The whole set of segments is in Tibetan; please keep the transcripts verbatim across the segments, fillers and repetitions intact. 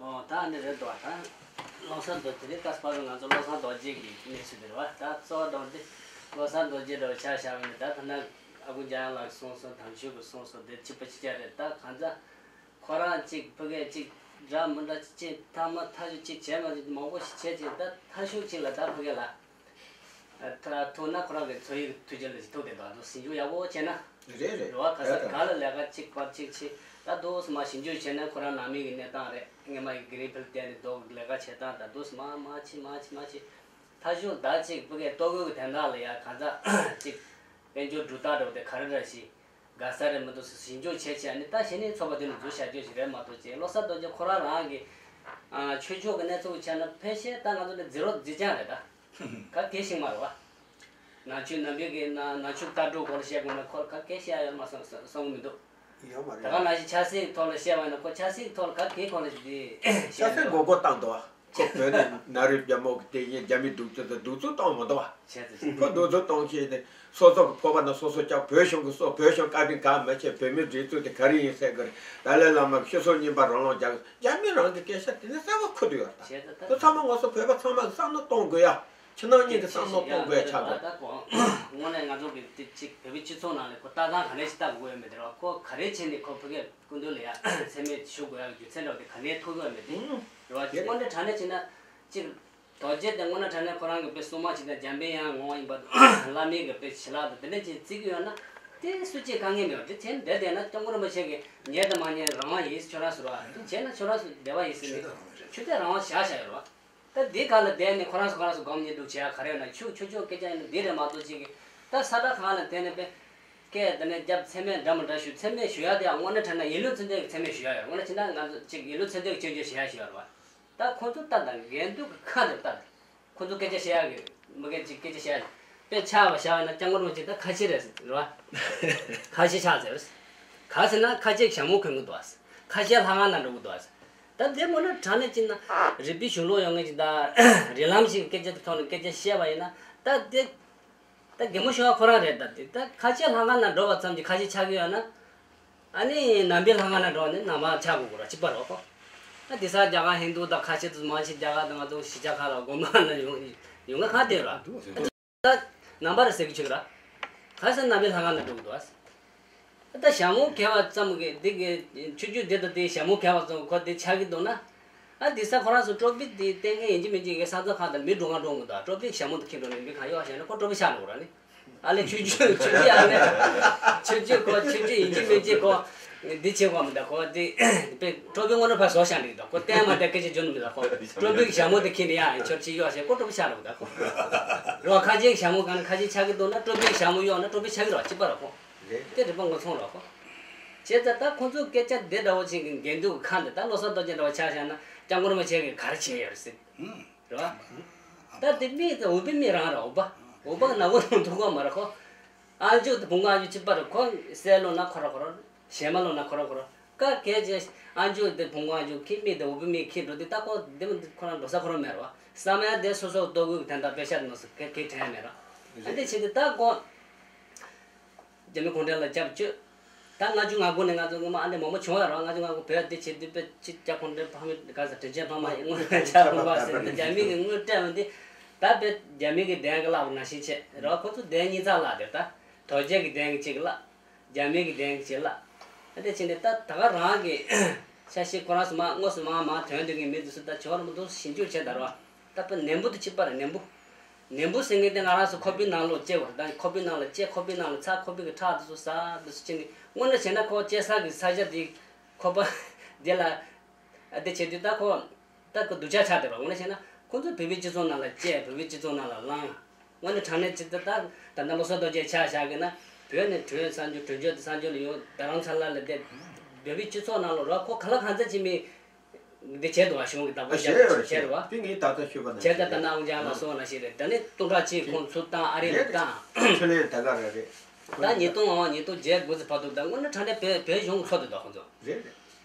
ཨོ་ད་འདི་རེད་དོ། ད་བློ་བཟང་རྡོ་རྗེ་དེ་ད་སྤ་རོ་ང་ཚོ་བློ་བཟང་རྡོ་རྗེ་གི་གནས་ཚུལ་དེ་རེད་བ། ད་གཙོ་བོ་རྡོ་རྗེ་བློ་བཟང་རྡོ་རྗེ་འདྲ་བ་ཆ་བཞག་པ་ཡིན་ན། ད་ཐ་ན་ཨ་ཁུ་འཇམ་དབྱངས་ལགས་གསུངས་སོང་། དམ་ཆོས་ཀྱི་གསུངས་སོང་། དེ་གཅིག་པ་གཅིག་རྐྱང་རེད། ད་གང་ཟག་ཁོ་རང་གཅིག་ཕ་གིར་གཅིག་འདྲ་མི་འདྲ་གཅིག་ཐ་མ་ཐག་ཆོད་གཅིག་བྱས་མ་བྱས་མང་པོ་ཞིག་བྱས་ཀྱི། ད་ཐག་ཤུགས་གཅིག་ལ་ད་ཕ་གི་ལ། ད་ཐུག་ན་ཁོ་རང་གི་འཚོ་བའི་ཐུགས་རྗེ་ལ་ཐུག་བསྡད་འདུག་ཨ་ནི་ཞིབ་འཇུག་ཡག་པོ་བྱས་ན། རེད་རེད། རེད་བ། ག་ས་ད་ག་ལ་ལས་ཀ་གཅིག་བར་གཅིག་བྱེད། ད་དུས་སུ་མ་ཞིབ་འཇུག་བྱས་ན་ཁོ་རང་ནང་མི་གི་གནས་སྟངས་རེད། སྔས་མ་ཡི་གི་རིང་ཕུལ་བལྟས་ནས་འདུག་ལས་ཀ་བྱེད་སྟངས་ད་དུས་སུ་མ་མ་བྱེད་མ་བྱེད་མ་བྱེད། ཐ་ཤུགས་ད་གཅིག་ཕ་གིའི་ལྟོ་གོས་ཀྱི་དོན་དག་ལ་ཡ་ག་ས་གཅིག་དཔལ་འབྱོར་འགྲོ་སྟངས་འདྲ་བོ་དེ་ག་རེ་འདྲ་ཞིག་དགའ་ས་རེད་མི་འདུག་ཟེར་ཞིབ་འཇུག་བྱས་བྱས་ནས། ད་གཞི་ནས་ཚོགས་པ་དེ་ནས་འཛུལ་བཞག་རྒྱུ་ཞིག་རེད་མ་གཏོགས། ཅེས་བློ་བཟང་རྡོ་རྗེ་ཁོ་རང་རང་གི་ཨ་ཆོས་ཕྱོགས་ཀྱི་གནས་ཚུལ་བྱས་ན་ཕལ་ཆེར་ད་ང་ཚོ་ནས་ཛི་རོ་ཛི་ཅང་རེད་ད། ག་གེ་ཞིག་མ་རེད་བ། ནང་ཆོས་ནང་པའི་གི་ནང་ནང་ཆོས་ལྟ་གྲུབ་སྐོར་ལ་བཤད་དགོས་ན་ཁོ་ག་གེ་བཤད་ཡོད་མ་སོང་སོང་གི་མི་འདུག་ཡོད་མ་ད་རེད། ག་ནང་བཞིན་ཆབ་སྲིད་ཐོག་ལ་བཤད་པ་ཡིན་ན་ཁོ་ཆབ་སྲིད་ཐོག་ལ་ག་གེ་ཁོ་ལ་དེ་ཆབ་སྲིད་མགོ་སྐོར་བཏང་འདུག་བ། ཁོ་བོད་ནས་ན་རེ་རྒྱ་མོ་གི་དེ་བཞིན་རྒྱ་མི་སྡུག་ཅག་དང་སྡུག་རྩུབ་བཏང་མ་འདུག་བ། བྱས་ཙང་ཁོ་སྡུག་རྩུབ་གཏོང་ཤེས་ཏེ། སོ་སོ་གི་ཕོར་པ་ན་སོ་སོ་རྒྱག་བོད་གཞུང་གི་སོ་བོད་གཞུང་བཀའ་དྲིན་གང་མ་བྱས། བོད་མིའི་སྒྲིག་འཛུགས་དེ་ག་རེ་ཡིན་ཟེར་གི་རེད། ཏཱ་ལའི་བླ་མ་གི་ཤི་སོགས་རྙིང་པ་རང་ལོག་རྒྱག་རྒྱ་མི་རང་གི་སྐད་ཆ་དེ་ནི་གསལ་པོ་ཁུར་དུ་ཡོད་རེད། བྱས་ཙང་ད་ཁོ་ཚང་མ་ང་ཚོ་བོད་པ་ཚང་མ་གི་བསམ་བློ་གཏོང་དགོས་ཡ། ཕྱི་ནང་གཉིས་ཀྱི་བསམ་བློ་གཏོང་དགོས་ཡ་ཆགས་དགོས་རེད། ད་ཁོ་དངོས་གནས་ང་ཚོ་གི་དེ་གཅིག་བོད་པའི་སྤྱི་ཚོགས་ནང་ལ་ཁོ་ལྟ་སྟངས་ག་འདྲ་ཞིག་ལྟ་དགོས་ཡོད་མེད་དེ་རེད་བ། ཁོ་ག་རེ་བྱས་ནས་ཁོ་ཕ་གིར་སྐུ་མདུན་ལ་ཡ་མཚན་སྨད་ཞུ་དགོས་ཡ་གི་རྒྱུ་མཚན་འདྲ་བོ་དེ་ག་ནས་ཐུག་ཡོད་མེད་དེ་རེད་བ། དེ་དངོས་གནས་དྲང་གནས་བྱས་ན་གཅིག་རྡོ་རྗེ་དེ་དངོས་གནས་དྲང་གནས་ཁོ་རང་གི་དཔེ་སྲུང་མ་ཞིག་དང་འཇམ་པའི་དབྱངས་ངོ་བོ་ཡིན་པ། བླ་མའི་གི་དཔེ་ཞལ་ལག་དང་དེ་འདྲ་ཅིག་བརྩི་གི་ཡོད་ན། དེ་སུ་གཅིག་དཀའ་ངལ་མེད་པ། དེ་བྱས་ན་བསྡད་བསྡད་ན་སྐྱབས་མགོན་རིན་པོ་ཆེ་གི་ཉན་དང་མ་ཉན་རང་དབང་ཡིན། ཁྱོད་རང་ཚོ་ར་དེ་བྱས་ན་ཁྱོད་རང་ཚོ་བདེ་བ་ཡིན་ཟེར་ནས་ཆོས་དད་རང་དབང་བཞག་བཞག་ཡོད་རེད་བ། ད་འདི་ག་ལ་བསྡད་ནས་ཁོ་རང་ཚོ་ཁོ་རང་ཚོ་སྒོམ་ཉན་འདུག་བྱེད་ཡ་ག་རེ་ཡོད་ན། ཁྱོད་ཁྱོད་ཁྱོད་སྐད་ཆ་ཡིན་ན་འདི་རེད་མ་གཏོགས་ཅིག་གི་ད་ས་བཀྲ་ཁང་ལ་བསྡད་ནས་དཔེ་སྐད་དེ་ནས་རྒྱབ་མཚན་སྨད་འདྲ་མི་འདྲ་ཞུ། མཚན་སྨད་ཞུ་ཡ་དེ་ཡང་དངོས་གནས་དྲང་གནས་ཡིན་ལུགས་མཚན་ལྡན་གྱི་མཚན་སྨད་ཞུ་ཡ་ཡོད། དངོས་གནས་བྱས་ན་ང་ཚོ་ཅིག་ཡིན་ལུགས་མཚན་ལྡན་གྱི་སྐྱོན་བརྗོད་བྱེད་ཡ་ཞིག་ཡོད་རེད་བ། ད་ཁོ་ཚོ་ལྟ་དང་འགལ་འདུ་གི་ཁ་ནས་ལྟ་དང་། ཁོ་ཚོ་སྐད་ཆ་བཤད་ཡག་གི་མི་སྐད་ཅིག་སྐད་ཆ་བཤད་ཡག་གི་དཔེ་ཆ་བ་བཞག་ཡོད་ན་སྐྱབས་མགོན་རིན་པོ་ཆེ་ད་ཁ་ཆེ་རེད་ཟེར་རེད་བ། ཁ་ཆེ་ཆགས་ཟེར། ག་ཟེར་ན་ཁ་ཆེ་ཞྭ་མོ་གོན་གི་འདུག་ཨ། ཁ་ཆེ་ལྷ་ཁང་ནང་འགྲོ་གི་འདུག་ཨ། ད་འདི་མོ་ན་དྲང་གནས་ཅིག་ན་རིག་པའི་གཞུང་ལུགས་ཡོད་མཁན་ཅིག་དང་རིགས་ལམ་ཞིག་གི་སྐད་ཆ་དེ་ཐོག་ནས་སྐད་ཆ་བཤད་པ་ཡིན་ན་ད་འདི། ད་རྒན་མོ་ཤོར་བ་ཁོ་རང་རེད། ད་དེ་ད་ཁ་ཆེ་ལྷ་ཁང་ནང་འགྲོ་བ་ཙམ་གྱིས་ཁ་ཆེ་ཆགས་ཀྱི་ཡོད་ན། ཨ་ནི་ནང་པའི་ལྷ་ཁང་ནང་འགྲོ་བ་ནི་ནང་པ་ཆགས་དགོས་ཀྱི་རེད་གཅིག་པ་རེད་ཁོ། ད་དེང་སང་རྒྱ་གར་ཧིན་དུ་དང་ཁ་ཆེ་དུ་མང་ཆེ་རྒྱ་གར་དང་ང་ཚོ་གཞིས་ཆགས་ཁག་ལ་དགོན་པ་ནང་ཡོང་ཡོང་མཁན་གང་དེ་རེད། ད་ནང་པ་རེད་ཟེར་གི་ཆོག་གི་རེད། ག་ས་ནང་པའི་ལྷ་ཁང་ནང་འགྲོ་གི་འདུག་ཨ། ད་ཞྭ་མོ་གྱོན་པ་ཙམ་གྱིས་འདི་གི་ཆོས་བརྒྱུད་འདི་དང་འདི་ཞྭ་མོ་གྱོན་པ་ཙམ་ཁོ་འདི་ཆགས་ཀྱི་འདུག་ན། ཨ་འདི་ས་ཁོ་རང་ཚོ་ཀྲོ་པི་འདི་བསྟེན་མཁན་ཡིན་གཅིག་མིན་གཅིག་གི་ས་མཚམས་ཁག་དང་མི་འགྲོ་ང་འགྲོ་འོང་གི་འདུག་ཀྲོ་པི་ཞྭ་མོ་དེ་འཁྱེར་འགྲོ་ནས་མི་གང་ཡོད་ཞེ་ན་ཁོ་ཀྲོ་པི་ཆགས་འགྲོ་གི་རེད་ནི། ཨ་ལས་ཆོས་བརྒྱུད་ཆོས་བརྒྱུད་ཨ་ལས་ཆོས་བརྒྱུད་ཁོ་ཆོས་བརྒྱུད་ཡིན་གཅིག་མིན་གཅིག་ཁོ་འདི་བྱེད་དགོས་མི་འདུག་ཁོ་འདི་དཔེ་ཀྲོ་པི་དངོས་གནས་ཕར་བཟོ་བཞག་འགྲིག་འདུག་ཁོ་བསྟན་མ་བསྟན་སྐད་ཆ་བརྗོད་ནི་མི་འདུག་ཁོ་ཀྲོ་པི་གི་ཞྭ་མོ་དེ་འཁྱེར་ནས་ཡ་ཁྱོད་ཅི་ཡོད་ཞེ་ཁོ་ཀྲོ་པི་ཆགས་འགྲོ་གི་འདུག་ཁོ་རོ་ཁ་ཆེ་གི་ཞྭ་མོ་གང་ཁ་ཆེ་ཆགས་ཀྱི་འདུག་ན་ཀྲོ་པི་གི་ཞྭ་མོ་གཡོག་ན་ཀྲོ་པི་ཆགས་ཀྱི་རེད་གཅིག་པ་རེད་ཁོ། དེ་རིག་པ་ངོ་ཚོང་རོགས་ཁོ། བྱས་ཙང་ད་ཁོང་ཚོའི་སྐད་ཆ་འདི་འདྲ་བོ་ཅིག་གི་འགལ་འདུ་གི་ཁ་འདི་ད་བློ་བཟང་རྡོ་རྗེ་འདྲ་བ་ཆ་བཞག་ན་སྐྱབས་མགོན་རིན་པོ་ཆེ་གིས་ག་རེ་བྱས་ཡོད་རེད་ཟེར། རེད་བ། ད་དེ་མི་དེ་འོས་པའི་མི་རང་རེད་འོས་པ། འོས་པ་གི་ནག་པོ་རང་ཐུག་གོ་མ་རེད་ཁོ། ཨ་མཆོག་དེ་བུ་ང་ཡུ་གཅིག་པ་རེད་ཁོ། སྲས་ལོ་ན་ཁོ་ར་ཁོ་ར། གཞས་མ་ལོ་ན་ཁོ་ར་ཁོ་ར། ཀ་གལ་ཆེ་ཨ་མཆོག་དེ་བུ་ང་ཡུ་ཁྱི་མི་དེ་འོས་པའི་མི་ཁྱི་འགྲོ་དེ་ད་ཁོ་དེ་མི་ཁོ་རང་འགྲོ་ས་ཁོ་ར་མེད་རེད་བ། བསམ་ཡ་དེ་སོ་སོ་ལྟོ་གོས་གི་དན་རྟགས་དཔེ་ཤ་དེ་ནོ་སི་ཁེ་ཁེ་དྲན་ཡ་མེད་ར། ཨ་འདི་བྱེད་དུས་ད་ཁོ། རྒྱ་མི་གུང་ཁྲན་ལ་སྐྱབས་བཅོལ། ད་ལྔ་བཅུ་ང་དགུ་ནས་ང་ཚོ་སྔོན་མ་ཨ་འདི་མང་པོ་བྱུང་བ་ར། ལྔ་བཅུ་ང་དགུ་བོད་འདི་བྱེད་དུས་དཔེ་ཆི་རྒྱ་གུང་ཁྲན་ཕ་མི་ག་ས་དྲིན་ཆེན་ཕ་མ་ཡིན་སྔོན་ལ་རྒྱ་ཕ་མ་ཟེར་ཏེ་རྒྱ་མི་གི་དངུལ་སྤྲད་འོང་དུས། ད་དཔེ་རྒྱ་མི་གི་གདན་གི་བརླག་པ་ནང་བཞིན་བྱས་ར། ཁོ་ཚོ་གདན་གཉིས་ཚག་བརླག་དེ་ད་རྡོ་རྗེ་གི་གདན་གི་གཅིག་བརླག་རྒྱ་མི་གི་གདན་གྱི་ལ། ཨ་དེ་ཕྱིན་ཏེ་ད་ད་ག་རང་གི་ཤ་ཤི་ཁོ་རང་སུ་མ་དངོས་སུ་མ་མ་དོན་དུ་གི་མི་དེ་ཚོ་ད་ཇོ་ར་མོ་དུ་ཞིབ་འཇུག་བྱེད་ད་ར། ད་པ་ནན་པོ་དུ་ཆིབ་པ་ར་ནན་པོ། ནན་པོ་ཟེར་མཁན་དེ་ང་རང་ཚོ་ཁོ་པའི་ནང་ལོགས་སྐྱེ་བར་ད་ཁོ་པའི་ནང་ལ་སྐྱེ་ཁོ་པའི་ནང་ལ་ཚ་ཁོ་པའི་གི་ཁྲག་དེ་ཚོ་ཟ་དེ་ཚོ་ཕྱིན་ཏེ་དངོས་གནས་བྱས་ན་ཁོ་སྐྱེ་ས་གི་ས་ཆ་དེ་ཁོ་པ་དེ་ལ། ཨ་དེ་བྱེད་དུས་ད་ཁོ། ད་ཁོ་སྡུག་ཅག་ཆགས་བསྡད་པ་ངོ་ན་བྱས་ན་ཁོ་ཚོ་བོད་པའི་སྤྱི་ཚོགས་ནང་ལ་སྐྱེས་བོད་པའི་སྤྱི་ཚོགས་ནང་ལ་ལངས། ངོ་ན་དྲང་གནས་ཅི་ད་ད་ད་ལྟ་བློ་བཟང་རྡོ་རྗེ་ཆ་བཞག་གི་ན་བོད་ནས་བྲོས་གསར་འབྱོར་བྲོས་འབྱོར་དེ་གསར་འབྱོར་ལ་ཡོང་རྡ་རམ་ས་ལ་ལ་བསྡད། བོད་པའི་སྤྱི་ཚོགས་ནང་ལ་རོགས་ཁོ་ག་ལ་གང་འཚམ་ཅིག་མི་འདི་བྱས་འདུག་བ་གཞུང་གི་བདག་པོ་ཨ་བྱས་ཞེས་རེད་བ། བྱས་རེད་བ། དེ་ངས་ད་ལྟ་ཞུས་པ་ནང་བྱས་ད་ད་ན་ཨུང་ཅང་ལ་སོང་ན་ཞིག་རེད། ད་ནི་སྟོང་ཕྲག་གཅིག་ཁོང་ཚུར་བཏང་ཨ་རི་ལ་བཏང་། ཁྲི་ལན་ད་ག་རེ་རེད། ད་ཉིས་སྟོང་ཨང་ཉིས་སྟོང་བརྒྱད་དགུ་ཙམ་བར་དུ་ད་དངོས་གནས་དྲང་གནས་བོད་བོད་གཞུང་ཚོ་དེ་དང་ཁོང་ཚོ། རེད་རེད།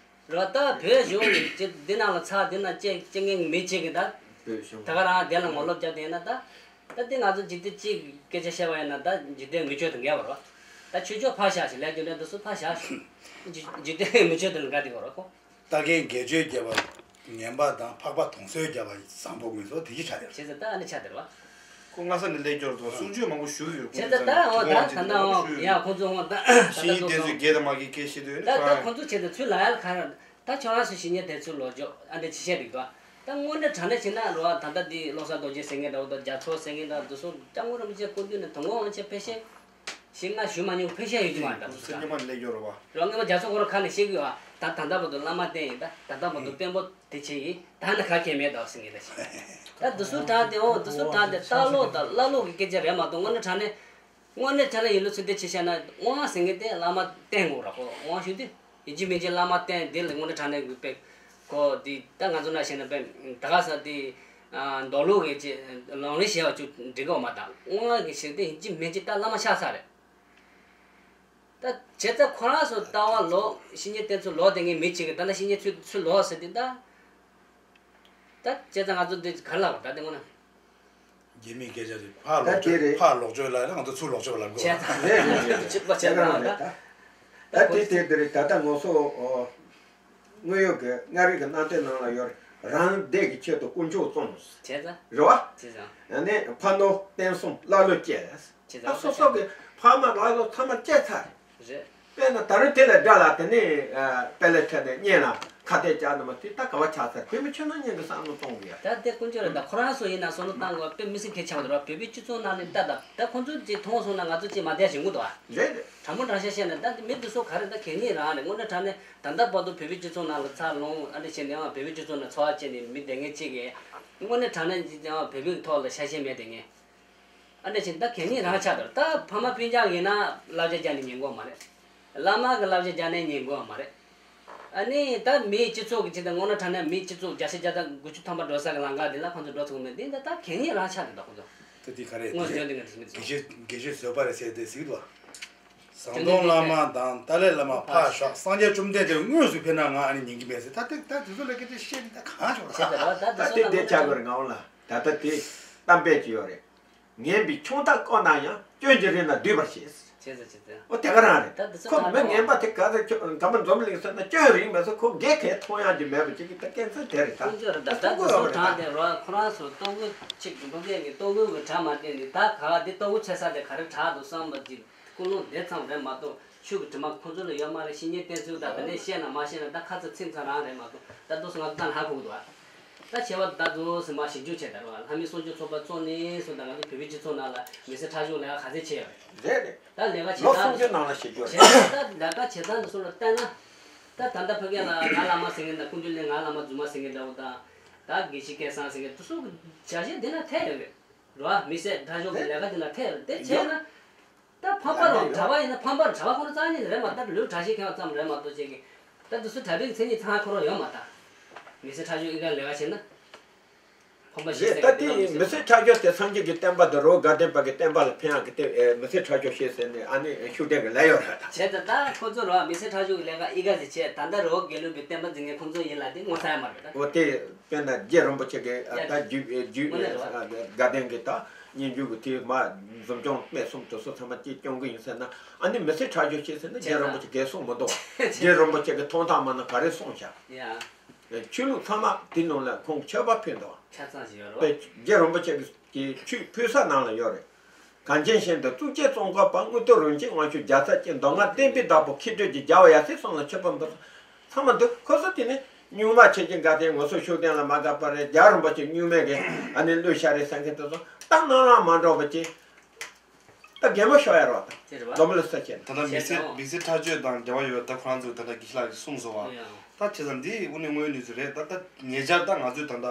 རེད་བ། ད་བོད་གཞུང་གི་འདི་ནང་ལ་ཚ་འདི་ན་སྐྱེ་སྐྱེ་མཁན་མི་གཅིག་གི་ད། བོད་གཞུང་ད་ག་རང་དེ་ལ་ངོ་ལོག་བརྒྱབ་བསྡད་ན་ད། ད་འདི་ང་ཚོ་འཇིག་རྟེན་གཅིག་གི་སྐད་ཆ་བཤད་པ་ཡིན་ན་ད་འཇིག་རྟེན་མི་ཆོས་དང་འགལ་བ་རེད་བ། ད་ཆོས་ཕྱོགས་ཕར་བཞག་ཞིག་ལས་རྒྱུ་འབྲས་འདི་ཚོ་ཕར་བཞག་ཞིག་འཇིག་འཇིག་རྟེན་མི་ཆོས་དང་འགལ་དེ་གོ་རེད་ཁོ། ད་གིན་དགེ་ཆོས་རྒྱལ་བ། ངན་པ་དང་འཕགས་པ་དོང་སོལ་རྒྱབ་པ་བཟང་པོ་ངོས་སུ་དེ་གྱིས་ཆགས་ཡོད་རེད། བྱས་ཙང་ད་ཨ་ནི་ཆགས་བསྡད་རེད་བ། ཁོ་སྔ་ས་ནས་སླེབས་ཀྱི་ཡོད་རེད་དོ། གསུང་ཆོས་མང་པོ་ཞུ་གི་ཡོད། བྱས་ཙང་ད་འོ་ད་ད་ལྟ་འོ་ཡ་ཁོང་ཚོ་འོ་ད་ད་ཤེས་ཡོན་ལྟ་ཚུལ་རྒྱས་དང་མ་རྒྱས་སྐད་བཤད་དུས་ད་ད་ཁོང་ཚོ་བྱས་ཙང་ཚུར་ལ་ཡ་ལ་ག་རེ། ད་ཁྱོད་རང་ཚོ་བཤེས་གཉེན་དེ་ཚོའི་ལོ་རྒྱུས་ཨ་འདྲ་ཅིག་བཤད་འདུག་ད། ད་དངོས་གནས་དྲང་གནས་བྱས་ན་རེད་བ། ད་ལྟ་འདི་བློ་བཟང་རྡོ་རྗེ་ཟེར་མཁན་འདྲ་བོ་དང་རྒྱ་མཚོ་ཟེར་མཁན་འདྲ་བོ་དེ་ཚོ་སྐྱབས་མགོན་རིན་པོ་ཆེ་སྐུ་མདུན་ནས་དོ་དགོང་དབང་ཆེན་ཕེབས་ཤེས་ཞིག་ང་ཞུ་མ་མྱོང་། ཕེབས་ཤེས་ཡོད་ཀྱི་མ་རེད། ད་དུས་སུ་སེམས་ཉམས་མ་ནས་སླེབས་ཡོད་རེད་བ། རོགས་སྔོན་མ་རྒྱ་མཚོ་ཁོ་རང་ཁ་ནས་བཤད་གི་ཡོད་ཨ། ད་ད་ལྟ་བར་དུ་བླ་མ་བསྟེན་ཡིན། ད་ད་ལྟ་བར་དུ་དཔོན་པོ་དེ་བྱས་ཡིན། ད་ནི་ག་གེ་མེད་ད་ཟེར་མཁན་འདྲ་ཞིག་ད་དུས་སུ་དྲང་དེ་འོ་དུས་སུ་དྲང་དེ་ལྟ་ལོག་དང་བླ་ལོག་གི་སྐད་ཆ་རེད་མ་གཏོགས་དངོས་གནས་དྲང་གནས། དངོས་གནས་དྲང་གནས་ཡིན་ལུགས་ཚུལ་དེ་ཅིག་བཤད་ན་དབང་ཟེར་མཁན་དེ་བླ་མ་བསྟེན་དགོས་ར་ཁོ་དབང་ཞུས་དུས། ཡིན་གཅིག་མིན་གཅིག་བླ་མ་བསྟེན་འདི་ལ་དངོས་གནས་དྲང་གནས་དགོས་པས། ཁོ་འདི་ད་ང་ཚོ་ན་བཤད་ན་པས་ད་ག་ས་འདི་མདོ་ལུགས་ཀྱི་ཅིག་ལུང་རིགས་བཤད་པ་ཅིག་འགྲིག་གི་མ་ད། དབང་གི་ཞིག་དེ་ཡིན་གཅིག་མིན་གཅིག་ད་བླ་མ་ཆགས་ས་རེད། ད་བྱས་ཙང་ཁོ་རང་ཚོ་ལྟ་བ་ལོག་བཤེས་གཉེན་བསྟེན་ཚུལ་ལོག་དེ་ངས་མི་གཅིག་གི་ད་ལྟ་བཤེས་གཉེན་ཚུལ་ཚུལ་ལོག་ཟེར་དེ་ད། ད་བྱས་ཙང་ང་ཚོ་འདི་ག་རེ་ལབ་དགོས་ད་དེ་དངོས་གནས། རྒྱ་མིའི་སྐད་ཆ་རེད། ཕར་ལོག་སྤྱོད་ཕར་ལོག་སྤྱོད་ལ་ང་ཚོ་ཚུར་ལོག་སྤྱོད་ལབ་དགོས། བྱས་ཙང་རེད་རེད་རེད། གཅིག་པ་བྱས་ཙང་ད། ད་དེ་དེ་དེ་རེད། ད་ལྟ་ང་ཚོ་དངོས་ཡོད་ཀྱི་མངའ་རིས་ཀྱི་གནའ་དེབ་ནང་ལ་ཡོད་རེད། རང་བདེ་གི་ཆེད་དུ་དཀོན་མཆོག་བཙོང་། བྱས་ཙང་རེད་བ། བྱས་ཙང་། ཡང་ནས་ཕ་ནོར་རྟེན་གསུམ་ཀླ་ཀློ་བཅས། བྱས་ཙང་ད་སོ་སོ་གི་ཕ་མ་ལ་ལོ་ཚང་མ་བཅད་ཚར་རེད། དཔེར་ན་ད་རུང་དེ་ལས་དགྲ་ལ་དེ་ནས་དཔེ་ལས་ཁྲལ་ནས་གཉེན་ལ་ཁ་གཏད་བཅག་ནི་མ་དེ་ད་ག་བ་ཆགས་ཚར། དེ་མི་ཆོས་ནང་གཉེན་གྱི་བསམ་བློ་གཏོང་དགོས་ཡ། ད་དེ་དཀོན་མཆོག་རེད། ད་ཁོ་རང་ཚོ་ཡིན་ན་བསམ་བློ་བཏང་དགོས་དཔེ་མི་སྲིད་གལ་ཆེ་བ་རེད་བ། བོད་པའི་སྤྱི་ཚོགས་ནང་ནས་ད་ད་ད་ཁོང་ཚོ་ཅིག་མཐོང་སོང་ན་ང་ཚོ་ཅིག་མ་བསྡད་བཞིན་གོ་འདུག་བ། རེད་རེད། དྲང་མོ་དྲང་བཤད་བཤད་ན་ད་མི་འདི་ཚོ་ག་རེ་ད་གད་སྙིགས་རང་རེད། དངོས་གནས་དྲང་གནས་ད་ལྟ་བར་དུ་བོད་པའི་སྤྱི་ཚོགས་ནང་ལ་འཚར་ལོངས་ཨ་འདྲ་བྱས་ནས་བོད་པའི་སྤྱི་ཚོགས་ནང་འཚོ་བ་སྐྱེལ་ནས་མི་བསྡད་མཁན་གཅིག་གིས་དངོས་གནས་དྲང་གནས་ཅིག་བོད་པའི་ཐོག་ལ་ཤ་ཞེན་མེད་བསྡད་མཁན། ཨ་འདྲ་བྱས་ད་གད་སྙིགས་རང་ཆགས་འདུག་ད་ཕ་མ་སྤུན་ཀྱག་ཡིན་ན་བསླབ་བྱ་རྒྱག་ནས་ཉན་དགོས་མ་རེད། བླ་མ་གི་བསླབ་བྱ་རྒྱག་ནས་ཉན་དགོས་མ་རེད། ཨ་ནི་ད་མིའི་སྤྱི་ཚོགས་ཀྱི་ཆེད་དུ་དངོས་གནས་དྲང་གནས་མིའི་སྤྱི་ཚོགས་བརྒྱ་ཆ་བརྒྱ་དང་དགུ་བཅུ་ཐམ་པ་འགྲོ་ས་གི་ལམ་ཁ་འདི་ལ་ཁོང་ཚོ་འགྲོ་ཐུབ་མེད། འདི་ད་ད་གད་སྙིགས་རང་ཆགས་འདུག་ད་ཁོང་ཚོ། ད་འདི་ག་རེད། དངོས་བརྗོད་འདི་ང་དྲིས་མི་ད། དགེ་བཤེས་དགེ་བཤེས་བཟོད་པ་རེད་ཟེར་ཏེ་ཟིག་འདུག་ཟམ་གདོང་བླ་མ་དང་ཏཱ་ལའི་བླ་མ་ཕར་བཞག་སངས་རྒྱས་བཅོམ་ལྡན་འདས་དངོས་སུ་ཕེབས་ན་ང་ཨ་ནི་ཉན་གི་མེད་ཟེར། ད་དེ་ད་དེ་ཚོ་ལ་སྐད་ཆ་བཤད་ནི་ད་གང་བྱུང་ད། ད་དེ་དེ་ཆགས་དགོས་རེད། ང་འོང་ལ་ད་ལྟ་དེ་གཏམ་དཔེ་ཅིག་ཡོད་རེད། ངན་པའི་ཆུང་མཐའ་བསྐོར་ན་ཡང་། སྐྱོན་གྱི་རིགས་ན་སྡུད་པར་བྱེད། བྱས་ཙང་བྱས་ཙང་། འོ་དེ་ག་རང་རེད། ད་འདི་ཚོ་ཁོ་ད་མི་ངན་པ་དེ་ག་ཚོད་ཁྱོད་ག་མ་འཛོམས་ལེགས་ཟེར་ན་སྐྱོན་རིགས་མེད་ཟེར། ཁོ་དགེ་གལ་མཐོང་ཡག་གི་མེད་པ་ཅིག་གི་ད་སྐད་ཚོད་དེ་རེད་ད། ཁོང་ཚོས་རེད་ད། ད་ད་འདི་ཚོ་དྲང་དེ་རོ་ཁོ་རང་ཚོ་ལྟོ་གོས་ཅིག་འབུམ་རྒྱས་ཀྱི་ལྟོ་གོས་གི་གྲ་མ་བསྟན་ནས་ད་ག་བ་འདི་ལྟོ་གོས་ཚོད་ས་དེ་ག་རེ་དྲག་འདུག་བསམ་པ་ཅིག་ཀུན་སློང་དེ་ཙམ་རེད་མ་གཏོགས། ཆོས་ཀྱི་དྲི་མ་ཁོང་ཚོ་ལ་ཡོད་མ་རེད། བཤེས་གཉེན་བསྟེན་ཚུལ་དང་དེ་ནས་བཤད་ན་མ་བཤད་ན་ད་ཁ་ཚ་ཚིག་ཚ་རང་རེད་མ་གཏོགས། ད་དུང་སོང་ང་ཚོ་ད་ཧ་གོ་གི་འདུག་ཨ། ད་བྱས་པ་ད་དུང་སེམས་པ་ཞིབ་འཇུག་བྱས་ད་རོགས། ལྷ་མིའི་གསུང་ཆོས་ཚོགས་པ་བཙུགས་ནས་སུ་ད་ང་ཚོ་བོད་པའི་སྤྱི་ཚོགས་ནང་ལ་མི་སེར་ཁྲག་སྦྱོར་ལས་ཀ་ག་ཚད་བྱས་ཡོད་རེད། རེད་རེད། ད་ལས་ཀ་བྱེད་ལོ་སྟངས་སུམ་ཅུ་ནང་ལ་ཞིབ་འཇུག་བྱས་ད་ལས་ཀ་བྱེད་སྟངས་དེ་ཚོ་ལ་བལྟས་ན། ད་ད་ལྟ་ཕ་གི་ལ་ང་བླ་མ་ཟེར་མཁན་དང་ཀུན་འདུས་གླིང་ང་བླ་མ་རྫུན་མ་ཟེར་མཁན་འདྲ་བོ་དང་། ད་དགེ་བཤེས་སྐལ་བཟང་ཟེར་མཁན་དེ་ཚོ་གི་བྱ་བྱེད་འདི་ན་ཐད་ཡོད་རེད། རོ་ཨ་མི་སེར་ཁྲག་སྦྱོར་གྱི་ལས་ཀ་འདི་ན་ཐད་ཡོད་རེད། དེ་བྱས་ན། ད་ཕམ་པ་རང་གྲྭ་པ་ཡིན་ན་ཕམ་པ་གྲྭ་པ་ཁོ་རང་རྩ་ཉིད་རེད་མ་གཏོགས་ལུས་གྲྭ་ཤེས་མཁན་ཙམ་རེད་མ་གཏོགས་ཅིག་གི། ད་དེ་ཚོ་གྲྭ་པའི་མཚན་ཉིད་ཚང་ཁོ་རང་ཡོད་མ་ད། མི་སེར་ཁྲག་སྦྱོར་ཨི་ག་ལས་ཀ་བྱེད་ན། ཕམ་པ་ཞེས་ཟེར་གི་དེ་ལ་མི་སེར་ཁྲག་སྦྱོར་དེ་སངས་རྒྱས་ཀྱི་བསྟན་པ་དང་རི་བོ་དགའ་ལྡན་པ་གི་བསྟན་པ་ལ་ཕན་ཡག་གི་དེ་མི་སེར་ཁྲག་སྦྱོར་ཞེས་ཟེར་ནས་ཨ་ནི་ཤུགས་ལྡན་གི་ལས་ཡོད་རེད་ད། བྱས་ཙང་ད་ཁོ་ཚོ་རོ་མི་སེར་ཁྲག་སྦྱོར་གི་ལས་ཀ་ཨི་ག་ཟེར་བྱས་ད་ལྟ་རི་བོ་དགེ་ལུགས་པའི་བསྟན་པ་འཛིན་མཁན་ཁོ་ཚོ་ཡིན་ལ་དེ་ངོ་ཚ་ཡ་མ་རེད་ད། འོ་དེ། དཔེར་ན་རྗེ་རིན་པོ་ཆེ་གི་ད་རྒྱུད་རྒྱུད་དགའ་ལྡན་གྱི་ད་སྙན་བརྒྱུད་ཀྱི་དེ་མ་འཛིན་སྐྱོང་སྨད་གསུམ་དེ་ཚོ་ཚང་མ་གཅིག་སྐྱོང་གི་ཡིན་ཟེར་ན། ཨ་ནི་མི་སེར་ཁྲག་སྦྱོར་ཞེས་ཟེར་ན་རྗེ་རིན་པོ་ཆེ་གིས་གསུངས་མི་འདུག་རྗེ་རིན་པོ་ཆེ་གི་ཐོང་ཐང་མ་ན་ག་རེ་གསུངས་བཞག་ཆོས་ལུགས་ཚང་མ་དེ་ནང་ལ་ཁོང་མཆོད་པ་ཕུལ་འདུག་ཆ་ཚང་ཞིག་ཡོད་རེད། པའི་རྗེ་རིན་པོ་ཆེ་གི་ཆོས་ཕུལ་ས་ནང་ལ་ཡོད་རེད། གངས་ཅན་ཞིང་དུ་གཙུག་ཕྱད་བཙོང་དཀའ་བ། དངོས་གྲུབ་རིན་ཆེན་དབང་ཕྱུག་བརྒྱ་རྩ་གཅིག་མདོ་སྔགས་བསྟན་པའི་བདག་པོ་མཁས་གྲུབ་ཀྱི་རྒྱལ་བ་ཡབ་སྲས་གསུམ་ལ་མཆོད་པ་འབུལ། ཚང་མ་འདུག་ཁོ་ཚོ་དེ་ནི་སྨྱུག་མ་ཆེ་ཆེ་འགའ་དེ་ངོ་སོ་ཤུགས་ལྡན་ལ་མ་དགའ་པ་རེད། རྒྱལ་བ་རིན་པོ་ཆེ་སྨྱུག་མའི་གི་ཨ་ནི་གླུ་ཤ་རེད་ཟེར་མཁན་དེ་ཚོ་ད་སྣང་ལ་མ་འགྲོ་བ་ཅིག་ད་གད་མོ་ཤོར་ཡ་རོགས་ད། ཅེས་རེད་བ། འཛོམས་ལ་ས་ཆེན། ད་ལྟ་མི་སེར་མི་སེར་ཁྲག་སྦྱོར་དང་འབྲེལ་བ་ཡོད་ད་ཁོ་རང་ཚོས་ད་ལྟ་དགེ་བཤེས་ལགས་ཀྱིས་གསུངས་སོང་བ། ཡང་། ད་བྱས་ཙང་འདི་དངོས་གནས་དངོས་ཡོད་གནས་ཚུལ་རེད། ད་ད་ཉེ་ཆར་ད་ང་ཚོས་ད་ལྟ་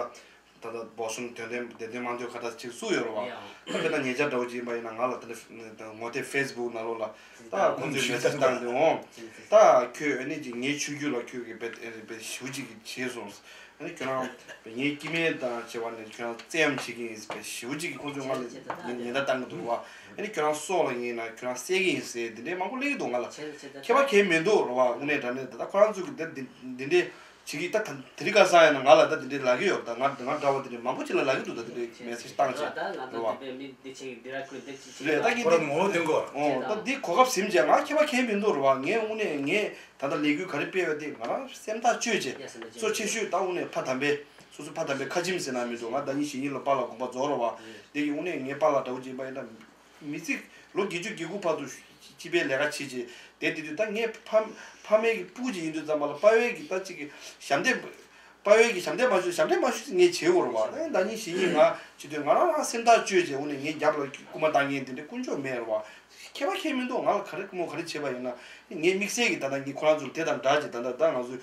ད་ལྟ་བོད་གཞུང་དོན་ལྡན་བདེ་དོན་དམངས་དོན་ཁ་བརྡ་ཅིག་བཙུགས་ཡོད་རེད་བ། ཡང་། ད་དཔེར་ན་ཉེ་ཆར་འདྲ་བོ་ཅིག་ཡིན་པ་ཡིན་ན་ང་ལ་ད་ལྟ་ངོ་དེབ་ཕེ་སི་བུག་ནང་ལོགས་ལ་ད་ཁོང་ཚོས་མེ་སེ་ཇི་བཏང་སྟེ་འོང་། ད་ཁྱོད་ཨ་ནི་ཅིག་ངའི་ཆོས་བརྒྱུད་ལ་ཁྱོད་ཀྱིས་དཔེ་དཔེ་ཞེ་པོ་ཅིག་བྱས་སོང་། ཨ་ནི་ཁྱོད་རང་ངའི་སྐྱེ་དམན་དང་བྱས་པ་ནས་ཁྱོད་རང་བཙན་གཡེམ་བྱེད་ཀྱི་ཡིན་ཟེར་བའི་ཞེ་པོ་ཅིག་གིས་ཁོང་ཚོས་ང་ལ་ཉེན་བརྡ་བཏང་གི་འདུག་བ། ཨ་ནི་ཁྱོད་རང་སྲོག་ལ་ཉེས་ན་ཁྱོད་རང་བསད་ཀྱི་ཡིན་ཟེར་འདི་འདྲའི་མང་པོ་སླེབས་ཀྱི་འདུག་ང་ལ་ཁྱད་པར་གང་ཡང་མི་འདུག་རེད་བ། དངོས་གནས་དྲང་གནས་ད་ལྟ་ཁོ་རང་ཚོ་གི་འདི་འདི་འདྲའི་ ཅིག་གིས་ད་ད་དེ་རིང་ཁ་སང་ཡིན་ན་ང་ལ་ད་དེ་འདྲའི་ལབ་ཀྱི་ཡོད། ད་ང་ང་འདྲ་བ་དེ་འདྲའི་མང་པོ་ཅིག་ལ་ལབ་ཀྱི་འདུག་ད་དེ་འདྲའི་མེ་སེ་ཇི་བཏང་བྱས་རེད་བ། རེད། ད་ཀྱི་འདི་ཁོ་རང་ངོ་བོ་སྟོན་གོ། ཨོ་ད་འདི་གོ་སྐབས་ཟིན་བྱས་ང་ཁྱད་པར་གང་ཡང་མི་འདུག་རེད་བ། ངས་དངོས་གནས་ངས་ད་ལྟ་ལས་འགུལ་ག་རེ་སྤེལ་བ་དེ་ང་རང་སེམས་ཐག་གཅོད་བྱས་གཙོ་ཆེ་ཤོས་ད་དངོས་གནས་ཕ་དམ་པའི་སོ་སོ་ཕ་དམ་པའི་ཁ་ཆེམས་ཟེར་ན་མི་འདུག་ང་ཟླ་ཉིན་གཞེས་ནིང་ལ་པཱ་ལགས་དགོངས་པ་རྫོགས་རེད་བ། དེ་གི་དངོས་གནས་ངའི་པཱ་ལགས་འདྲ་བོ་ཅིག་ཡིན་པ་ཡིན་ན། མི་ཚེ་ལོ་བརྒྱད་ཅུ་གྱ་དགུ་བར་དུ་སྤྱི་པའི་ལས་ཀ་བྱེད་ཅེས་བསྡད་དེ་དུས་ད་ངའི་ཕ་ཕ་མའི་གི་སྤུ་གུ་ཅིག་ཡིན་དུས་ཙམ་པ་ལ་དཔའ་བོའི་གི་ད་ཅིག་གི་ཞབས་འདེགས། དཔའ་བོའི་གི་ཞབས་འདེགས་མ་ཞུ་ཞབས་འདེགས་མ་ཞུ་ངས་བྱེད་དགོས་རེད་བ། ད་ཟླ་ཉིན་གཞེས་ནིང་ང་བྱེད་དུས་ང་རང་རང་སེམས་ཐག་གཅོད་བྱས་འོ་ནས་ངའི་རྒྱབ་ལ་སྐུལ་མ་བཏང་མཁན་དེ་འདྲའི་དཀོན་མཆོག་མེད་རེད་བ། ཁྱད་པར་གང་ཡང་མི་འདུག་ང་ལ་ག་རེ་སྐུལ་མ་ག་རེ་བྱེད་པ་ཡིན་ན་ངའི་དམིགས་བསལ་གི་ད་ལྟ་ངས་ཁོ་རང་ཚོ་ལ་དེ་དང་འདྲ་ཅིག་ད་ལྟ་ད་ང་ཚོ་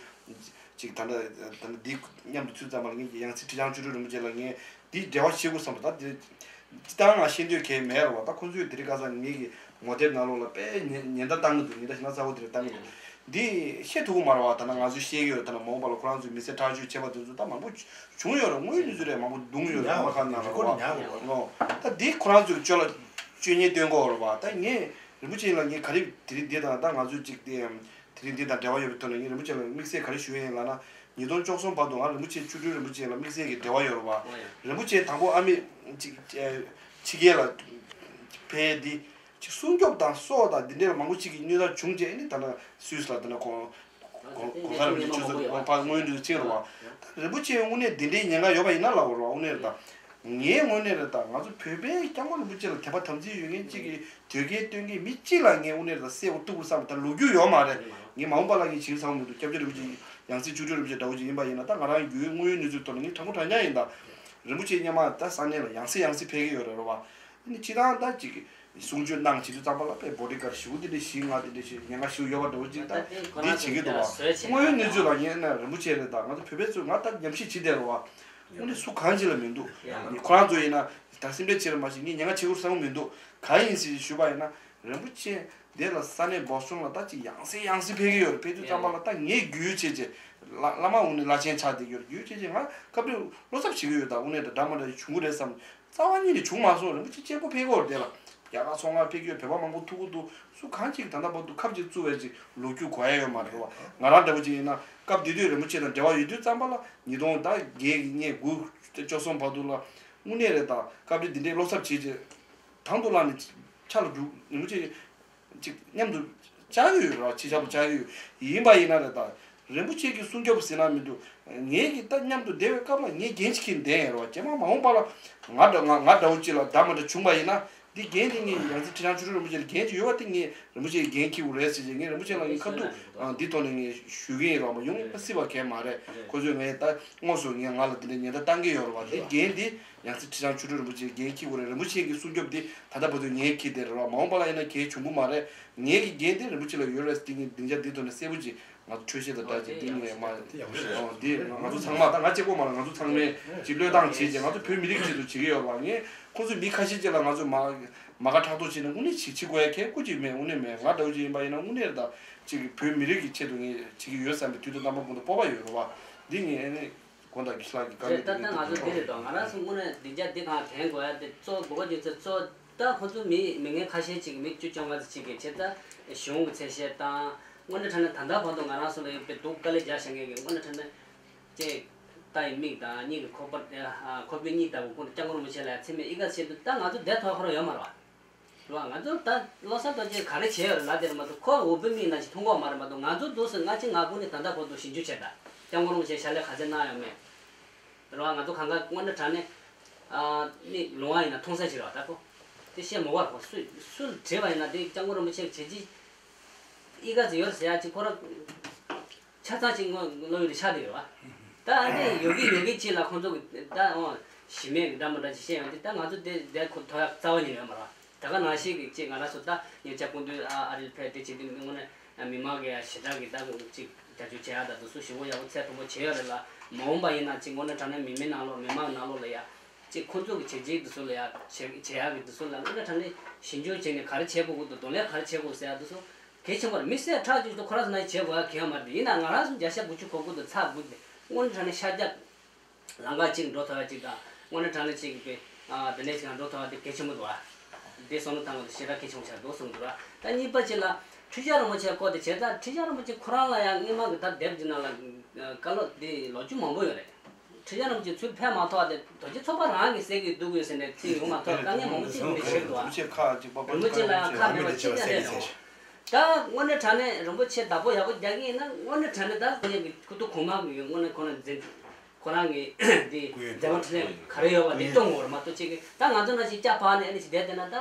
ཅིག་ད་ལྟ་ད་ལྟ་འདི་མཉམ་དུ་ཚུད་ཙམ་པ་ལ་ངས་ཡང་སྲིད་ཁྲི་བྱང་ཆོས་སྒྲོན་རིན་པོ་ཆེ་ལ་ངས་འདི་འབྲེལ་བ་བྱེད་དགོས་བསམ་པ་ད་དེ། སྤྱིར་བཏང་ང་ཤེས་འདོད་གང་ཡང་མེད་རེད་བ། ད་ཁོང་ཚོས་དེ་རིང་ཁ་སང་ངེད་ཀྱི་ངོ་དེབ་ནང་ལོགས་ལ་དཔེ་ཉེན་ཉེན་བརྡ་བཏང་གི་འདུག་ཉེན་བརྡ་ཞེ་དྲག་ཚ་བོ་དེ་རེད་བཏང་གི་འདུག་འདི་བཤད་ཐུབ་ཀྱི་མ་རེད་བ། ད་ནང་ང་ཚོས་བཤད་ཀྱི་ཡོད་རེད། ད་ནང་མ་འོངས་པ་ལ་ཁོ་རང་ཚོས་མི་སེར་ཐག་གཅོད་བྱས་པ་དེ་ཚོ་ད་མང་པོ་བྱུང་ཡོད་རེད། དངོས་ཡོད་གནས་ཚུལ་རེད། མང་པོ་བརྡུངས་ཡོད་རེད། ཉག་ཁ་ནང་རེ་ཀོར་ཌི་ཉག་གི་རེད། ལོ། ད་འདི་ཁོ་རང་ཚོས་སྤྱོད་ལ་སྤྱོད་ཉེས་སྟོན་གྱི་ཡོད་རེད་བ། ད་ངས་རིན་པོ་ཆེ་ལ་ངས་ག་རེ་དེ་རིང་འདི་དང་ད་ང་ཚོས་ཅིག་དེ་དེ་རིང་འདི་དང་འབྲེལ་བ་ཡོད་པའི་ཐོག་ནས་ངས་རིན་པོ་ཆེ་ལ་དམིགས་བསལ་ག་རེ་ཞུ་ཡ་ཡིན་ལབ་ན། ཉིས་སྟོང་བཅུ་གསུམ་བར་དུ་ང་རིན་པོ་ཆེ་བཅུ་དྲུག་རིན་པོ་ཆེ་ལ་དམིགས་བསལ་གྱི་འབྲེལ་བ་ཡོད་རེད་བ། རིན་པོ་ཆེ་དང་པོ་ཨ་མེ་ཅིག་ཕྱི་རྒྱལ་ལ་ཕེབས་ཏེ་ཅིག་སྲུང་སྐྱོབ་དང་སྲོག་དང་འདི་འདྲའི་ལ་མང་པོ་ཅིག་གི་གནོད་ཐབས་བྱུང་རྗེས་ནི་ད་ལྟ་སུད་སི་ལ་ད་ལྟ་ཁོང་གོང་ས་རིན་པོ་ཆེ་ཆོས་ཚོགས་ཀྱི་ཕ་མངོན་འདོད་ཅིག་རེད་བ། ད་རིན་པོ་ཆེ་དངོས་གནས་འདི་འདྲའི་ཉེན་ཁ་ཡོད་པ་ཡིན་ན་ལབ་དགོས་རེད་བ། དངོས་གནས་རེད་ད། ངའི་ངོས་ནས་རེད་ད། ང་ཚོ་བོད་པའི་སྐྱབས་མགོན་རིན་པོ་ཆེ་ལ་དད་པ་དམ་ཚིག་ཡོད་མཁན་གཅིག་གིས་དོལ་རྒྱལ་སྟོན་མཁན་མི་གཅིག་ལ་ངས་དངོས་གནས་རེད་ད་གསལ་པོ་གཏུག་དགོས་བསམ་ད་ལོ་རྒྱུས་ཡོད་མ་རེད། ངས་མ་འོངས་པ་ལ་ངས་བྱེད་བསམ་མི་འདུག་སྐྱབས་རྗེ་རིན་པོ་ཆེ་ཡང་སྲིད་བཅུ་དྲུག་རིན་པོ་ཆེ་འདྲ་བོ་ཅིག་ཡིན་པ་ཡིན་ན་ད་ང་རང་ཡུལ་དངོས་ཡོད་གནས་ཚུལ་ཐོག་ནས་ངས་དྲང་པོ་དྲང་རྐྱང་ཡིན་ད། རིན་པོ་ཆེ་སྔོན་མ་ད་ས་གནས་ལ་ཡང་སེ་ཡང་སེ་ཕེབས་ཀྱི་ཡོད་རེད་རེད་བ། ཨ་ནི་སྤྱིར་བཏང་ད་ཅིག་གསུང་ཆོས་གནང་བྱེད་དུས་ཙམ་པ་ལ་དཔེ་བོ་ཌི་གར་ཌི་ཞེ་པོ་དེ་འདྲ་ཞིག་ང་དེ་འདྲ་ཞིག་ཉེན་ཁ་ཞེ་པོ་ཡོད་པ་འདྲ་བོ་ཅིག་ད་འདི་བྱེད་ཀྱི་འདུག་བ། དངོས་ཡོད་གནས་ཚུལ་ལ་ངས་ན་རིན་པོ་ཆེ་རེད་ད་ང་ཚོ་བོད་པའི་ཚོས་ང་ད་ཉམས་ཞིབ་བྱེད་བསྡད་རེད་བ། དངོས་གནས་སུ་གང་ཅིག་ལ་མི་འདུག་ཁོ་རང་ཚོ་ཡིན་ན་ད་སེམས་ཁྲལ་བྱེད་རེད་མ་གཞི་ངས་ཉེན་ཁ་བྱེད་དགོས་བསམ་གྱི་མི་འདུག་གང་ཡིན་ཟེར་ཞུས་པ་ཡིན་ན་རིན་པོ་ཆེ་འདི་ལ་ས་གནས་སྦོ་སི་ཊོན་ལ་ད་ཅིག་ཡང་སེ་ཡང་སེ་ཕེབས་ཀྱི་ཡོད་རེད། ཕེབས་དུས་ཙམ་པ་ལ་ད་ངས་རྒྱུས་ཡོད་བྱས་རྗེས་བླ་བླ་མ་འོང་ནས་བླ་ཆེན་ཆགས་བསྡད་ཀྱི་ཡོད་རེད། རྒྱུས་ཡོད་བྱས་རྗེས་ང་སྐབས་དེ་བློ་འཚབ་བྱེད་ཀྱི་ཡོད་ད། དངོས་གནས་ད་འདྲ་མ་འདྲ་བྱུང་གི་རེད་བསམ། རྩ་བ་ཉིད་ནས་བྱུང་མ་སོང་། རིན་པོ་ཆེ་གཅིག་པོ་ཕེབས་ཀྱི་ཡོད་རེད་དེ་ལ། རྒྱ་གར་ཚོང་ཁང་ཕེབས་ཀྱི་ཡོད། བོད་པ་མང་པོ་ཐུག་གི་འདུག་སུ་གང་ཅིག་ད་ལྟ་བར་དུ་ཁབ་ཅིག་བཙུགས་པའི་ཅིག་ལོ་རྒྱུས་གོ་ཡ་ཡོད་མ་རེད་བ། ང་རང་འདྲ་བོ་ཅིག་ཡིན་ན་སྐབས་དེ་དུས་རིན་པོ་ཆེ་དང་འབྲེལ་བ་ཡོད་དུས་ཙམ་པ་ལ་ཉིས་སྟོང་ད་བརྒྱད་ཀྱི་ནས་དགུ་བཅུ་གསུམ་བར་དུ་ལ་དངོས་གནས་རེད་ད། སྐབས་དེ་འདི་འདྲའི་བློ་འཚབ་བྱེད་ཅིག་དང་དུ་བླངས་ནས་ཆ་ལ་འཇུག་རིན་པོ་ཆེ་ཅིག་མཉམ་དུ་བཅར་གྱི་ཡོད་རེད་བ། ཕྱི་ཞབས་བཅར་གྱི་ཡོད་ཡིན་པ་ཡིན་ན་རེད་ད། རིན་པོ་ཆེ་གི་སྲུང་སྐྱོབ་ཟེར་ན་མི་འདུག་ངེད་ཀྱི་ད་མཉམ་དུ་བསྡད་པའི་སྐབས་ལ་ངས་འགན་ཅིག་འཁྱེར་བསྡད་ཡིན་རེད་བ། རྗེས་མ་མ་འོངས་པ་ལ་ང་འདྲ་ང་ང་འདྲ་བོ་ཅིག་ལ་འདྲ་མ་འདྲ་བྱུང་བ་ཡིན་ན་འདི་འགན་དེ་ངས་ཡང་སྲིད་ཁྲི་བྱང་ཆོས་སྒྲོན་རིན་པོ་ཆེ་ལ་འགན་ཅིག་ཡོད་པ་དེ་ངས་རིན་པོ་ཆེ་གི་འགན་འཁྱེར་དགོས་རེད་ཟེར་བྱས་ངས་རིན་པོ་ཆེ་ལ་ངས་ཁ་ཐུག་འདིའི་ཐོག་ནས་ངས་ཞུ་གི་ཡིན་རེད་བ། ཡོང་ཡིན་པ་སྲིད་པ་གས་མ་རེད། ཁོ་ཚོས་ངས་ད་དངོས་སུ་ངས་ང་ལ་འདི་འདྲ་ཉེན་བརྡ་བཏང་གི་ཡོད་རེད་བ། འདི་འགན་འདི་ཡང་སྲིད་ཁྲི་བྱང་ཆོས་སྒྲོན་རིན་པོ་ཆེ་འགན་འཁྱེར་དགོས་རེད། རིན་པོ་ཆེ་གི་སྲུང་སྐྱོབ་འདི་ད་ལྟ་བར་དུ་ངས་འཁྱེར་བསྡད་རེད་བ། མ་འོངས་པ་ལ་ཡིན་ན་གལ་བྱུང་གི་མ་རེད། ངས་ཀྱི་འགན་འདི་རིན་པོ་ཆེ་ལ་ཡོད་རེད་ཟེར། འདི་ངས་སྡིངས་ཆ་འདི་ཐོག་ནས་གསལ་པོ་ཅིག་ང་ཚོ་འཕྲོད་བཤད་དང་སྦྲགས་ཅིག་འདི་ངས་མ་འདི་ང་ཚོ་ཚང་མ་ད་ང་གཅིག་པོ་མ་རེད། ང་ཚོ་ཚང་མས་ཅིག་བློས་བཏང་བྱས་ཅིག་ང་ཚོ་བོད་མི་རིགས་ཆེད་དུ་བྱེད་ཀྱི་ཡོད་རེད་བ། ངས་ཁོང་ཚོ་མི་ཁ་ཤས་ཅིག་ལ་ང་ཚོ་མ་མ་དགའ་ཕྲག་དོག་བྱས་ནས་དངོས་གནས་ཅིག་བྱེད་དགོས་ཡ་གལ་སྐུ་ཅིག་མེད། དངོས་གནས་མེད། ང་འདྲ་བོ་ཅིག་ཡིན་པ་ཡིན་ན་དངོས་གནས་རེད་ད། ཅིག་བོད་མི་རིགས་ཀྱི་ཆེད་དུ་ངས་བྱེད་ཀྱི་ཡོད་བསམ་པའི་དུས་དང་རྣམ་པ་ཀུན་ཏུ་སྤོབས་པ་ཡོད་རེད་བ། འདི་ངས་ཨ་ནི་དགོངས་དག་གི་ཤ་ལག་གི་བཀའ་རེད། ད་ལྟ་ང་ཚོ་འདི་རེད་དོ། ང་རང་ཚོ་དངོས་གནས་སྡིངས་ཆ་འདི་གང་དྲན་དགོས་ཡ་དེ་གཙོ་བོ་གོ་རྒྱུ་ཚོད་གཙོ་ད་ཁོ་ཚོ་མི་མི་ངན་ཁ་ཤས་ཅིག་མི་བཅུ་བཅོ་ལྔ་ཙམ་ཅིག་གིས་བྱས་ད་གཞུང་གི་ཚད་གཞི་དང་དངོས་གནས་དྲང་གནས་ད་ལྟ་བར་དུ་ང་རང་ཚོ་ལ་ཡོད་པའི་སྡུག་དཀའ་ལས་རྒྱག་བཞག་མཁན་གྱི་དངོས་གནས་དྲང་གནས་ཅེས་རྟ་ཡི་མིག་དང་གཉིས་ཀྱི་ཁོག་པ་ཁོག་པའི་གཉིས་ལྟ་བུ་ཀུན་སྐྱབས་མགོན་རིན་པོ་ཆེ་ལ་ཡ་མཚན་སྨད་གཡུས་ཁ་ཆེད་དུ་ད་ང་ཚོ་བསྡད་ཐུབ་ཁོ་རང་ཡོད་མ་རེད་བ། རེད་བ། ང་ཚོ་ད་བློ་བཟང་རྡོ་རྗེ་ག་རེ་བྱས་ཡོད་རེད་ལབ་དེ་རེད་མ་གཏོགས་ཁོ་འོས་བུད་མེད་ནང་བཞིན་མཐོང་གི་ཡོད་མ་རེད་མ་གཏོགས། ང་ཚོ་འདུག་སེ་སྔ་ཕྱི་ང་ཀུན་ནས་ད་ལྟ་བར་དུ་ཞིབ་འཇུག་བྱས་ད་སྐྱབས་མགོན་རིན་པོ་ཆེ་ཕྱག་ལས་ག་ཚད་གནང་ཡོད་མེད། རེད་བ། ང་ཚོ་གང་ག་དངོས་གནས་དྲང་གནས་ཨ་ནི་ལུང་བ་ཡིན་ན་མཐོང་ས་ཞིག་རེད་བ། ད་ཁོ་དེ་བཤད་མ་དགོས་རེད། ཁོ་སུ་སུ་ལ་དྲིས་པ་ཡིན་ན་དེ་སྐྱབས་མགོན་རིན་པོ་ཆེ་གི་བྱས་རྗེས་ཨི་ག་ཚོད་ཡོད་རེད་ཟེར་ཡ་ཅིག་ཁོ་རང་ཆ་ཚང་ཅིག་བློ་ཡུལ་དུ་ཆགས་བསྡད་ཡོད་བ། ད་ཨ་ནི་ཡོད་ཀྱི་ཡོད་ཀྱི་ཅིག་ལ་ཁོང་ཚོ་གི་ད་འོ་གཞི་མེད་ཀྱི་འདྲ་མི་འདྲ་ཅིག་བཤད་ཡོང་དུས་ད་ང་ཚོ་དེ་དེ་ཁོ་ཐོ་ཡག་རྩ་བ་ཉིད་ནས་ཡོད་མ་རེད་བ། ད་ག་ནང་བཞིན་གྱི་ཅིག་ང་རང་ཚོ་ད་ཉེ་ཆར་སྐུ་མདུན་ཨ་ཨ་རིར་ཕེབས་དེ་བྱེད་དུས་དངོས་གནས་མི་མང་གི་ཞེ་དྲག་གི་ད་ཅིག་རྒྱབ་སྐྱོར་བྱེད་ཡག་དང་དེ་ཚོ་ཞེ་པོ་ཡག་པོ་ཚད་མཐོན་པོ་བྱས་ཡོད་རེད་ལ། མ་འོངས་པ་ཡིན་ན་ཅིག་དངོས་གནས་དྲང་གནས་མི་མེད་ནང་ལོགས་མི་མང་ནང་ལོགས་ལ་ཡ་ཅིག་ཁོང་ཚོ་གི་བྱས་རྗེས་དེ་ཚོ་ལ་ཡ་བྱེད་བྱེད་ཡག་གི་དེ་ཚོ་ལ་དངོས་གནས་དྲང་གནས་ཞིབ་འཇུག་བྱས་ནས་ག་རེ་བྱེད་དགོས་ཀྱི་འདུག་གདོང་ལེན་ག་རེ་བྱེད་དགོས་ཟེར་ཡག་དེ་ཚོ་གལ་ཆེན་པོ་རེད། མི་སེར་ཁྲག་ཅིག་ཏུ་ཁོ་རང་ཚོ་ནང་བྱེད་དགོས་ཡག་གང་ཡང་མ་རེད། ཡིན་ན་ང་རང་ཚོ་བརྒྱ་ཆ་དགུ་བཅུ་གོ་དགུ་དང་ཚེག་དགུ་དེ་དངོས་གནས་དྲང་གནས་ཤར་རྒྱག་ལམ་ཁ་གཅིག་འགྲོ་ཐུབ་ཡག་གཅིག་དང་། དངོས་གནས་དྲང་གནས་གཅིག་གི་དཔེ་དེ་འདྲས་ཅིག་ལ་འགྲོ་ཐུབ་ཡག་དེ་གལ་ཆེན་པོ་འདུག་ཨ། དེ་བསམ་བློ་བཏང་བ་དེ་ཞེ་དྲག་གལ་ཆེན་པོ་ཆགས་འདུག་གསུངས་འདུག་ར། ད་གཉིས་པ་ཅིག་ལ་ ཁྲི་བྱང་རིན་པོ་ཆེ་སྐོར་དེ་བྱས་ཙང་ཁྲི་བྱང་རིན་པོ་ཆེ་ཁོ་རང་ལ་ཡང་སྔོན་མ་གི་ད་དེབ་འདི་ནང་ལ་བཀའ་སློབ་འདི་ལོ་རྒྱུས་མང་པོ་ཡོད་རེད། ཁྲི་བྱང་རིན་པོ་ཆེ་ཚུར་ཕེབས་མ་ཐག་དེ་རྡོ་རྗེ་ཚོགས་པ་རང་གིས་ཟས་ཀྱི་འདུག་དགོས་ཟེར་ནས་ཚིག་ཡོང་མ་ཐག་དཀའ་ངལ་མང་པོ་ཅིག་མི་ཤེས་འདུག་ཨ། རིན་པོ་ཆེ་ལ་ཡང་ཁ་མེད་པ་ཅི་ཡང་རེད་ཡོང་། ད་དངོས་གནས་དྲང་གནས་རིན་པོ་ཆེ་བདག་པོ་ཡག་པོ་རྒྱག་གི་ཡིན་ན་དངོས་གནས་དྲང་གནས་ད་ཁོ་གཉིས་ཀྱི་ཁུ་ཐུག་གོང་མ་གི་དངོས་གནས་ཁོ་རང་འཛིན་ཁོ་རང་གི་འདི་མཛད་པ་འཕྲིན་ལས་ག་རེ་ཡོད་པ་དེ་སྐྱོང་དགོས་རེད་མ་གཏོགས་ཅིག་གི་ད་ང་ཚོ་ནང་བཞིན་སྐྱ་བར་ནས་ཨ་ནི་ཞིག་བསྡད་བསྡད་ན་ད།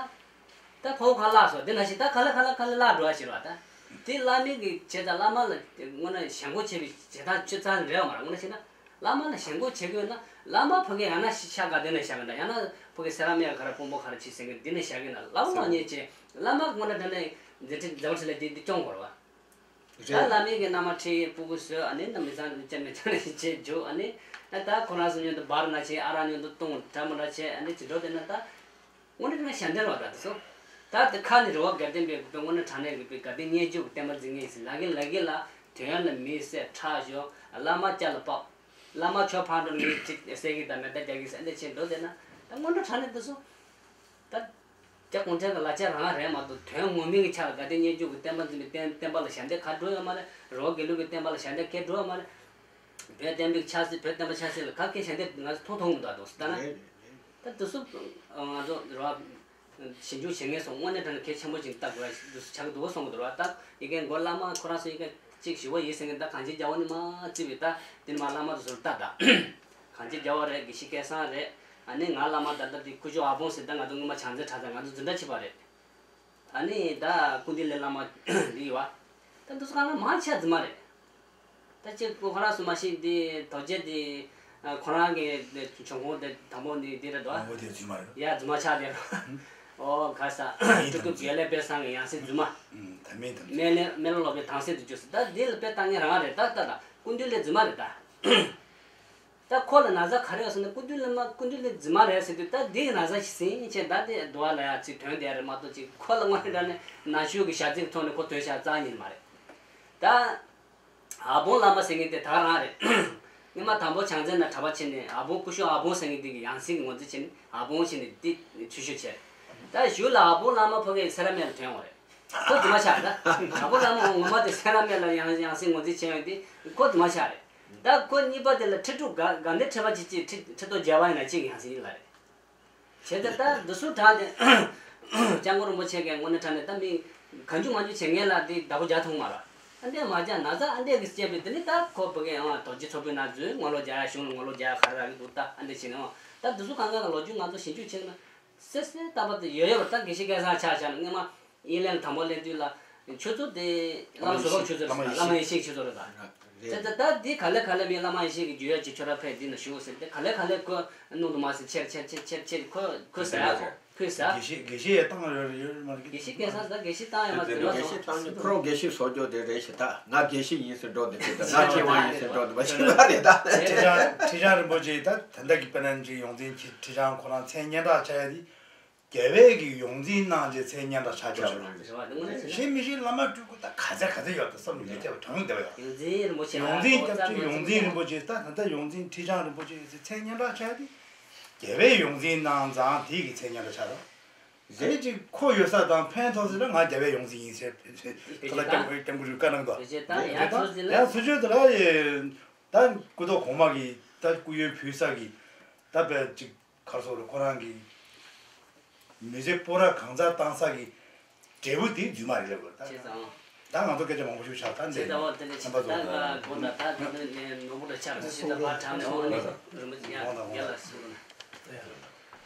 ད་ཕོ་ཁ་བརླག་སོང་། དེ་ནང་བཞིན་ད་ག་ལེ་ག་ལེ་ག་ལེ་བརླག་འགྲོ་བ་ཞིག་རེད་བ་ད། དེ་བླ་མའི་གི་བྱས་ཙང་བླ་མ་ལ་དངོས་གནས་ཞེན་ཁོག་ཆེ་བའི་བྱེད་སྟངས་ཆུ་ཚང་རེད་བ་མ་རེད། དངོས་གནས་བྱས་ན་བླ་མ་ལ་ཞེན་ཁོག་བྱེད་དགོས་ན་བླ་མ་ཕ་གི་ཡང་ན་ཤ་ག་དེ་ནས་བཞག་གི་འདྲ་ཡང་ན་ཕ་གི་སེ་ར་མེ་ཡ་ག་ར་དཔོན་པོ་ག་ར་ཆི་ཟེར་གི་འདི་ནས་བཞག་གི་ན་བླ་མ་ལ་ཉེས་ཆེ་བླ་མ་དངོས་གནས་དྲང་གནས་མཛད་འཕྲིན་མཛད་པ་འཕྲིན་ལས་འདི་འདི་སྐྱོང་དགོས་རེད་བ། ད་བླ་མའི་གི་མནའ་མ་ཁྲིད་སྤུ་གུ་བཟོས་ཨ་ནི་རྣམ་མི་ཚང་ཅན་མི་ཚང་ནས་བྱེད་རྒྱུ་ཨ་ནི་ད་ཁོ་རང་ཚོ་མཉམ་དུ་བར་ན་བྱེད་ཨ་རག་མཉམ་དུ་བཏུང་འདྲ་མི་འདྲ་བྱེད་ཨ་ནི་ཇི་འགྲོ་དེ་ན་ད། དངོས་གནས་དྲང་གནས་ཞབས་འདྲེན་རེད་བ་ད་དེ་ཚོ། ད་དེ་ཁ་ནས་རེ་བ་དགའ་ལྡན་པའི་དངོས་གནས་དྲང་གནས་ཀྱི་དགའ་ལྡན་སྙན་བརྒྱུད་ཀྱི་བསྟན་པ་འཛིན་མཁན་ཡིན་ཟེར་ལ་གིན་ལ་གིན་ལ་དོན་ཡོད་ན་མི་བསད་ཁྲག་གཞོལ་བླ་མ་སྐྱ་ལ་ཕབ། བླ་མ་ཆོས་ཕར་འགྲོ་ངས་ཅིག་བསད་ཀྱི་དང་མེ་མདའ་རྒྱག་གི་ཟེར་འདི་བྱེད་འགྲོ་དེ་ན་ད་དངོས་གནས་དྲང་གནས་དེ་ཚོ། ད། རྒྱ་གུང་ཁྲན་གྱི་ལག་ཆ་རང་རེད་མ་གཏོགས་དོན་ངོ་མའི་གི་ཆ་ལ་དགའ་ལྡན་སྙན་བརྒྱུད་ཀྱི་བསྟན་པ་འཛིན་པའི་བསྟན་བསྟན་པ་ལ་ཞབས་འདེགས་ག་འགྲོ་ཡོད་མ་རེད། རི་བོ་དགེ་ལུགས་ཀྱི་བསྟན་པ་ལ་ཞབས་འདེགས་ག་འགྲོ་ཡོད་མ་རེད། བོད་བསྟན་པའི་ཆབ་སྲིད་བོད་བསྟན་པ་ཆབ་སྲིད་ལ་ག་གེ་ཞབས་འདེགས་ང་ཚོ་མཐོང་མཐོང་མི་འདུག་ཨ་འདུག་ཟེར་ལྟ་ན། རེད་རེད་རེད། ད་དེ་ཚོ་ང་ཚོ་རེད་བ། ཞིབ་འཇུག་བྱེད་མཁན་ཚོ་དངོས་གནས་དྲང་གནས་གལ་ཆེན་པོ་ཞིག་ལྟ་དགོས་ཡ་འདུག་ཆགས་ཀྱི་འདུག་གསུང་གི་འདུག་རེད་བ། ད་ཡི་གེ་མགོ་བླ་མ་ཁོ་རང་ཚོ་ཡི་གེ་གཅིག་ཞུ་བ་ཡིན་ཟེར་མཁན་ད་གངས་ཅན་རྒྱལ་བ་ནི་མ་བརྩིས་པའི་ད་དེ་ནི་མ་བླ་མ་དེ་ཚོར་ལྟ་ད། གངས་ཅན་རྒྱལ་བ་རེད། དགེ་བཤེས་སྐལ་བཟང་རེད། ཨ་ནི་ང་བླ་མ་ད་ལྟ་དེ་སྐུ་ཞབས་ཨ་བོང་ཟེར་ད་ང་ཚོ་སྔོན་མ་བྱང་རྩེ་གྲྭ་ཚང་ང་ཚོ་འཛིན་གྲྭ་གཅིག་པ་རེད། ཨ་ནི་ད་ཀུན་བཏུས་གླིང་བླ་མ་འདི་ཡོད་བ། ད་འདི་ཚོ་གང་ལ་མང་ཆེ་རྫུན་མ་རེད། ད་ཅིག་ཁོ་རང་ཚོ་མ་གཞི་འདི་རྡོ་རྗེ་འདི་ཁོ་རང་གི་འདི་བྱུང་ཁུངས་དེ་དང་པོ་འདི་འདི་རེད་དོ། ཨོ་དེ་རྫུན་མ་རེད། ཡ་རྫུན་མ་ཆགས་བསྡད་རོ། ཨོ་ག་ས་སྤྲུལ་སྐུ་དགེ་ལེགས་དཔལ་བཟང་གི་ཡང་སྲིད་རྫུན་མ། ད་མིན་ད་མིན། སྨན་སྨན་བླ་སློབ་དཔོན་དྭངས་གསལ་དུ་བཅུག་ཟེར་ད་འདི་ལ་དཔེ་ལྟ་མཁན་རང་རེད་ད་ལྟ་ད་ཀུན་བཏུས་གླིང་རྫུན་མ་རེད་ད། ད་ཁོ་ལ་ན་ཚ་ག་རེ་ཡོད་ཟེར་ན་ཀུན་བཏུས་གླིང་མ་ཀུན་བཏུས་གླིང་རྫུན་མ་རེད་ཟེར་དུས་ད་འདི་གི་ན་ཚ་ཞིག་ཟིན་ཆེ་ད་དེ་འདུག་བ་ལ་ཡ་ཚིག་དོན་དེ་རེད་མ་གཏོགས་ཅིག་ཁོ་ལ་དངོས་གནས་དྲང་གནས་ན་ཤུལ་གི་ཞག་ཚིག་ཐོག་ནས་ཁོ་དོན་བྱ་རྩ་ཉིད་མ་རེད། ད་ཨ་བོང་བླ་མ་ཟེར་མཁན་དེ་ད་རང་རེད། སྔོན་མ་དང་པོ་བྱང་རྩེ་ན་གྲྭ་པ་ཕྱིན་ནས་ཨ་བོང་སྐུ་ཞབས་ཨ་བོང་ཟེར་མཁན་དེ་གི་ཡང་སྲིད་ཀྱི་ངོས་འཛིན་བྱས་ནས་ཨ་བོང་ཕྱིན་ནས་དེ་ཆོས་ཞུ་བྱས། ད་གཞུག་ལ་ཨ་བོང་བླ་མ་ཕ་གིའི་སེ་ར་སྨད་ལ་ཐོན་ཡོང་རེད། ཁོ་རྫུན་མ་ཆགས་རེད། ད་ཨ་བོང་བླ་མ་ངོ་མ་དེ་སེ་ར་སྨད་ལ་ཡང་ཡང་སྲིད་ངོས་འཛིན་བྱས་ཡོང་དེ་ཁོ་རྫུན་མ་ཆགས་རེད། ད་ཁོ་གཉིས་པ་དེ་ལ་ཁྲི་དྲུག་དགའ་དགའ་ལྡན་ཁྲི་པ་གཅིག་གཅིག་ཁྲི་ཁྲི་ཐོག་བརྒྱད་པ་ཡིན་ན་གཅིག་ཡང་སྲིད་ཡིན་ལ་རེད། བྱས་ཙང་ད་འདི་ཚོ་དྲངས་ཏེ་སྐྱབས་མགོན་རིན་པོ་ཆེ་གིས་དངོས་གནས་དྲང་གནས་ད་མི་གང་བྱུང་མང་བྱུང་བྱེད་མཁན་ལ་འདི་བདག་པོ་རྒྱག་ཐུབ་མ་རེད། ཨ་འདྲས་མ་རྒྱག་ན་ཚ་ཨ་འདྲས་ཀྱི་སྐྱེས་པའི་དེ་ནི་ད་ཁོ་བུ་གའི་ཨང་རྡོ་རྗེ་ཚོགས་པའི་ནང་འཛུལ་ངོ་ལོག་རྒྱག་ཡ་གཞུང་ལ་ངོ་ལོག་རྒྱག་ཡ་ག་རེ་རག་གི་འདུག་ད་ཨ་འདྲས་བྱས་ནས་ཨང་ད་འདི་ཚོ་གང་ག་གི་ལོ་རྒྱུས་ང་ཚོ་ཞིབ་འཇུག་བྱས་ན། སེ་སེ་ལྟ་བ་དེ་ཡོད་ཡོད་རེད། ད་དགེ་བཤེས་སྐལ་བཟང་ཆ་བཞག་ན་སྔོན་མ་དབྱིན་ལན་ལ་དང་པོ་སླེབས་དུས་ལ་ཁྱོད་ཚོ་དེ་བླ་མ་ཟུར་པ་ཁྱོད་ཚོ་རེད། བླ་མ་ཡེ་ཤེས་ཁྱོད་ཚོ་རེད་ད། རེད། དེ་ད་ད་འདི་ག་ལེ་ག་ལེ་མིན་བླ་མ་ཡེ་ཤེས་ཀྱི་རྒྱུས་ཡོད་ཅིག་ཁྱོད་ར་ཕེབས་འདི་ན་བཞུགས་ཟེར་ཏེ་ག་ལེ་ག་ལེ་ཁོ་སྣུམ་དུ་མ་ཟེར་ཆེར་ཆེར་ཆེར་ཆེར་ཆེར་ཁོ་ཁོས་ཟ་ཁོས་ཟ། དགེ་བཤེས་དགེ་བཤེས་ཡང་བཏང་ཡོད་ཡོད་མ་རེད། དགེ་བཤེས་སྐལ་བཟང་ད་དགེ་བཤེས་བཏང་ཡོད་མ་རེད། དགེ་བཤེས་བཏང་ནས་ཁོ་རང་དགེ་བཤེས་བཟོ་རྒྱུ་དེ་རེད་ཞེ་ད་ང་དགེ་བཤེས་ཡིན་ཟེར་འགྲོ་འདི་ཁྱོད་ད་ང་ཆེ་བ་ཡིན་ཟེར་འགྲོ་འདི་མ་ཤེས་པ་རེད་ད། ཁྲི་བྱང་ཁྲི་བྱང་རིན་པོ་ཆེ་ད་ད་ལྟ་གི་དཔེར་ན་འདྲི་ཡོངས་འཛིན་ཁྲི་བྱང་ཁོ་རང་མཚན་སྙན་གྲགས་ཆགས་ཡ་དེ། རྒྱལ་བས་ཀྱི་ཡོངས་འཛིན་གནང་རྗེས་མཚན་སྙན་གྲགས་ཆགས་ཆོག་རེད། ཞེས་མི་ཤེས་བླ་མ་སྤྲུལ་སྐུ་ད་ག་ཚད་ག་ཚད་ཡོད་ད་བསམ་ནས་ལས་ཀྱབ་གྲངས་ལས་འདས་པ་ཡོད། ཡོངས་འཛིན་རིན་པོ་ཆེ་ཡོངས་འཛིན་སྐྱབས་རྗེ་ཡོངས་འཛིན་རིན་པོ་ཆེ་ད་ད་ལྟ་ཡོངས་འཛིན་ཁྲི་བྱང་རིན་པོ་ཆེ་ཟེར་མཚན་སྙན་གྲགས་ཆགས་ཏེ། རྒྱལ་བས་ཡོངས་འཛིན་གནང་ཙང་དེ་གི་མཚན་སྙན་གྲགས་ཆགས་རོགས། རེད་ཅིག་ཁོ་ཡོད་ས་དང་ཕན་ཐོགས་ཟེར་ན་ང་རྒྱལ་བས་ཡོངས་འཛིན་ཡིན་ཟེར་ཁ་ལ་སྐྱབས་མགོན་སྐྱབས་མགོན་རིན་པོ་ཆེས་བཀའ་གནང་གོ། རེད་ད་ཡང་ཚོད་ཟིན་ན་ཡང་ཚོད་ཆོས་དེ་ལ་ཡེ་ད་སྐུ་ཐོག་གོང་མ་གི་ད་སྐུ་ཡོན་ཕུལ་ས་གི་ད་བས་ཅིག་གར་སོགས་རུ་ཁོ་རང་གི་མི་ཚེ་སྤོ་ར་གང་ཚ་བཏང་ས་གི་འབྲས་བུ་དེ་རྫུན་མ་རེད་ལབ་དགོས་ད། བྱས་ཙང་། ད་ང་ཚོ་སྐད་ཆ་མང་པོ་ཞིག་བཤད་ད་འདི་བྱས་ཙང་འོ་དེ་འདྲ་ཅིག་རྣམ་པ་ད་ཚོ་ང་དགོངས་དག་ད་ད་ནི་ནོར་བུ་འདྲ་ཆགས་རེད་ཟེར་ད་ཕར་དྲངས་ནས་འོ་ནི་རིན་པོ་ཆེ་ཡང་རྒན་ལགས་སུ་རུ་ན།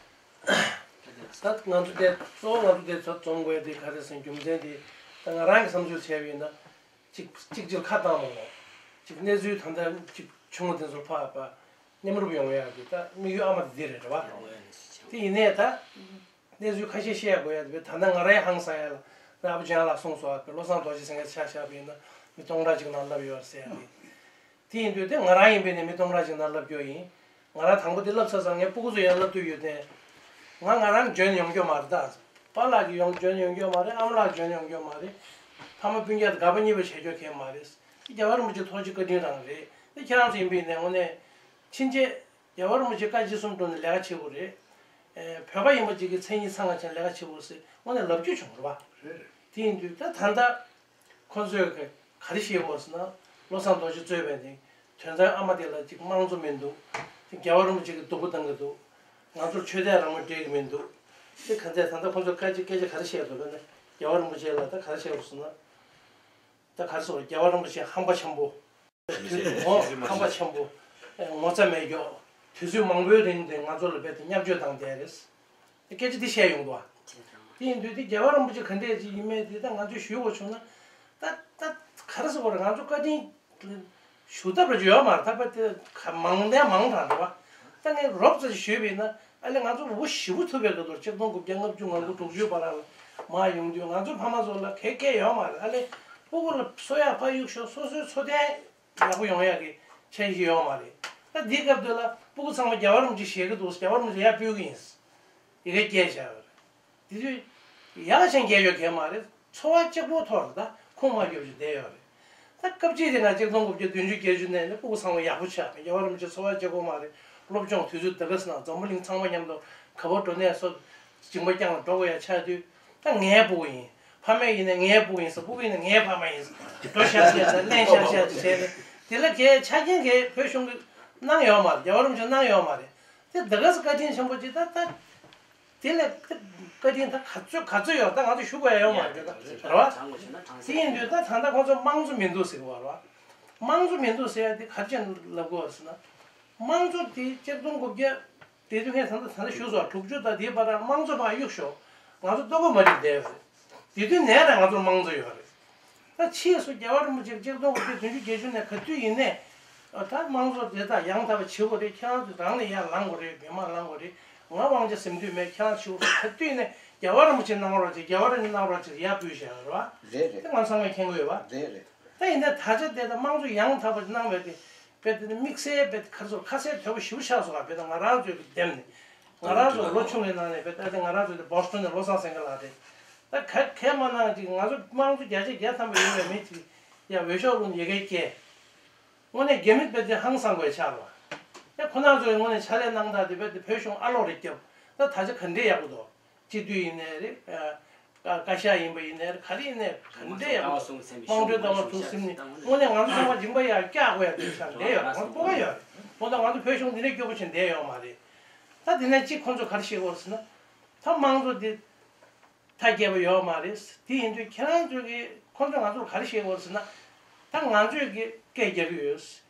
ད་ང་ཚོ་དེ་གཙོ་བོ་ང་ཚོ་དེ་ཚོ་འཛོམས་དགོས་དེ་ག་རེ་ཟེར་རྒྱུ་མཚན་དེ་ད་ང་རང་གི་བསམ་ཚུལ་བྱས་པ་ཡིན་ན་གཅིག་གཅིག་གཅིག་ཁ་བཏང་མ་འོང་། གཅིག་གནས་ཚུལ་ད་ལྟ་གཅིག་བྱུང་བ་དེ་ཚོ་ཕར་ཕར། མཉམ་རུབ་ཡོང་ཡག་གི་ད་དམིགས་ཡུལ་ཨ་མ་དེ་འདི་རེད་རེད་བ། དེ་ཡིན་ནའི་ད། གནས་ཚུལ་ཁ་ཤས་བཤད་དགོས་ཡ་དེ་བས་ད་ལྟ་ང་རའི་ཧང་སང་ཡ་ལ་ད་ཨ་བུ་ཅན་ལགས་གསུངས་སོང་བ་བློ་བཟང་རྡོ་རྗེ་ཟེར་མཁན་ཆ་བཞག་པ་ཡིན་ན་མི་སྟོང་ཕྲག་ཅིག་ནང་ལབ་ཡོད་རེད་ཟེར་ཡ་དེ། དེ་ཡིན་དུས་དེ་ང་རང་ཡིན་པས་ནས་མི་སྟོང་ཕྲག་ཅིག་ནང་ལབ་རྒྱུ་ཡིན། ང་རང་དང་པོ་དེ་ལབ་ཚར་ཙང་ངས་སྤུ་གུ་ཚོ་ཡང་ལབ་འདོད་ཡོད་དེ། ང་ང་རང་འཇོན་ཡོང་རྒྱུ་མ་རེད་ད། པཱ་ལགས་ཀྱིས་ཡོང་འཇོན་ཡོང་རྒྱུ་མ་རེད། ཨ་མ་ལགས་འཇོན་ཡོང་རྒྱུ་མ་རེད། ཕ་མ་སྤུན་ཀྱག་དགའ་པོ་གཉིས་པོ་བྱེད་རྒྱུ་གལ་མ་རེད། རྒྱལ་བ་རིན་པོ་ཆེ་ཐུགས་རྗེ་བཀའ་དྲིན་རང་རེད། དེ་ཁྱེད་རང་ཚོ་ཡིན་པས་ནས་དངོས་གནས། ཕྱིན་ཆད། རྒྱལ་བ་རིན་པོ་ཆེ་བཀའ་ཇི་གསུང་འགྲོ་ནས་ལས་ཀ་བྱེད་དགོས་རེད། ཨེ། བོད་པ་ཡིན་པ་ཅིག་གི་མཚན་ཉིད་ཚང་བ་ཅན་ལས་ཀ་བྱེད་དགོས་ཟེར་དངོས་གནས་ལབ་རྒྱུ་བྱུང་རེད་བ། རེད་རེད། དེ་ཡིན་དུས་ད་ད་ལྟ་ ཁོ་ཚོས་ག་རེ་བཤད་དགོས་ཟེར་ན། བློ་བཟང་རྡོ་རྗེ་གཙོས་པའི་དེ་དོན་ཚན་ཨ་མ་དེ་ལ་ཅིག་དམངས་གཙོ་མི་འདུག་དེ་རྒྱལ་བ་རིན་པོ་ཆེ་གིས་སྡུག་པོ་བཏང་གི་འདུག་ང་ཚོར་ཆོས་དད་རང་མོས་སྤྲད་ཀྱི་མི་འདུག་དེ་ག་ཚད་ད་ལྟ་ཁོ་ཚོས་སྐད་ཆ་སྐད་ཆ་ག་རེ་བཤད་འདུག་ལབ་ན། རྒྱལ་བ་རིན་པོ་ཆེ་ལ་ད་ག་རེ་བཤད་དགོས་ཟེར་ན། ད་ག་རེ་ཟེར། རྒྱལ་བ་རིན་པོ་ཆེ་ཧམ་པ་ཆེན་པོ། དུས་ཚོད་འོ་ཁམས་པ་ཆེན་པོ། ངོ་ཚ་མེད་མགྱོགས། དུས་ཚོད་མང་པོའི་རིང་དེ་ང་ཚོ་ལ་རྦད་དེ་བརྙས་བཅོས་བཏང་བསྡད་རེད། སྐད་ཆ་འདི་བཤད་ཡོང་གི་འདུག་བ། དེ་ཡིན་དུས་དེ་རྒྱལ་བ་རིན་པོ་ཆེ་ག་འདྲས་ཅིག་ཡིན་མིན་དེ་ད་ང་ཚོས་ཞུ་དགོས་བྱུང་ན། ད་ད་ག་རེ་ཟེར་དགོས་རེད། ང་ཚོ་བཀའ་དྲིན་ཞུ་ཐབས་རེ་ཡོད་མ་རེད། ད་པ་དེ་ག་མང་ལས་མང་དྲགས་རེད་བ། ད་ངས་རོབ་ཙམ་ཞུས་པ་ཡིན་ན། ཨ་ལས་ང་ཚོ་འུ་ཞེ་པོ་ཐུབ་པའི་སྐབས་དུ་ཆིག་སྟོང་དགུ་བརྒྱ་ལྔ་བཅུ་ང་དགུ་དྲུག་ཅུའི་བར་ལ་མར་ཡོང་དུས་ང་ཚོ་ཕ་མ་ཚོ་ལ་གལ་གལ་ཡོད་མ་རེད། ཨ་ལས་སྤུ་གུ་ལ་གསོ་ཡག་ཕར་གཡུག་ཤོག་སོ་སོའི་འཚོ་རྟེན་ཡག་པོ་ཡོང་ཡག་གི་འཆར་གཞི་ཡོད་མ་རེད། ད་འདིའི་སྐབས་དུ་ལ་སྤུ་གུ་ཚང་མ་རྒྱལ་བ་རིན་པོ་ཆེ་བཞེས་ཀྱི་འདུག་རྒྱལ་བ་རིན་པོ་ཆེ་ཡར་ཕུལ་གྱི་ཡིན། ཡི་གེ་སྐྱེལ་བྱ་བ་རེད། དེ་དུས་ཡག་ཅན་སྐྱེལ་ཡོད་གལ་མ་རེད། འཚོ་བ་གཅིག་པོ་ཐོག་རེད། ད་ཁུངས་མ་འཁྱོལ་བ་ཞིག་བསྡད་ཡོད་རེད། ད་སྐབས་གཅིག་དེ་ང་ཆིག་སྟོང་དགུ་བརྒྱ་བདུན་ཅུ་བརྒྱད་ཅུ་ནས་ནི་སྤུ་གུ་ཚང་མ་ཡག་པོ་ཆགས་པས། རྒྱལ་བ་རིན་པོ་ཆེ་འཚོ་བ་གཅིག་པོ་མ་རེད། སློབ་སྦྱོང་དུས་ཚོད་དེ་ག་སྣང་འཛམ་བུ་གླིང་ཚང་མ་མཉམ་དུ་ག་པར་འགྲོ་ནས་སོ་མཇིང་པ་རྐྱང་ལ་འགྲོ་དགོས་ཡ་ཆགས་དུས། ད་ངའི་སྤུ་གུ་ཡིན། ཕ་མ་ཡིན་ནའི་ངའི་སྤུ་གུ་ཡིན་ཟེར། སྤུ་གུ་ཡིན་ནའི་ངའི་ཕ་མ་ཡིན་ཟེར། འགྲོ་ཤག་ཤག་ཟེར། ལེན་ཤག་ཤག་ཟེར་བྱས་ནས་དེ་ལ་གའི་ཆ་རྐྱེན་གའི་བོད་གཞུང་གིས་གནང་ཡོད་མ་རེད། རྒྱལ་བ་རིན་པོ་ཆེས་གནང་ཡོད་མ་རེད། དེ་དེ་ག་ཚོད་བཀའ་དྲིན་ཆེན་པོ་ཅིག་ད་ད། དེ་ལས་བཀའ་དྲིན་ད་ག་ཚོད་ག་ཚོད་ཡོད། ད་ང་ཚོ་ཞུ་དགོས་ཡ་ཡོད་མ་རེད། ད་རེད་བ། དེ་ཡིན་དུས་ད་ད་ལྟ་ཁོང་ཚོ་དམངས་གཙོ་མི་འདུག་ཟེར་གི་ཡོད་རེད་བ། དམངས་གཙོ་མི་འདུག་ཟེར་ཡ་དེ་ག་རེ་བྱས་ནས་ལབ་དགོས་ཟེར་ན། དམངས་གཙོ་དེ་ཆིག་སྟོང་དགུ་བརྒྱ། དེ་དུས་ངས་ད་ལྟ་ད་ལྟ་ཞུས་སོང་། དྲུག་ཅུ་དང་དེའི་བར་ལ་དམངས་གཙོ་ཕར་གཡུག་ཤོག་ང་ཚོ་ལྟོ་གོས་མ་སྒྲིག་བསྡད་ཡོད་རེད། དེ་དུས་ནས་རང་ང་ཚོར་དམངས་གཙོ་ཡོད་རེད། ད་ཕྱིས་སུ་རྒྱལ་བ་རིན་པོ་ཆེ་ཆིག་སྟོང་དགུ་བརྒྱ་བདུན་ཅུ་བརྒྱད་ཅུ་ནས་ག་དུས་ཡིན་ནའི། ཨ་ད་དམངས་གཙོ་དེ་དག་ཡང་དག་པ་བྱེད་དགོས་རེད། ཁྱེད་རང་ཚོ་རང་ལ་ཡར་ལངས་དགོས་རེད། མི་མང་ལངས་དགོས་རེད། ང་དབང་ཆ་ཟིན་དུས་མེད། ཁྱེད་རང་ཚོ་ག་དུས་ནས་རྒྱལ་བ་རིན་པོ་ཆེ་གནང་རོགས་བྱེད། རྒྱལ་བ་རིན་པོ་ཆེ་གནང་རོགས་བྱེད་ཡར་འབུལ་བཞག་ཡོད་རེད་བ། རེད་རེད། དེ་ང་ཚང་མས་མཁྱེན་གྱི་ཡོད་པ། རེད་རེད། ད་ཡིན་ནའི་ད་ཆ་དེ་ད་དམངས་གཙོ་ཡང་དག་པ་གནང་བའི་དེ། དཔེ་དེ་ནི་དམིགས་བསལ་དཔེ་དེ་ག་རེ་ཟེར། ཁ་གསལ་དོད་པོ་ཞེ་པོ་ཆགས་སོང་བ། དཔེ་ད་ང་རང་ཚོའི་གི་འདེམས་ནས། ང་རང་ཚོ་ལོ་ཆུང་བའི་ནང་ནས་དཔེ་ད་དེ་ང་རང་ཚོ་དེ་བོ་སི་ཊོན་ནས་བློ་བཟང་སེང་གེ་ལགས་རེད། ད་ག་གས་མ་གནང་ཅིག་ང་ཚོ་དམངས་གཙོ་བརྒྱ་ཆ་བརྒྱ་ཐམ་པ་ཡིན་པའི་མི་ཅིག་ཡ་འོས་ཤོག་བླུགས་ནས་ཡི་གེ་སྐྱེལ། དངོས་གནས་རྒྱ་མི་དཔེ་དེ་ཧང་སང་དགོས་ཆགས་རེད་བ། ཡ་ཁོ་རང་ཚོའི་དངོས་གནས་ཕྱག་ལས་གནང་སྟངས་དེ་དཔེ་དེ་བོད་གཞུང་ཨ་ལོག་རེད་རྒྱབ། ད་ད་ཆ་ག་འདྲས་ཡག་པོ་འདུག་སྤྱི་འཐུས་ཡིན་ནའི་རེད། ཨ། བཀའ་ཤག་ཡིན་པ་ཡིན་ནའི་རེད། ག་རེ་ཡིན་ནའི་ག་འདྲས་ཡག་པོ་དམངས་ཁྲོད་ལྟ་བ་ཐུག་སེམས་ནི་དངོས་གནས་ང་ཚོ་ཚང་མ་སྦྱིན་པ་ཡར་བཀྱག་དགོས་ཡ་དེ་ཆགས་བསྡད་ཡོད་རེད། ང་ཚོ་སྤོབས་པ་ཡོད་རེད། འོ་ད་ང་ཚོ་བོད་གཞུང་འདི་འདྲས་སྐྱོ་པོ་བྱས་བསྡད་ཡོད་མ་རེད། ད་དེ་ནས་གཅིག་ཁོང་ཚོས་ག་རེ་བཤད་ཀྱི་ཡོད་རེད་ཟེར་ན། ད་དམངས་གཙོ་འདི་མཐའ་རྒྱས་པ་ཡོད་མ་རེད། དེ་ཡིན་དུས་ཁྱེད་རང་ཚོས་ཀྱི་ཁོང་ཚོས་ང་ཚོར་ག་རེ་བཤད་ཀྱི་ཡོད་རེད་ཟེར་ན། ད་ང་ཚོས་ཀྱི་སྐད་རྒྱག་གི་ཡོད།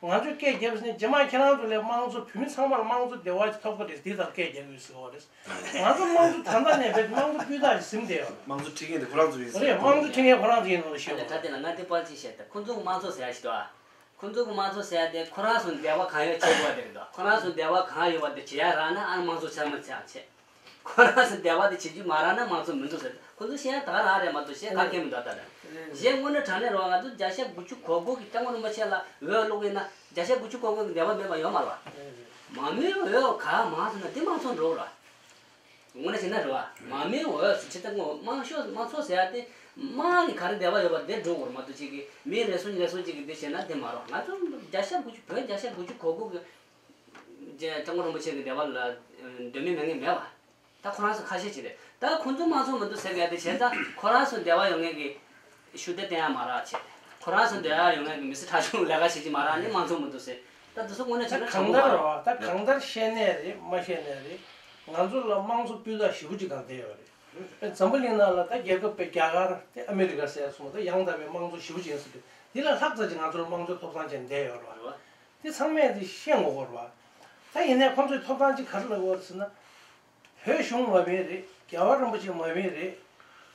ང་ཚོས་སྐད་རྒྱབ་ཟིན་རྗེས་མ་ཁྱེད་རང་ཚོ་ལས་དམངས་གཙོ་བོད་མི་ཚང་མར་དམངས་གཙོ་བདེ་བ་ཞིག་ཐོབ་ཀྱི་རེད། འདི་ལྟར་སྐད་རྒྱག་གི་ཡོད་ཟེར་བ་རེད། ང་ཚོ་དམངས་གཙོ་ད་ལྟ་ནས་བས་དམངས་གཙོ་སྤུས་དག་ཞིག་ཟིན་བསྡད་ཡོད་རེད། དམངས་གཙོ་ཁྲིད་མཁན་དེ་ཁོ་རང་ཚོ་ཡིན་ཟེར་བ་རེད། དམངས་གཙོ་ཁྲིད་མཁན་ཁོ་རང་ཚོ་ཡིན་ནོ་ཞེས་པ། ད་དེ་ལ་ང་འདི་པར་ཅིག་བཤད། ད་ཁོ་ཚོ་གི་དམངས་གཙོ་ཟེར་ཡ་ཞིག་འདུག་ཨ། ཁོ་ཚོ་གི་དམངས་གཙོ་ཟེར་ཡ་དེ་ཁོ་རང་ཚོ་འདོད་པ་གང་ཡོད་བྱེད་དགོས་པ་དེ་རེད་དོ། ཁོ་རང་ཚོ་འདོད་པ་གང་ཡོད་པ་དེ་བྱེད་ཡ་རག་ན་ཨ་ནི་དམངས་གཙོ་ཆགས་མི་ཆགས་བྱེད། ཁོ་རང་ཚོ་འདོད་པ་དེ་བྱེད་རྒྱུ་མ་རག་ན་དམངས་གཙོ་མི་འདུག་ཟེར། ཁོ་ཚོ་བཤད་ཡ་ད་ག་རང་རེད་མ་གཏོགས་བཤད་ག་གེ་མི་འདུག་ད་ལྟ་གཞན་དངོས་གནས་དྲང་གནས་རེད་བ། ང་ཚོ་བརྒྱ་ཆ་དགུ་བཅུ་གོ་དགུ་གི་སྐྱབས་མགོན་རིན་པོ་ཆེ་ལ་འོས་བླུགས་ཡིན་ན་བརྒྱ་ཆ་དགུ་བཅུ་གོ་དགུ་གི་འདོད་པ་མེད་པ་ཡོད་མ་རེད་བ། མང་མོས་འོས་གང་མང་སོང་ན་དེ་དམངས་གཙོ་འགྲོ་ར། དངོས་གནས་བྱས་ན་རེད་བ། མང་མོས་འོས་སུ་ཆེ་ད་ངོ་དམངས་ཤོག་དམངས་གཙོ་ཟེར་ཡ་དེ་དམངས་ཀྱི་ག་རེ་འདོད་པ་ཡོད་པ་དེ་འགྲོ་དགོས་རེད་མ་གཏོགས་ཅིག་གི་མི་རེ་ཟུང་རེ་ཟུང་ཅིག་གི་དེ་བྱས་ན་དེ་མ་རེད། ང་ཚོ་བརྒྱ་ཆ་དགུ་བཅུ་བོད་བརྒྱ་ཆ་དགུ་བཅུ་གོ་དགུ་གི་རྗེ་སྐྱབས་མགོན་རིན་པོ་ཆེ་གི་འདོད་པ་ལ་འདོད་མི་མེད་མཁན་མེད་བ། ད་ཁོ་རང་ཚོ་ཁ་ཤས་ཅིག་རེད། ད་ཁོ་ཚོ་དམངས་གཙོ་མི་འདུག་ཟེར་མཁན་དེ་བྱས་ཙང་ཁོ་རང་ཚོ་འདོད་པ་ཡོད་མཁན་གི་ཤུགས་ལྡན་བསྟན་ཡ་མ་རག་བྱས། ཁོ་རང་ཚོ་འདོད་པ་ཡོད་མཁན་གི་མི་སེར་ཁྲག་ཆུང་ལས་ཀ་བྱེད་ཀྱི་མ་རག་ནི་དམངས་གཙོ་མི་འདུག་ཟེར། ད་དེ་ཚོ་དངོས་གནས་བྱས་ན་ད་གང་ལྟར་བ་ད་གང་ལྟར་བཤད་ནའི་རེད། མ་བཤད་ནའི་རེད། ང་ཚོ་ལ་དམངས་གཙོ་སྤུས་དག་ཞེ་པོ་ཅིག་གང་བསྡད་ཡོད་རེད། འཛམ་བུ་གླིང་ནང་ལ་ད་རྒྱལ་ཁབ་པའི་རྒྱ་གར་དེ་ཨ་མི་རི་ཀ་ཟེར་སོང་ད་ཡང་དག་པའི་དམངས་གཙོ་ཞེ་པོ་ཅིག་ཡིན་ཟེར་དུས་འདི་ལ་ལྷག་ཙམ་ཅིག་ང་ཚོར་དམངས་གཙོའི་ཐོབ་ཐང་ཅན་བསྡད་ཡོད་རེད་བ། འདི་ཚང་མས་འདི་ཤེས་དགོས་ཀྱི་རེད་བ། ད་ཡིན་ནའི་ཁོང་ཚོས་ཐོབ་ཐང་ཅིག་ག་རེ་ལབ་ཀྱི་ཡོད་རེད་ཟེར་ན། བོད་གཞུང་མ་བིན་རེད། རྒྱལ་བ་རིན་པོ་ཆེ་མ་བིན་རེད།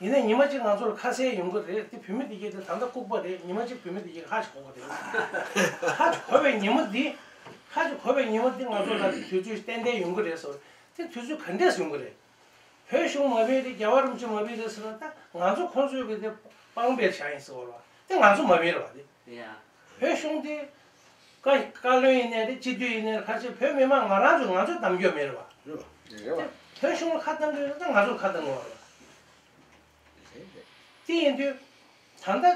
ཡིན་ནའི་ཉི་མ་གཅིག་ང་ཚོར་ཁ་གསལ་ཡོང་གི་རེད། དེ་བུད་མེད་དེ་གྱད་དེ་ད་ལྟ་ལྐུགས་པ་རེད། ཉི་མ་གཅིག་བུད་མེད་དེ་གྱད་ཧ་ཅིག་གོ་གི་རེད། ཧ་ཅིག་གོ་བའི་ཉི་མ་འདི། ཧ་ཅིག་གོ་བའི་ཉི་མ་འདི་ང་ཚོ་ལ་དུས་ཚོད་ཏན་ཏན་ཡོང་གི་རེད་ཟེར། དེ་དུས་ཚོད་ག་འདྲས་ཡོང་གི་རེད། བོད་གཞུང་མ་བིན་རེད། རྒྱལ་བ་རིན་པོ་ཆེ་མ་བིན་རེད་ཟེར་ན་ད་ང་ཚོ་ཁོང་ཚོའི་གི་དེ་དཔང་པའི་བཞག་ཡིན་ཟེར་བ་རེད་བ། དེ་ང་ཚོ་མ་བིན་རེད་བ་དེ། ཡ། བོད་གཞུང་དེ། བཀའ་བཀའ་བློན་ཡིན་ནའི་རེད། སྤྱི་འཐུས་ཡིན་ནའི་རེད། ཁ་ཆེ་བོད་མི་མང་ང་རང་ཚོས་ང་ཚོས་གཏམ་རྒྱུ་མེད་རེད་བ། རེད་བ། རེད་བ། བོད་གཞུང་ལ་ཁ་གཏང་རྒྱུ་ཡིན་ན་ང་ཚོར་ཁ་གཏང་དགོས་བ་རེད། རེད་རེད། དེ་ཡིན་དུས། ད་ལྟ་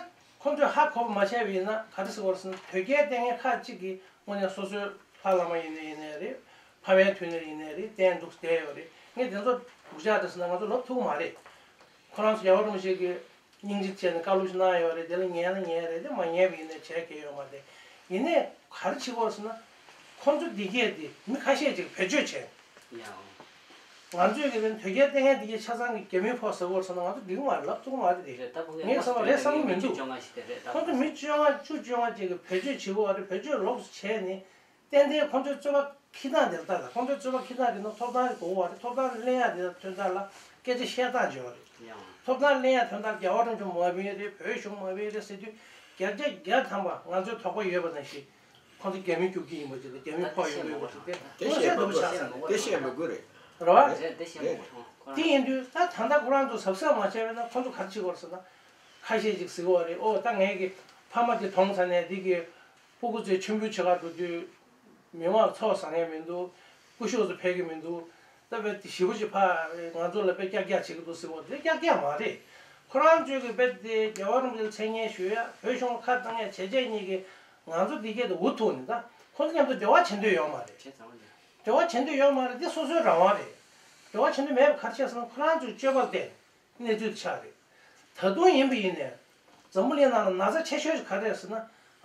ཁོང་ཚོས་ཧ་གོ་བ་མ་ཆགས་པ་ཡིན་ན་ག་རེ་ཟེར་བ་རེད་ཟེར་ན། དོལ་རྒྱལ་བསྟེན་མཁན་ཁག་ཅིག་གིས་དངོས་གནས་སོ་སོའི་ལྷ་བླ་མ་ཡིན་ནའི་ཡིན་ནའི་རེད། ཕ་མའི་མཐུན་ནས་ཡིན་ནའི་རེད། བསྟེན་འདུག་བསྡད་ཡོད་རེད། ངས་དེ་ཚོ་སྡུག་ཅག་རེད་ཟེར་ན་ང་ཚོ་ལབ་ཐུབ་ཀྱི་མ་རེད། ཁོ་རང་ཚོ་རྒྱལ་བ་རིན་པོ་ཆེ་གི་ སྙིང་རྗེ་བྱས་ནས་བཀའ་སློབ་ཞིག་གནང་ཡོད་རེད། དེ་ལ་ཉན་ན་ཉན་རེད། དེ་མ་ཉན་པ་ཡིན་ན་བྱས་གལ་ཡོད་མ་རེད། ཡིན་ནའི་ག་རེ་བྱེད་དགོས་ཟེར་ན། ཁོང་ཚོ་འདི་གས་དེ་མི་ཁ་ཤས་ཅིག་བེད་སྤྱོད་བྱས། ཡང་། ང་ཚོས་ཀྱི་དོལ་རྒྱལ་བསྟེན་མཁན་འདི་གས་ཆ་ཚང་གི་རྒྱ་མིའི་ཕོགས་ཟ་དགོས་ཟེར་ན། ང་ཚོ་འགྲིག་གི་མ་རེད། ལབ་ཐུབ་ཀྱི་མ་རེད་དེ། རེད། ད་ཕ་གི་ངས་བསམ་པ་རེད་བསམ་གྱི་མི་འདུག་བཅོ་ལྔ་ཞིག་དེ་རེད། ད་ཁོང་ཚོ་མི་བཅོ་ལྔ་བཅུ་བཅོ་ལྔ་ཅིག་གི་བེད་སྤྱོད་བྱེད་དགོས་རེད། བེད་སྤྱོད་ལོགས་སུ་བྱས་ནས། ཏན་ཏན་ཁོང་ཚོའི་རྩོད་པ་འཁྱེར་སྟངས་དེ་ལ་ལྟ་དང་། ཁོང་ཚོའི་རྩོད་པ་འཁྱེར་སྟངས་དེ་ནི་ཐོབ་ཐང་གི་གོ་བ་རེད། ཐོབ་ཐང་གླེང་ཡག་དེ་དང་དོན་དག་ལ་སྐད་ཆ་བཤད་སྟངས་བྱེད་པ་རེད། ཡང་། ཐོབ་ཐང་གླེང་ཡག་དོན་དག་རྒྱལ་བ་རིན་པོ་ཆེ་མ་བིན་རེད། བོད་གཞུང་མ་བིན་རེད་ཟེར་དུས། བརྒྱ་ཆ་བརྒྱ་ཐམ་པ་ང་ཚོའི་དོགས་པ་ཡོད་པ་ནང་བཞིན། ཁོང་ཚོ་རྒྱ་མི་རྒྱུག་གི་ཡིན་པ་ཅིག་དང་། རྒྱ་མི་ཕོག་ཡོང་གི་ཡོད་པ་ཅིག་དེ་དངོས་གསལ་དོད་པོ་ཆགས་སོང་། དེ་བཤད་མི་དགོས་རེད། རེད་བ། རེད། དེ་བཤད་མི་དགོས། དེ་ཡིན་དུས་ད་ད་ལྟ་ཁོ་རང་ཚོ་གཟབ་གཟབ་མ་བྱས་པ་ཡིན་ན། ཁོང་ཚོ་ག་རེ་བྱེད་དགོས་ཟེར་ན། ཁ་ཤས་ཅིག་ཟེར་གྱི་ཡོད་རེད། ཨོ་ད་ངས་ཀྱི་ཕ་མ་དེ་གྲོངས་ཚར་ནས་འདི་གི་སྤུ་གུ་ཚོས་མཆོད་འབུལ་བྱེད་གར་འགྲོ་དུས། མི་མང་ཚོགས་བཟང་ངེས་མི་འདུག་སྐུ་ཞབས་ཚོ་ཕེབས་ཀྱི་མི་འདུག་ད་བས་ཞེ་པོ་ཅིག་ཕར་ང་ཚོ་ལ་དཔེ་ཀྱག་ཀྱག་བྱེད་ཀྱི་འདུག་ཟེར་གྱི་ཡོད་རེད། དེ་ཀྱག་ཀྱག་མ་རེད། ཁོ་རང་ཚོའི་གི་དཔེ་དེ་རྒྱལ་བ་རིན་པོ་ཆེར་མཚན་སྙན་ཞུ་ཡ། བོད་གཞུང་ལ་ཁ་བཏང་ཡ་བྱས་རྗེས་གཉིས་ཀྱིས་ང་ཚོ་འདི་གས་དེ་འུ་ཐུག་ནས། ད་ཁོ་ཚོ་མཉམ་དུ་འབྲེལ་བ་བྱེད་འདོད་ཡོད་མ་རེད། བྱས་ཙང་། འབྲེལ་བ་བྱེད་འདོད་ཡོད་མ་རེད། དེ་སོ་སོའི་རང་དབང་རེད། འབྲེལ་བ་བྱེད་འདོད་མེད་པ་ག་རེ་བྱས་ཟེར་ན། ཁོ་རང་ཚོའི་སྤྱོད་པ་དེ་གནས་ཚུལ་དེ་ཆགས་རེད། ད་དུང་ཡིན་པ་ཡིན་ནའི། འཛམ་བུ་གླིང་ནང་ལ་ན་ཚ་ཆེ་ཤོས་ཤིག་ག་རེ་རེད་ཟེར་ན།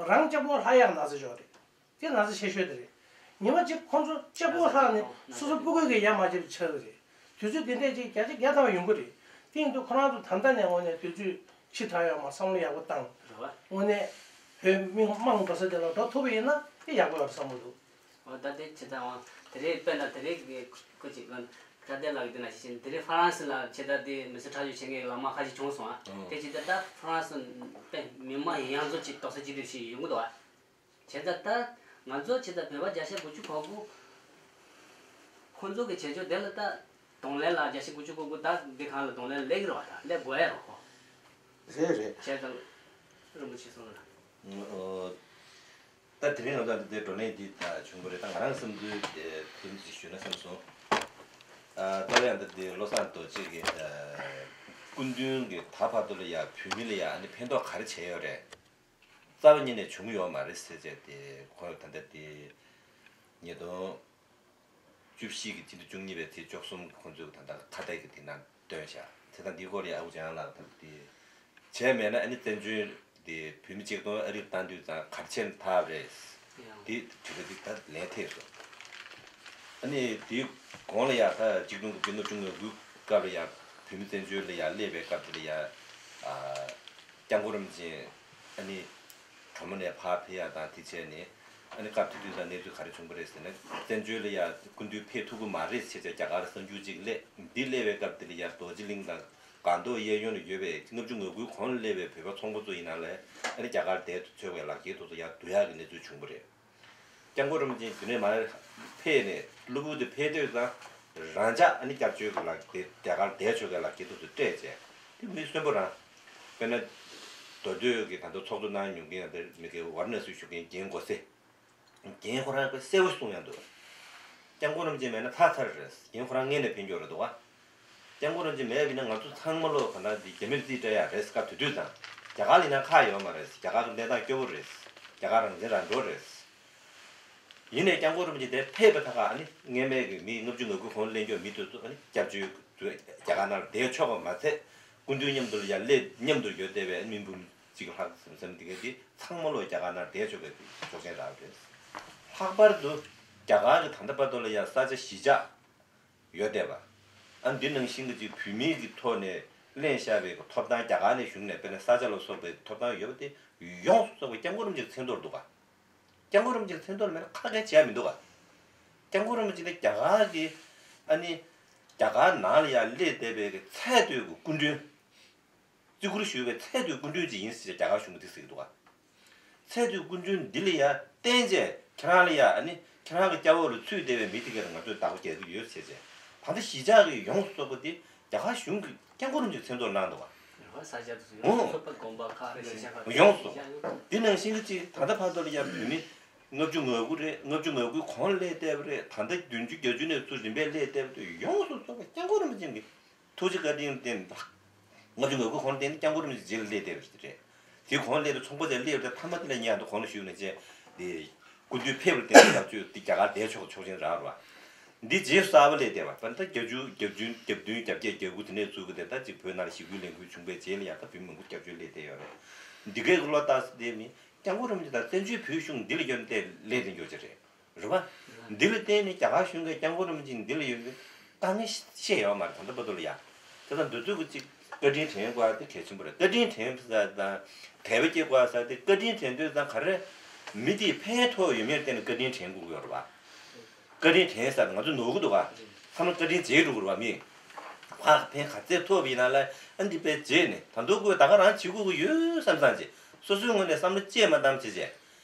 རང་སྐྱབས་མགོན་ལྷག་ཡག་ན་ཚ་ཅིག་ཡོད་རེད། དེ་ན་ཚ་ཆེ་ཤོས་དེ་རེད། ཉི་མ་གཅིག་ཁོང་ཚོ་སྐྱབས་མགོན་ལྷག་ནས་སོ་སོ་སྤུ་གུ་གིས་ཡར་མ་བརྒྱབ་པ་ཆགས་ཀྱི་རེད། དུས་ཚོད་དེ་འདྲས་ཅིག་བརྒྱ་ཆ་བརྒྱ་ཐམ་པ་ཡོང་གི་རེད། དེ་ཡིན་དུས་ཁོ་རང་ཚོ་ད་ལྟ་ནས་དངོས་གནས་དུས་ཚོད་ཕྱི་དྲགས་ཡོད་མ། བསམ་བློ་ཡག་པོ་བཏང་། རེད་བ། དངོས་གནས་བོད་མི་དམངས་འགྲོ་ས་དེ་ལ་འགྲོ་ཐུབ་པ་ཡིན་ན་དེ་ཡག་པོ་ཡོད་རེད་བསམ་གྱི་འདུག་འོ་ད་དེ་བྱས་ཙང་། དེ་རིང་དཔེར་ན་དེ་རིང་གི་ཁོ་ཅིག་ཁྲ་ལྡན་ལགས་ཀྱིས་དེ་ནང་བཞིན། དེ་རིང་ཧྥ་རན་སི་ལ་ཆེད་ལྟ་དེ་མི་སེར་ཁྲག་སྦྱོར་བྱེད་མཁན་གྱི་ལག་དམར་ཁ་ཤས་བྱུང་སོང་ཨ། ཨང་། དེ་བྱས་ཙང་ད་ཧྥ་རན་སི་དཔེ་མི་མང་ཡོངས་རྫོགས་ཅིག་རྡོག་རྩ་གཅིག་སྒྲིལ་བྱས་ཡོང་གི་འདུག་ཨ། བྱས་ཙང་ད་ང་ཚོ་ཆེད་ལྟ་བོད་པ་བརྒྱ་ཆ་དགུ་བཅུ་གོ་དགུ། ཁོ་ཚོ་གི་བྱེད་ཕྱོགས་དེ་ལ་ད་གདོང་ལེན་ལ་བརྒྱ་ཆ་དགུ་བཅུ་གོ་དགུ་ད་འདི་སྒང་ལ་གདོང་ལེན་སླེབས་ཀྱི་རེད་བ། ད་སླེབས་དགོས་ཡ་རེད་ཁོ། རེད་རེད། བྱས་ཙང་རིན་པོ་ཆེ་གསུངས་ལ། ཨོ། ད་དེ་རིང་ང་ཚོ་འདི་འདྲའི་བགྲོ་གླེང་འདི་ད་བྱུང་བ་རེད། ད་ང་རང་བསམ་ཚུལ་དེ་དེ་འདྲ་ཞིག་ཞུས་ན་བསམ་སོང་། ཨ། རྩ་བའི་ཨ་འདི་འདི་བློ་བཟང་རྡོ་རྗེ་གིས། ཨ། སྐུ་མདུན་གྱིས་ད་བར་དུ་ལ་ཡ་བོད་མི་ལ་ཡ་ཨ་ནི་ཕན་ཐོགས་ག་རེ་བྱས་ཡོད་རེད། རྩ་བ་ཉིད་ནས་བྱུང་ཡོད་མ་རེད་ཟེར་བྱས་ཏེ། ཁོ་ད་ལྟ་དེ་ཉིས་སྟོང་བཅུ་བཞི་གི་སྤྱི་ཟླ་བཅུ་གཉིས་པའི་ཚེས་བཅུ་གསུམ་གྱི་ཁོང་ཚོས་ད་ལྟ་ཁ་བརྡ་གི་དེ་ནང་བཏོན་བཞག་དེ་དང་འདི་སྐོར་ལ་ཡ་ཨ་ཁུ་འཇམ་དབྱངས་ལགས་ད་ལྟ་དེ་བྱས་མེད་ན། ཨ་ནི་བཙན་བྱོལ་དེ་བོད་མི་ཆིག་སྟོང་ཨ་རི་བཏང་དུས་ཙང་ག་རེ་བྱས་ན་ཐབས་རེད། དེ་དྲི་བ་འདི་ད་ལན་ཐེབས་སོང་། ཨ་ནི་དེའི་གོང་ལ་ཡ་ད་གཅིག་སྟོང་དགུ་བརྒྱ་ལྔ་བཅུ་ང་དགུའི་སྐབས་ལ་ཡ་བོད་མི་བཙན་བྱོལ་ལ་ཡ་སླེབས་པའི་སྐབས་དེ་ལ་ཡ། ཨ། སྐྱབས་མགོན་རིན་པོ་ཆེ་ཨ་ནི་གྲོ་མོ་ནས་ཕར་ཕེབས་ཡ་དང་། དེ་བྱས་ནས་ཨ་ནི་སྐབས་དེ་དུས་ལ་གནས་ཚུལ་ག་རེ་བྱུང་བ་རེད་ཟེར་ན། བཙན་བྱོལ་ལ་ཡ་སྐུ་མདུན་ཕེབས་ཐུབ་ཀྱི་མ་རེད་ཟེར་བྱས་རྒྱ་གར་གསར་འགྱུར་ཅིག་སླེབས། འདི་སླེབས་པའི་སྐབས་དེ་ལ་ཡ་རྡོ་རྗེ་གླིང་དང་སྒང་ཏོག་གཡས་གཡོན་ལ་ཡོད་པའི་ལྔ་བཅུ་ང་དགུའི་གོང་ལ་སླེབས་པའི་བོད་པ་ཚོང་པ་ཚོ་ཡིན་ན་ལས། ཨ་ནི་རྒྱ་གར་བསྡད་ཆོག་པའི་ལག་འཁྱེར་དེ་ཚོ་ཡར་བསྡུ་ཡག་གི་གནས་ཚུལ་བྱུང་བ་རེད། སྐྱབས་མགོན་རིན་པོ་ཆེ་རྒྱུན་ལས་མར་ཕེབས་ནས། གློ་བུར་དུ་ཕེབས་དུས་ཙང་རང་འཇགས་ཨ་ནི་སྐྱབས་བཅོལ་གྱི་ལག་འཁྱེར། རྒྱ་གར་བསྡད་ཆོག་པའི་ལག་འཁྱེར་དེ་ཚོ་སྤྲད་བྱས། དེ་མི་གསོན་པོ་རང་། དཔེར་ན་མདོ་སྟོད་ཀྱི་ད་ལྟ་ཚོགས་གཙོ་གནང་མྱོང་མཁན་ཡང་དེ་མི་གི་ཝཱ་ར་ཎ་སི་བཞུགས་མཁན་རྒན་གོ་སེ། རྒན་ཁོ་རང་དཔེ་གསལ་པོ་གསུངས་ཡོང་འདུག་སྐྱབས་མགོན་རིན་པོ་ཆེ་མེད་ན་ཚར་ཚར་རེད། རྒན་ཁོ་རང་སྔོན་ནས་ཕེབས་མཁན་རེད་འདུག་ག་སྐྱབས་མགོན་རིན་པོ་ཆེ་མེད་པ་ཡིན་ན་ང་ཚོ་ཚང་མ་ལོ་ག་ན་འདི་རྒྱ་མིར་རྩིས་སྤྲད་ཡ་རེད། སྐབས་དེ་དུས་ཙང་རྒྱ་གར་ལ་ཡིན་ན་ཁག་ཡོད་མ་རེད། རྒྱ་གར་གྱི་གནས་སྟངས་སྐྱོ་པོ་རེད། རྒྱ་གར་རང་བཙན་རང་འགྲོ་རེད། ཡིན་ནའི་སྐྱབས་མགོན་རིན་པོ་ཆེ་དེ་ཕེབས་པ་ད་ག་ཨ་ནི་སྔོན་མའི་གི་མི་ལྔ་བཅུ་ང་དགུ་གོང་སླེབས་མཁན་མི་དེ་ཚོ་ཨ་ནི་སྐྱབས་བཅོལ་དུ་རྒྱ་གར་ནང་ལ་བསྡད་ཆོག་པ་མ་ཚད། སྐུ་མདུན་མཉམ་དུ་ལ་ཡ་སླེབས། མཉམ་དུ་ཡོད་བསྡད་པའི་ཨ་ནི་མི་འབུམ་གཅིག་ལྷག་ཙམ་ཙམ་དེ་ག་དེ་ཚང་མ་ལོ་རྒྱ་གར་ནང་བསྡད་ཆོག་པའི་ཆོག་མཆན་རག་རེད། ལྷག་པར་དུ་རྒྱ་གར་གྱི་ད་ལྟ་བར་དུ་ལ་ཡ་ས་ཆ་གཞིས་ཆགས་ཡོད་བསྡད་པ། ཨ། འདི་ནང་བཞིན་གྱི་ཅིག་བོད་མིའི་གི་ཐོག་ནས་ལེན་བཞག་པའི་ཐོབ་ཐང་རྒྱ་གར་ནས་ཞུགས་ནས། དཔེར་ན་ས་ཆ་ལ་སོགས་པའི་ཐོབ་ཐང་ཡོད་པ་དེ་ཡོངས་སུ་རྫོགས་པ་སྐྱབས་མགོན་རིན་པོ་ཆེའི་མཚན་ཐོག་འདུག་ག་སྐྱབས་མགོན་རིན་པོ་ཆེའི་མཚན་ཐོག་མེད་ན་ཁ་སྐད་བྱས་མི་འདུག་ག་སྐྱབས་མགོན་རིན་པོ་ཆེ་ནི་རྒྱ་གར་གྱི་ཨ་ནི་རྒྱ་གར་ནང་ལ་ཡ་སླེབས་བསྡད་པའི་གི་ཚད་མཐོའི་གི་སྐུ་མགྲོན། བརྩི་བཀུར་ཞུ་བའི་ཚད་མཐོའི་སྐུ་མགྲོན་ཅིག་ཡིན་ཟེར་རྒྱ་གར་གཞུང་གིས་དེ་ཟེར་གྱི་འདུག་ག་ཚད་མཐོའི་སྐུ་མགྲོན་འདི་ལ་ཡ་བརྟེན་བྱས་ཁྱེད་རང་ལ་ཡ་ཨ་ནི་ཁྱེད་རང་གི་སྐྱབས་འོག་ལ་ཚུད་བསྡད་པའི་མི་དེ་གས་ལ་ང་ཚོས་བདག་པོ་རྒྱག་གི་ཡོད་ཟེར་བྱས། ད་ལྟ་གཞིས་ཆགས་ཀྱི་ཡོངས་སུ་རྫོགས་པ་དེ་རྒྱ་གར་གཞུང་གིས་སྐྱབས་མགོན་རིན་པོ་ཆེའི་མཚན་ཐོག་གནང་འདུག་ག་སྐྱབས་མགོན་རིན་པོ་ཆེ་ཡོངས་སུ། དགོན་པ་ཁག་རེད། གཞིས་ཆགས་ཁག་ཡོངས་སུ། དེ་ནང་བཞིན་གྱི་ཅིག་ད་ལྟ་བར་དུ་ལ་ཡ་བོད་མི་ལྔ་བཅུ་ང་དགུ་རེད། ལྔ་བཅུ་ང་དགུའི་གོང་སླེབས་བསྡད་པ་རེད། ད་ལྟ་བདུན་ཅུ་བརྒྱད་ཅུ་ནས་ཚུར་རིམ་པས་སླེབས་བསྡད་པ་དེ་ཡོངས་སུ་རྫོགས་པ་སྐྱབས་མགོན་རིན་པོ་ཆེ་གི་ཐུགས་རྗེ་བཀའ་དྲིན་བརྟེན། ལྔ་བཅུ་ང་དགུ་གོང་བརྟེན་སྐྱབས་མགོན་རིན་པོ་ཆེ་རྗེས་ལ་སླེབས་བསྡད་པ་རེད། དེའི་གོང་སླེབས་ཏེ་ཚོང་པ་ཚོས་སླེབས་ཏེ་མཐའ་མ་དེ་ལ་ཉན་དུ་གོང་ལ་ཞུགས་ནས་བྱས་ཏེ། སྐུ་མདུན་ཕེབས་པར་བརྟེན་ནས་སྐྱབས་བཅོལ་དེ་རྒྱ་གར་བསྡད་ཆོག་ཆོག་མཆན་རག་རེད་བ། འདི་རྗེས་གསར་པ་སླེབས་བསྡད་པ། ད་ལྟ་བརྒྱད་ཅུ་བརྒྱད་ཅུ་བརྒྱད་བདུན་བརྒྱད་བརྒྱད་བརྒྱད་དགུ་དེ་ནས་བཙུགས་ཀྱི་དེ་ད་ཅིག་བོད་ནང་ལ་ཞི་རྒོལ་ལས་འགུལ་བྱུང་བའི་རྗེས་ལ་ཡང་ད་བོད་མི་མང་པོ་སྐྱབས་བཅོལ་སླེབས་བསྡད་ཡོད་རེད། འདི་གའི་བློ་བཏགས་བསྡད་མི་སྐྱབས་མགོན་རིན་པོ་ཆེ་དང་བཙན་བྱོལ་བོད་གཞུང་འདི་ལ་ཡོད་ནས་སླེབས་བསྡད་ཡོད་ཀྱི་རེད། རེད་པ། འདི་ལ་བརྟེན་ནས་རྒྱ་གར་གཞུང་གིས་སྐྱབས་མགོན་རིན་པོ་ཆེ་འདི་ལ་ཡོད་པའི་དཀའ་ངལ་ཤེས་ཡོད་མ་རེད། ད་ལྟ་བར་དུ་ལ་ཡ། དེ་དང་འདི་ཚོ་གི་ཅིག་བཀའ་དྲིན་དྲན་དགོས་ཡ་དེ་གལ་ཆེན་པོ་རེད། བཀའ་དྲིན་དྲན་ས་དང་དད་པ་སྐྱེ་དགོས་ས་དེ། བཀའ་དྲིན་དྲན་དུས་ཙང་ག་རེ། མི་དེའི་ཕན་ཐོགས་ཡོད་མེད་བལྟས་ནས་བཀའ་དྲིན་དྲན་དགོས་ཀྱི་ཡོད་རེད་པ། བཀའ་དྲིན་དྲན་ས་ང་ཚོ་ནོར་གི་འདུག་ག་བསམ་བློ་བཀའ་དྲིན་བརྗེད་འགྲོ་གི་རེད་པ། མི་ཕར་ཕན་ག་ཚད་ཐོགས་པ་ཡིན་ན་ལ་ཨ་འདི་དཔེ་བརྗེད་ནས་ད་དུང་ཁོས་ད་ག་རང་བྱེད་དགོས་ཀྱི་ཡོད་བསམ་བསམ་བྱས། སོ་སོའི་ངོས་ནས་བསམ་བློ་བཅས་མ་བཏང་བྱས་བྱས།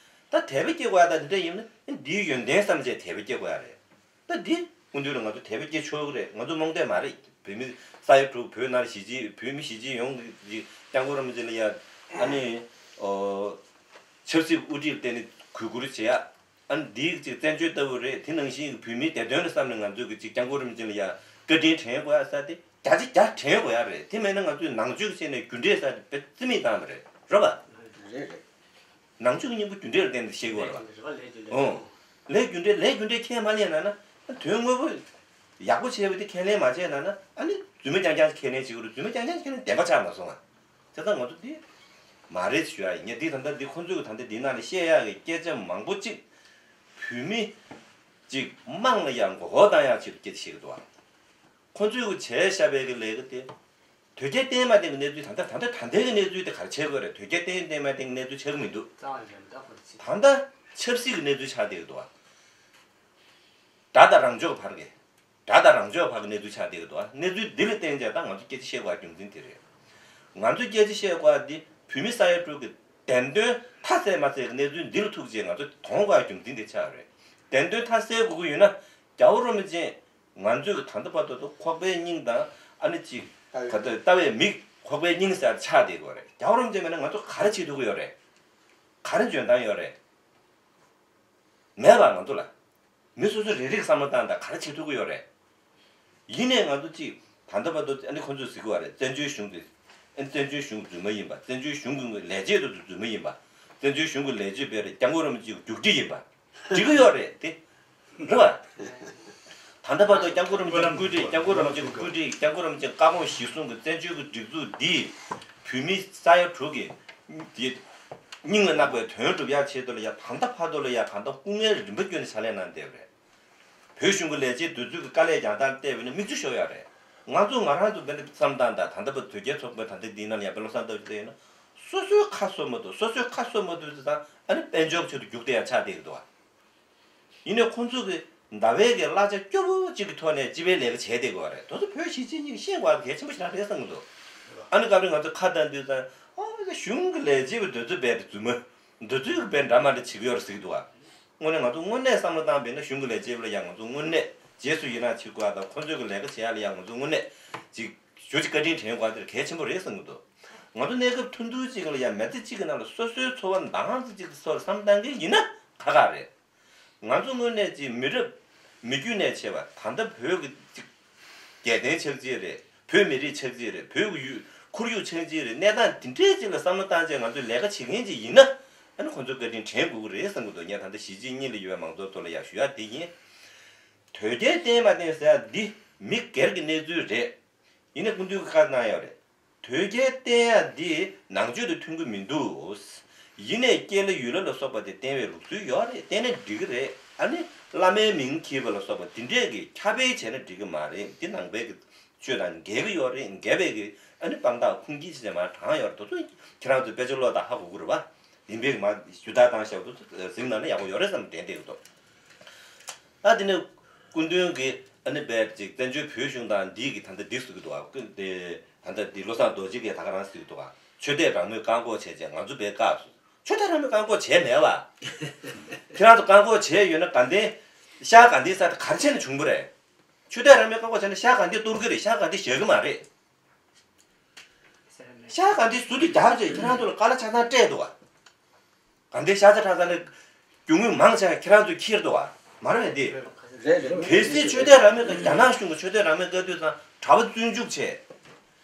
ད་དད་པ་སྐྱེ་དགོས་ཡ་ད་འདི་འདྲ་ཡིན་ན་འདིའི་ཡོན་ཏན་བསམ་བྱས་དད་པ་སྐྱེ་དགོས་ཡ་རེད། ད་འདི་སྐུ་མདུན་ལ་ང་ཚོ་དད་པ་སྐྱེ་ཆོག་གི་རེད། ང་ཚོ་རྨོངས་དད་མ་རེད། བོད་མི་ས་ཡ་དྲུག་བོད་ནང་གཞིས་བྱེས་བོད་མི་གཞིས་བྱེས་ཡོངས་ཀྱི་སྐྱབས་མགོན་རིན་པོ་ཆེ་ལ་ཡ་ཨ་ནི་ཨོ་ཆབ་སྲིད་དབུ་ཁྲིད་བསྟེན་ནས་གུས་བཀུར་བྱེད་ཡ། ཨ་ནི་འདིའི་ཅིག་བཙན་བྱོལ་ལྟ་བུ་རེད། དེ་ནང་བཞིན་བོད་མིའི་བདེ་དོན་ལ་བསམ་ནས་ང་ཚོས་ཀྱི་ཅིག་སྐྱབས་མགོན་རིན་པོ་ཆེ་ལ་ཡ་བཀའ་དྲིན་དྲན་དགོས་ཡ་ས་དེ་བརྒྱ་ཆ་བརྒྱ་དྲན་དགོས་ཡ་རེད། དེ་མེད་ན་ང་ཚོས་ནང་ཆོས་ཀྱི་ཆེད་ནས་རྒྱུ་འབྲས་ས་དེ་རྩིས་མེད་བཏང་བ་རེད། རེད་པ། རེད་རེད། ནང་ཆོས་ཀྱི་སྙིང་པོ་རྒྱུ་འབྲས་ལ་བརྟེན་ནས་བཤད་དགོས་རེད་པ། ལས་རྒྱུ་འབྲས་ལས་རྒྱུ་འབྲས་ཁས་མ་ལེན་ན་ན་དོན་དངོས་པོ་ཡག་པོ་བྱས་པ་དེ་ཁས་ལེན་མ་བྱས་ན་ན་ཨ་ནི་རྫུན་མ་རྐྱང་རྐྱང་ཁས་ལེན་བྱེད་དགོས་རེད། རྫུན་མ་རྐྱང་རྐྱང་ཁས་ལེན་བདེན་པ་ཆགས་མ་སོང་ང་། དེ་ལྟར་ང་ཚོ་འདི་མ་རེད་ཞུ་ཡ་ཡིན། ངས་འདི་ད་ལྟ་འདི་ཁོང་ཚོས་ད་ལྟ་འདི་ནང་ནས་བཤད་ཡག་གི་སྐད་ཆ་མང་པོ་གཅིག་བོད་མི་གཅིག་དམངས་ལ་ཡང་མགོ་སྐོར་བཏང་ཡག་ཆེད་དུ་སྐད་ཆ་བཤད་ཀྱི་འདུག་ཨ། ཁོང་ཚོས་གི་བྱས་བཞག་པའི་གི་ལས་ཀ་དེ་དོལ་རྒྱལ་བསྟེན་མ་བསྟེན་གི་གནས་ཚུལ་ད་ལྟ་ད་ལྟ་ད་ལྟའི་གི་གནས་ཚུལ་དེ་ག་རེ་ཆགས་ཀྱི་ཡོད་རེད། དོལ་རྒྱལ་བསྟེན་བསྟེན་མ་བསྟེན་གི་གནས་ཚུལ་ཆགས་ཀྱི་མི་འདུག་ད་ལྟ་ཆབ་སྲིད་གི་གནས་ཚུལ་ཆགས་བསྡད་ཀྱི་འདུག་ཨ། དགྲ་དང་རང་ཕྱོགས་བར་གི་དགྲ་དང་རང་ཕྱོགས་བར་གྱི་གནས་ཚུལ་ཆགས་བསྡད་ཀྱི་འདུག་ཨ། གནས་ཚུལ་འདི་ལ་བརྟེན་བྱས་ད་ང་ཚོ་སྐད་ཆ་བཤད་དགོས་པའི་རྒྱུ་མཚན་དེ་རེད། ང་ཚོས་སྐད་ཆ་བཤད་དགོས་པ་འདི་བོད་མི་ས་ཡ་དྲུག་གི་བདེན་དོན་མཐའ་གསལ་མ་གསལ་གྱི་གནས་ཚུལ་འདི་ལ་ཐུག་རྗེས་ང་ཚོ་དོགས་དགོས་པའི་རྒྱུ་མཚན་དེ་ཆགས་རེད། བདེན་དོན་མཐའ་གསལ་དགོས་ཀྱི་ཡོད་ན་རྒྱལ་བ་རིན་པོ་ཆེ་ང་ཚོས་ཀྱི་ད་ལྟ་བར་དུ་ཁོག་པའི་སྙིང་དང་ཨ་ནི་གཅིག་ད་ལྟ་ལྟ་བའི་མིག་ཁོག་པའི་སྙིང་ཟེར་ཆགས་བསྡད་དགོས་རེད། རྒྱལ་བ་རིན་པོ་ཆེ་མེད་ན་ང་ཚོ་ག་རེ་བྱེད་ཐུབ་ཀྱི་ཡོད་རེད། ག་རེ་འཇོན་ཐང་ཡོད་རེད། མེད་པ་ང་ཚོ་ལ། མི་སོ་སོ་རེ་རེ་གི་བསམ་བློ་བཏང་དང་ག་རེ་བྱེད་ཐུབ་ཀྱི་ཡོད་རེད། ཡིན་ནའི་ང་ཚོ་གཅིག་ད་ལྟ་བར་དུ་ཨ་ནི་ཁོང་ཚོས་ཟེར་གི་ཡོད་རེད། བཙན་བྱོལ་གཞུང་དེ་ཨ་ནི་བཙན་བྱོལ་གཞུང་རྫུན་མ་ཡིན་པ། བཙན་བྱོལ་གཞུང་གི་ལས་བྱེད་དེ་ཚོ་རྫུན་མ་ཡིན་པ། བཙན་བྱོལ་གཞུང་གི་ལས་བྱེད་པས་སྐྱབས་མགོན་རིན་པོ་ཆེའི་རྒྱུགས་ཁྲི་ཡིན་པ། འགྲིག་གི་ཡོད་རེད་དེ། རེད་བ། ད་ལྟ་བར་དུ་སྐྱབས་མགོན་རིན་པོ་ཆེའི་སྐུ་ཁྲིད། སྐྱབས་མགོན་རིན་པོ་ཆེའི་སྐུ་ཁྲིད། སྐྱབས་མགོན་རིན་པོ་ཆེའི་བཀའ་དགོངས་གཞིར་བཟུང་གི་བཙན་བྱོལ་གྱི་སྒྲིག་འཛུགས་འདིས་བོད་མི་ས་ཡ་དྲུག་གི་དེ་སྙིང་ལ་བརྣག་པའི་དོན་སྒྲུབ་ཡག་ཆེད་དུ་ལ་ཡ་ད་ལྟ་བར་དུ་ལ་ཡ་གང་ལྟར་སྐུ་ངལ་རིམ་པ་བསྐྱོན་ནས་ཕྱག་ལས་གནང་བསྡད་པ་རེད། བོད་གཞུང་གི་ལས་བྱེད་དེ་ཚོའི་གི་དཀའ་ལས་རྒྱག་སྟངས་བལྟས་པ་ཡིན་ན་མིག་ཆུ་ཤོར་ཡག་རེད། ང་ཚོ་ང་རང་ཚོ་འདི་འདྲ་བསམ་སྟངས་དང་ད་ལྟ་བར་དོལ་རྒྱལ་ཚོགས་པའི་ད་ལྟ་འདི་ནང་ལ་ཡ་བློ་བཟང་ལྟ་བུ་ཞིག་བལྟས་ཡིན་ན་སོ་སོའི་ཁ་གསོ་མ་ཐུབ། སོ་སོའི་ཁ་གསོ་མ་ཐུབ་ཙང་ཨ་ནི་དཔལ་འབྱོར་ཆེད་དུ་རྒྱུགས་བསྡད་ཡག་ཆགས་བསྡད་ཀྱི་འདུག་བ། ཡིན་ནའི་ཁོང་ཚོ་གི་ཟླ་བའི་གི་གླ་ཆ་སྐྱོ་པོ་གཅིག་གི་ཐོག་ནས་སྤྱི་པའི་ལས་ཀ་བྱས་བསྡད་དགོས་པ་རེད། དེ་ཚོ་བོད་གཞིས་བྱེས་གཉིས་ཀྱིས་ཤེས་དགོས་པ་གལ་ཆེན་པོ་ཞེ་དྲག་རེད་བསམ་གྱི་འདུག་ཨ་ནི་སྐབས་རེ་ང་ཚོ་ཁ་བརྡ་དུས་ཙང་ཨ་ནི་གཞུང་གི་ལས་བྱེད་པ་འདི་ཚོ་རྦད་དེ་རྫུན་མ། འདི་ཚོས་རྦད་འདྲ་མ་འདྲ་བྱེད་ཀྱི་ཡོད་རེད་ཟེར་གྱི་འདུག་ཨ། དངོས་གནས་ང་ཚོ་དངོས་གནས་བསམ་བློ་བཏང་བས་ན་གཞུང་གི་ལས་བྱེད་པ་ལ་ཡང་ང་ཚོ་དངོས་གནས་རྗེས་སུ་ཡི་རང་བྱེད་དགོས་པ་དང་ཁོང་ཚོས་གི་ལས་ཀ་བྱེད་ཡག་ལ་ཡང་ང་ཚོ་དངོས་གནས་ཅིག་ཞེ་ཅིག་བཀའ་དྲིན་དྲན་དགོས་པ་དེ་གལ་ཆེན་པོ་རེད་བསམ་གྱི་འདུག་ང་ཚོ་གནས་སྐབས་ཐུང་ཐུང་ཅིག་ལ་ཡང་མི་ཚེ་གཅིག་གི་ནང་ལ་སོ་སོའི་འཚོ་བ་འདང་ཙམ་ཅིག་གི་ཐོག་ལ་བསམ་བཏང་གི་ཡིན་ན་ཁག་ཁག་རེད། ང་ཚོ་དངོས་གནས་ཀྱི་མི་རབས་མི་རྒྱུད་ནས་ཆེ་བ་ད་ལྟ་བོད་ཀྱི་ཅིག་རྒྱལ་བསྟན་ཆགས་ཀྱི་རེད། བོད་མི་རིགས་ཆགས་ཀྱི་རེད། བོད་ཀྱི་ཡུལ་ཁོར་ཡུག་ཆགས་ཀྱི་རེད། གནས་སྟངས་འདི་འདྲའི་ཅིག་ལ་བསམ་བློ་བཏང་བྱས་ང་ཚོས་ལས་ཀ་བྱེད་མཁན་ཅིག་ཡིན་ན་ཨ་ནི་ཁོང་ཚོས་བཀའ་དྲིན་དྲན་དགོས་ཀྱི་རེད་བསམ་གྱི་འདུག་ངས་ད་ལྟ་གཞིས་བྱེས་གཉིས་ལ་ཡོད་པའི་མང་ཚོགས་ཚོ་ལ་ཡང་ཞུ་ཡག་འདི་ཡིན། དོལ་རྒྱལ་བསྟེན་མ་བསྟེན་ཟེར་ཡག་འདི་མི་སྒེར་གྱི་གནས་ཚུལ་རེད། ཡིན་ནའི་སྐུ་མདུན་གྱིས་བཀའ་གནང་ཡོད་རེད། དོལ་རྒྱལ་བསྟེན་ཡག་འདི་ནང་ཆོས་དང་མཐུན་གྱི་མི་འདུག་ཡིན་ནའི་སྐྱེས་ལ་ཡུལ་ལ་ལ་སོགས་པ་དེ་བསྟེན་པའི་ལུགས་སྲོལ་ཡོད་རེད། བསྟེན་ན་འགྲིག་གི་རེད། ཨ་ནི་བླ་མའི་མིང་འཁྱེར་བ་ལ་སོགས་པ་འདི་འདྲས་ཀྱི་ཁྱབ་སྤེལ་བྱས་ན་འགྲིག་གི་མ་རེད། འདི་ནང་པའི་གི་ཆོས་དང་འགལ་གྱི་ཡོད་རེད། འགལ་བའི་གི་ཨ་ནི་དཔང་རྟགས་ཁུངས་སྐྱེལ་བྱས་མར་དྲངས་ཡོད་རེད། དེ་ཚོ་ཁྱེད་རང་ཚོ་དཔེ་ཆ་ཀློག་དང་ཧ་གོ་གི་རེད་པ། ཡིན་པས་མ་ཞུ་དག་བཏང་བཞག་དེ་ཚོ་གཟིགས་གནང་ན་ཡག་པོ་ཡོད་རེད་བསམ་དྲན་བསྡད་ཀྱི་འདུག་ཨ་དེ་ནས་སྐུ་མདུན་གྱིས་ཨ་ནི་བས་ཅིག་བཙན་བྱོལ་བོད་གཞུང་དང་འདི་གི་ད་ལྟ་འདི་ཟེར་གྱི་འདུག་ཨ། སྐུ་དེ་ད་ལྟ་འདི་བློ་བཟང་རྡོ་རྗེ་གིས་ད་ག་རང་ཟེར་གྱི་འདུག་ཨ། ཆོས་དད་རང་མོས་བཀག་འགོག་བྱས་རྗེས་ང་ཚོ་བས་བཀག་སོང་། ཆོས་དད་རང་མོས་བཀག་འགོག་བྱས་མེད་པ། ཁྱེད་རང་ཚོ་བཀག་འགོག་བྱས་ཡོད་ན་དགའ་ལྡན་ཤར་དགའ་ལྡན་ས་དེ་ག་རེ་བྱས་ནས་བྱུང་བ་རེད། ཆོས་དད་རང་མོས་བཀག་འགོག་བྱས་ན་ཤར་དགའ་ལྡན་གཏོར་གྱི་རེད། ཤར་དགའ་ལྡན་བཞག་གི་མ་རེད། ཤར་དགའ་ལྡན་ཟུར་དུ་རྒྱབ་བྱས་ཁྱེད་རང་ཚོ་ལ་ཀ་ལ་ཆ་ཚང་སྤྲད་འདུག་བ། དགའ་ལྡན་ཤར་རྩེ་ཁྲ་ཚང་ནས་རྒྱུ་དངོས་མང་ཆེ་བ་ཁྱེད་རང་ཚོས་འཁྱེར་འདུག་བ། མ་རེད་དེ། རེད་རེད། གལ་སྲིད་ཆོས་དད་རང་མོས་ཀྱི་རྒྱ་ནག་གཞུང་གི་ཆོས་དད་རང་མོས་བཀའ་བསྡུར་དང་གྲྭ་པ་བཙོན་འཇུག་བྱས།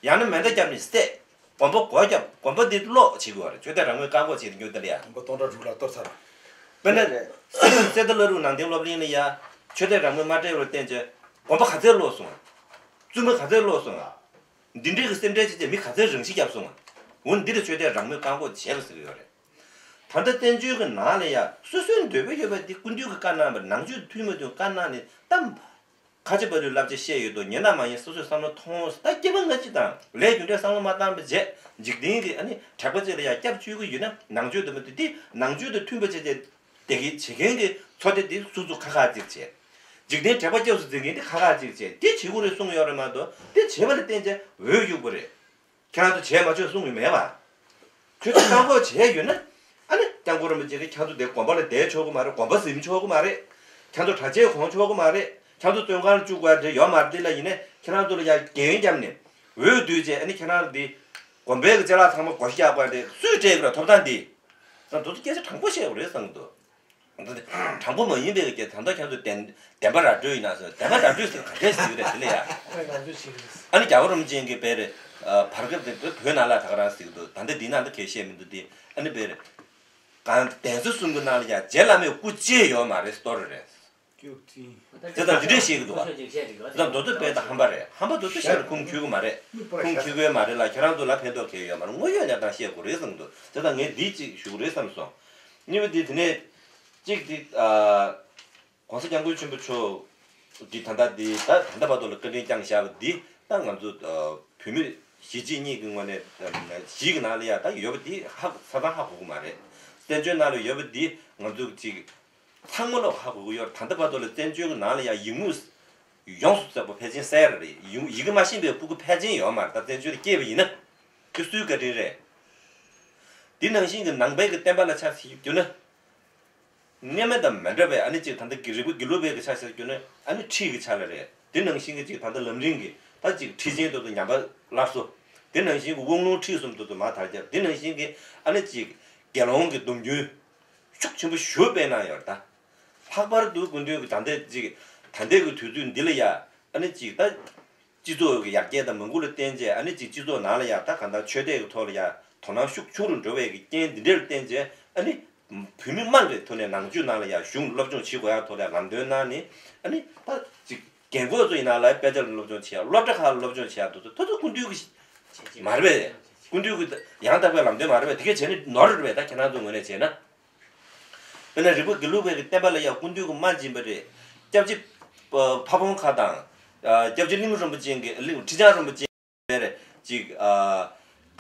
ཡང་ན་མེ་མདའ་བརྒྱབ་ནས་བསད། དགོན་པ་སྒོ་བརྒྱབ། དགོན་པ་འདི་སློག་བྱེད་དགོས་བ་རེད། ཆོས་དད་རང་མོས་བཀག་འགོག་བྱེད་དུ་འགྱུར་དེ་ལ་ཡ། དགོན་པ་སྟོང་ཕྲག་དྲུག་ལ་གཏོར་ཚར། དཔེར་ན། རེད་རེད། སེ་ད་བླ་རུང་ནང་བསྟན་སློབ་གླིང་ལ་ཡ། ཆོས་དད་རང་མོས་མ་སྤྲད་པར་བརྟེན་བྱས་དགོན་པ་ག་ཚད་ལོག་སོང་ང་། བཙུན་མ་ག་ཚད་ལོག་སོང་ང་། འདི་འདྲའི་གི་སེམས་ཁྲལ་བྱས་བྱས་མི་ག་ཚད་རང་ཤི་བརྒྱབ་སོང་ང་། འོ་འདི་ལ་ཆོས་དད་རང་མོས་བཀག་འགོག་བྱས་པ་ཟེར་གི་ཡོད་རེད། ད་ལྟ་བཙན་བྱོལ་གྱི་ནང་ལ་ཡ་སོ་སོའི་འདོད་པ་ཡོད་པ་འདི་སྐུ་མདུན་གྱིས་བཀའ་གནང་བ་ནང་ཆོས་མཐུན་མ་མཐུན་བཀའ་གནང་ནས་གཏམ། ཁ་ཆེ་བ་ལུས་བསླབ་བྱ་བཤད་ཡོད་དོ། ཉན་ན་མ་ཉན་སོ་སོས་བསམ་བློ་ཐོངས། ད་སྐྱེ་བ་སྔ་ཕྱི་དང་ལས་རྒྱུ་འབྲས་བསམ་བློ་མ་བཏང་བ་བྱས་འཇིག་རྟེན་གྱི་ཨ་ནི་དྲེགས་པ་ཅིག་ལ་ཡང་སྐྱབས་བཅོལ་གྱི་ཡོད་ན་ནང་ཆོས་དང་མི་མཐུན་དེ་ནང་ཆོས་དང་མཐུན་པ་བྱས་བྱས་བསྡད་ཀྱི་བྱེད་མཁན་གྱི་ཚོགས་སྡེ་དེ་སུ་ཚོ་ཁ་ཁ་ཅིག་བྱས། འཇིག་རྟེན་དྲེགས་པ་སྐྱབས་སུ་འཛིན་མཁན་དེ་ཁ་ཁ་ཅིག་བྱས་དེ་བྱེད་དགོས་རེད་གསུངས་ཡོད་རེད་མ་གཏོགས་དེ་བྱས་པ་ལ་བརྟེན་བྱས་འོས་གཡུག་པ་རེད། ཁྱེད་རང་ཚོ་བྱས་མ་ཆོག་གསུང་གི་མེད་པ། ཁྱོད་ཚོ་བཀག་འགོག་བྱས་ཡོད་ན། ཨ་ནི་སྐྱབས་མགོན་རིན་པོ་ཆེ་གིས་ཁྱེད་ཚོ་དེ་དགོན་པ་ལ་བསྡད་ཆོག་གི་མ་རེད། དགོན་པ་ཟིན་ཆོག་གི་མ་རེད། ཁྱེད་ཚོ་གྲྭ་ཆས་གོན་ཆོག་གི་མ་རེད། ཁྱེད་ཚོ་བཙོན་ཁང་ལ་བཅུག་དགོས་ཡ་དེ་ཡོད་མ་རེད། དེ་ལ་ཡིན་ནའི་ཁྱེད་རང་ཚོ་ལ་ཡ་འགན་བརྒྱབ་ནས་འོས་བསྡུས་བྱས་ཨ་ནི་ཁྱེད་རང་ཚོ་དེ་དགོན་པའི་གི་ཅ་ལག་ཚང་མ་སྒོ་ཕྱེ་རྒྱག་དགོས་ཡ་དེ་སུས་སྤྲད་གི་རེད་ཐོབ་ཐང་དེ། ད་དུ་སྐད་ཆ་དྲང་པོ་བཤད་དགོས་རེད་བསམ་གི་འདུག་དྲང་པོ་མ་ཡིན་པའི་གི་ད་ལྟ་ཁྱེད་ཚོ་བདེན་བདེན་པ་ར་སྤྲོད་ཡིན་ན་ཟེར། བདེན་པ་ར་སྤྲོད་ཟེར་ག་འདྲས་ཟེར་གི་རེད་དེ་ལ་ཡ། ཨ་ནི་རྒྱལ་བ་རིན་པོ་ཆེ་གིས་དཔེ་རེད། བར་སྐབས་དེ་བོད་ནང་ལ་ད་ག་རང་ཟེར་གི་འདུག་ད་ལྟ་འདི་ནང་ད་གལ་བཤད་མི་འདུག་དེ་ཨ་ནི་དཔེ་རེད། གང་གདན་ས་གསུམ་གི་ནང་ལ་ཡ་རྗེ་བླ་མའི་སྐུ་ཅིག་ཡོད་མ་རེད་ཟེར་རེད། དེ་ད་འདི་འདྲས་བཤད་གི་འདུག་བ། དེ་ད་མདོ་སྟོད་དཔེ་ད་ཧམ་པ་རེད། ཧམ་པ་མདོ་སྟོད་བཤད་ན་ཁུངས་འཁྱོལ་གི་མ་རེད། ཁུངས་འཁྱོལ་གི་མ་རེད་ལ་ཁྱེད་རང་ཚོ་ལ་ཕན་ཐོགས་གང་ཡང་ཡོད་མ་རེད། དངོས་ཡོད་གནས་སྟངས་བཤད་དགོས་རེད་བསམ་གི་འདུག་དེ་ད་ངས་འདི་གཅིག་ཞུ་གི་རེད་བསམ་སོང་། གཉིས་པ་དེ་དེ་ནས་གཅིག་དེ། གོང་ས་སྐྱབས་མགོན་ཆེན་པོ་མཆོག་གིས་ད་ལྟ་འདི་ད་ད་ལྟ་བར་དུ་ལ་བཀའ་དྲིན་བསྐྱངས་བཞག་པ་འདི་ད་ང་ཚོ་བོད་མི་གཞིས་བྱེས་གཉིས་ཀྱི་ངོས་ནས་གཞིས་ཀྱི་ནང་ལ་ཡ་ད་ཡོད་པ་འདི་ཧ་ས་ཐང་ཧ་གོ་གི་མ་རེད། བཙན་བྱོལ་ནང་ལ་ཡོད་པ་འདི་ང་ཚོ་གཅིག་ཚང་མ་ལོག་ཧ་གོ་གི་ཡོད། ད་ལྟ་བར་དུ་ལ་བཙན་བྱོལ་གྱི་ནང་ལ་ཡ་ཡིག་རྨོངས་ཡོངས་སུ་རྫོགས་པ་ཕལ་ཆེར་གསལ་ར་རེད། ཡིག་ཡི་གེ་མ་ཤེས་པའི་སྤུ་གུ་ཕལ་ཆེར་ཡོད་མ་རེད། ད་བཙན་བྱོལ་ལ་སྐྱེས་པ་ཡིན་ན་དེ་སུའི་བཀའ་དྲིན་རེད། འདི་ནང་བཞིན་གྱི་ནང་པའི་གི་བསྟན་པ་ལ་ཆ་བཞག་རྒྱུ་ན། སྔོན་མ་དང་མི་འདྲ་བའི་ཨ་ནི་གཅིག་ད་ལྟ་གི་རིག་པ་དགེ་ལུགས་པའི་གི་ཆ་བཞག་རྒྱུ་ན་ཨ་ནི་ཁྲིད་ཀྱི་ཆ་ལ་རེད། དེ་ནང་བཞིན་གྱི་གཅིག་ད་ལྟ་ལམ་རིམ་གྱི་ད་གཅིག་ཁྲིད་ཆེན་དུ་དུ་ཉམས་པ་སླར་གསོ། དེ་ནང་བཞིན་གྱི་དབང་ལུང་ཁྲིད་གསུམ་དུ་དུ་མ་དར་ཁྱབ། དེ་ནང་བཞིན་གྱི་ཨ་ནི་གཅིག་དགེ་སློང་གི་སྡོམ་རྒྱུན་ཤུགས་ཆེན་པོ་ཞུ་སྤེལ་གནང་ཡོད་རེད་ད། ལྷག་པར་དུ་སྐུ་མདུན་གྱི་ད་ལྟའི་གཅིག་ད་ལྟའི་གི་དུས་ཚོད་འདི་ལ་ཡ་ཨ་ནི་གཅིག་ད། སྤྱི་ཚོགས་ཀྱི་ཡར་རྒྱས་དང་མི་འགུལ་ལ་བརྟེན་བྱས་ཨ་ནི་གཅིག་སྤྱི་ཚོགས་ནང་ལ་ཡ་ད་གང་ལྟར་ཆོས་དད་ཀྱི་ཐོག་ལ་ཡ་དོ་སྣང་ཤུགས་ཆུང་རུ་འགྲོ་བའི་གི་རྐྱེན་འདི་འདྲ་ལ་བརྟེན་བྱས་ཨ་ནི་བོད་མི་དམངས་ཀྱི་ཐོག་ནས་ནང་ཆོས་ནང་ལ་ཡ་གཞུང་སློབ་སྦྱོང་བྱེད་དགོས་ཡ་ཐོག་ལ་ལམ་སྟོན་གནང་ནས་ཨ་ནི་ད་གཅིག་རྒན་གོག་ཚོ་ཡིན་ན་ལ་དཔེ་ཆ་ལ་སློབ་སྦྱོང་བྱེད་ཡ་སློབ་གྲྭ་ཁག་ལ་སློབ་སྦྱོང་བྱེད་ཡ་དུ་ཚོ་ད་ཚོ་སྐུ་མདུན་གྱི་མ་རེད་པས། སྐུ་མདུན་གྱི་ཡང་དག་པའི་ལམ་སྟོན་མ་རེད་པས། དེ་གས་བྱས་ནས་ནོར་རེད་པས། ད་ཁྱེད་རང་ཚོ་ངོས་ནས་བྱས་ན། དཔེར་ན་རིག་པ་དགེ་ལུགས་པའི་གི་བསྟན་པ་ལ་ཡང་སྐུ་མདུན་གྱི་དམག་སྦྱིན་པ་རེད། སྐྱབས་རྗེ་ཕ་བོང་ཁ་དང་། སྐྱབས་རྗེ་གླིང་རིན་པོ་ཆེ་གི་གླིང་ཁྲི་བྱང་རིན་པོ་ཆེ་རེད་ཅིག་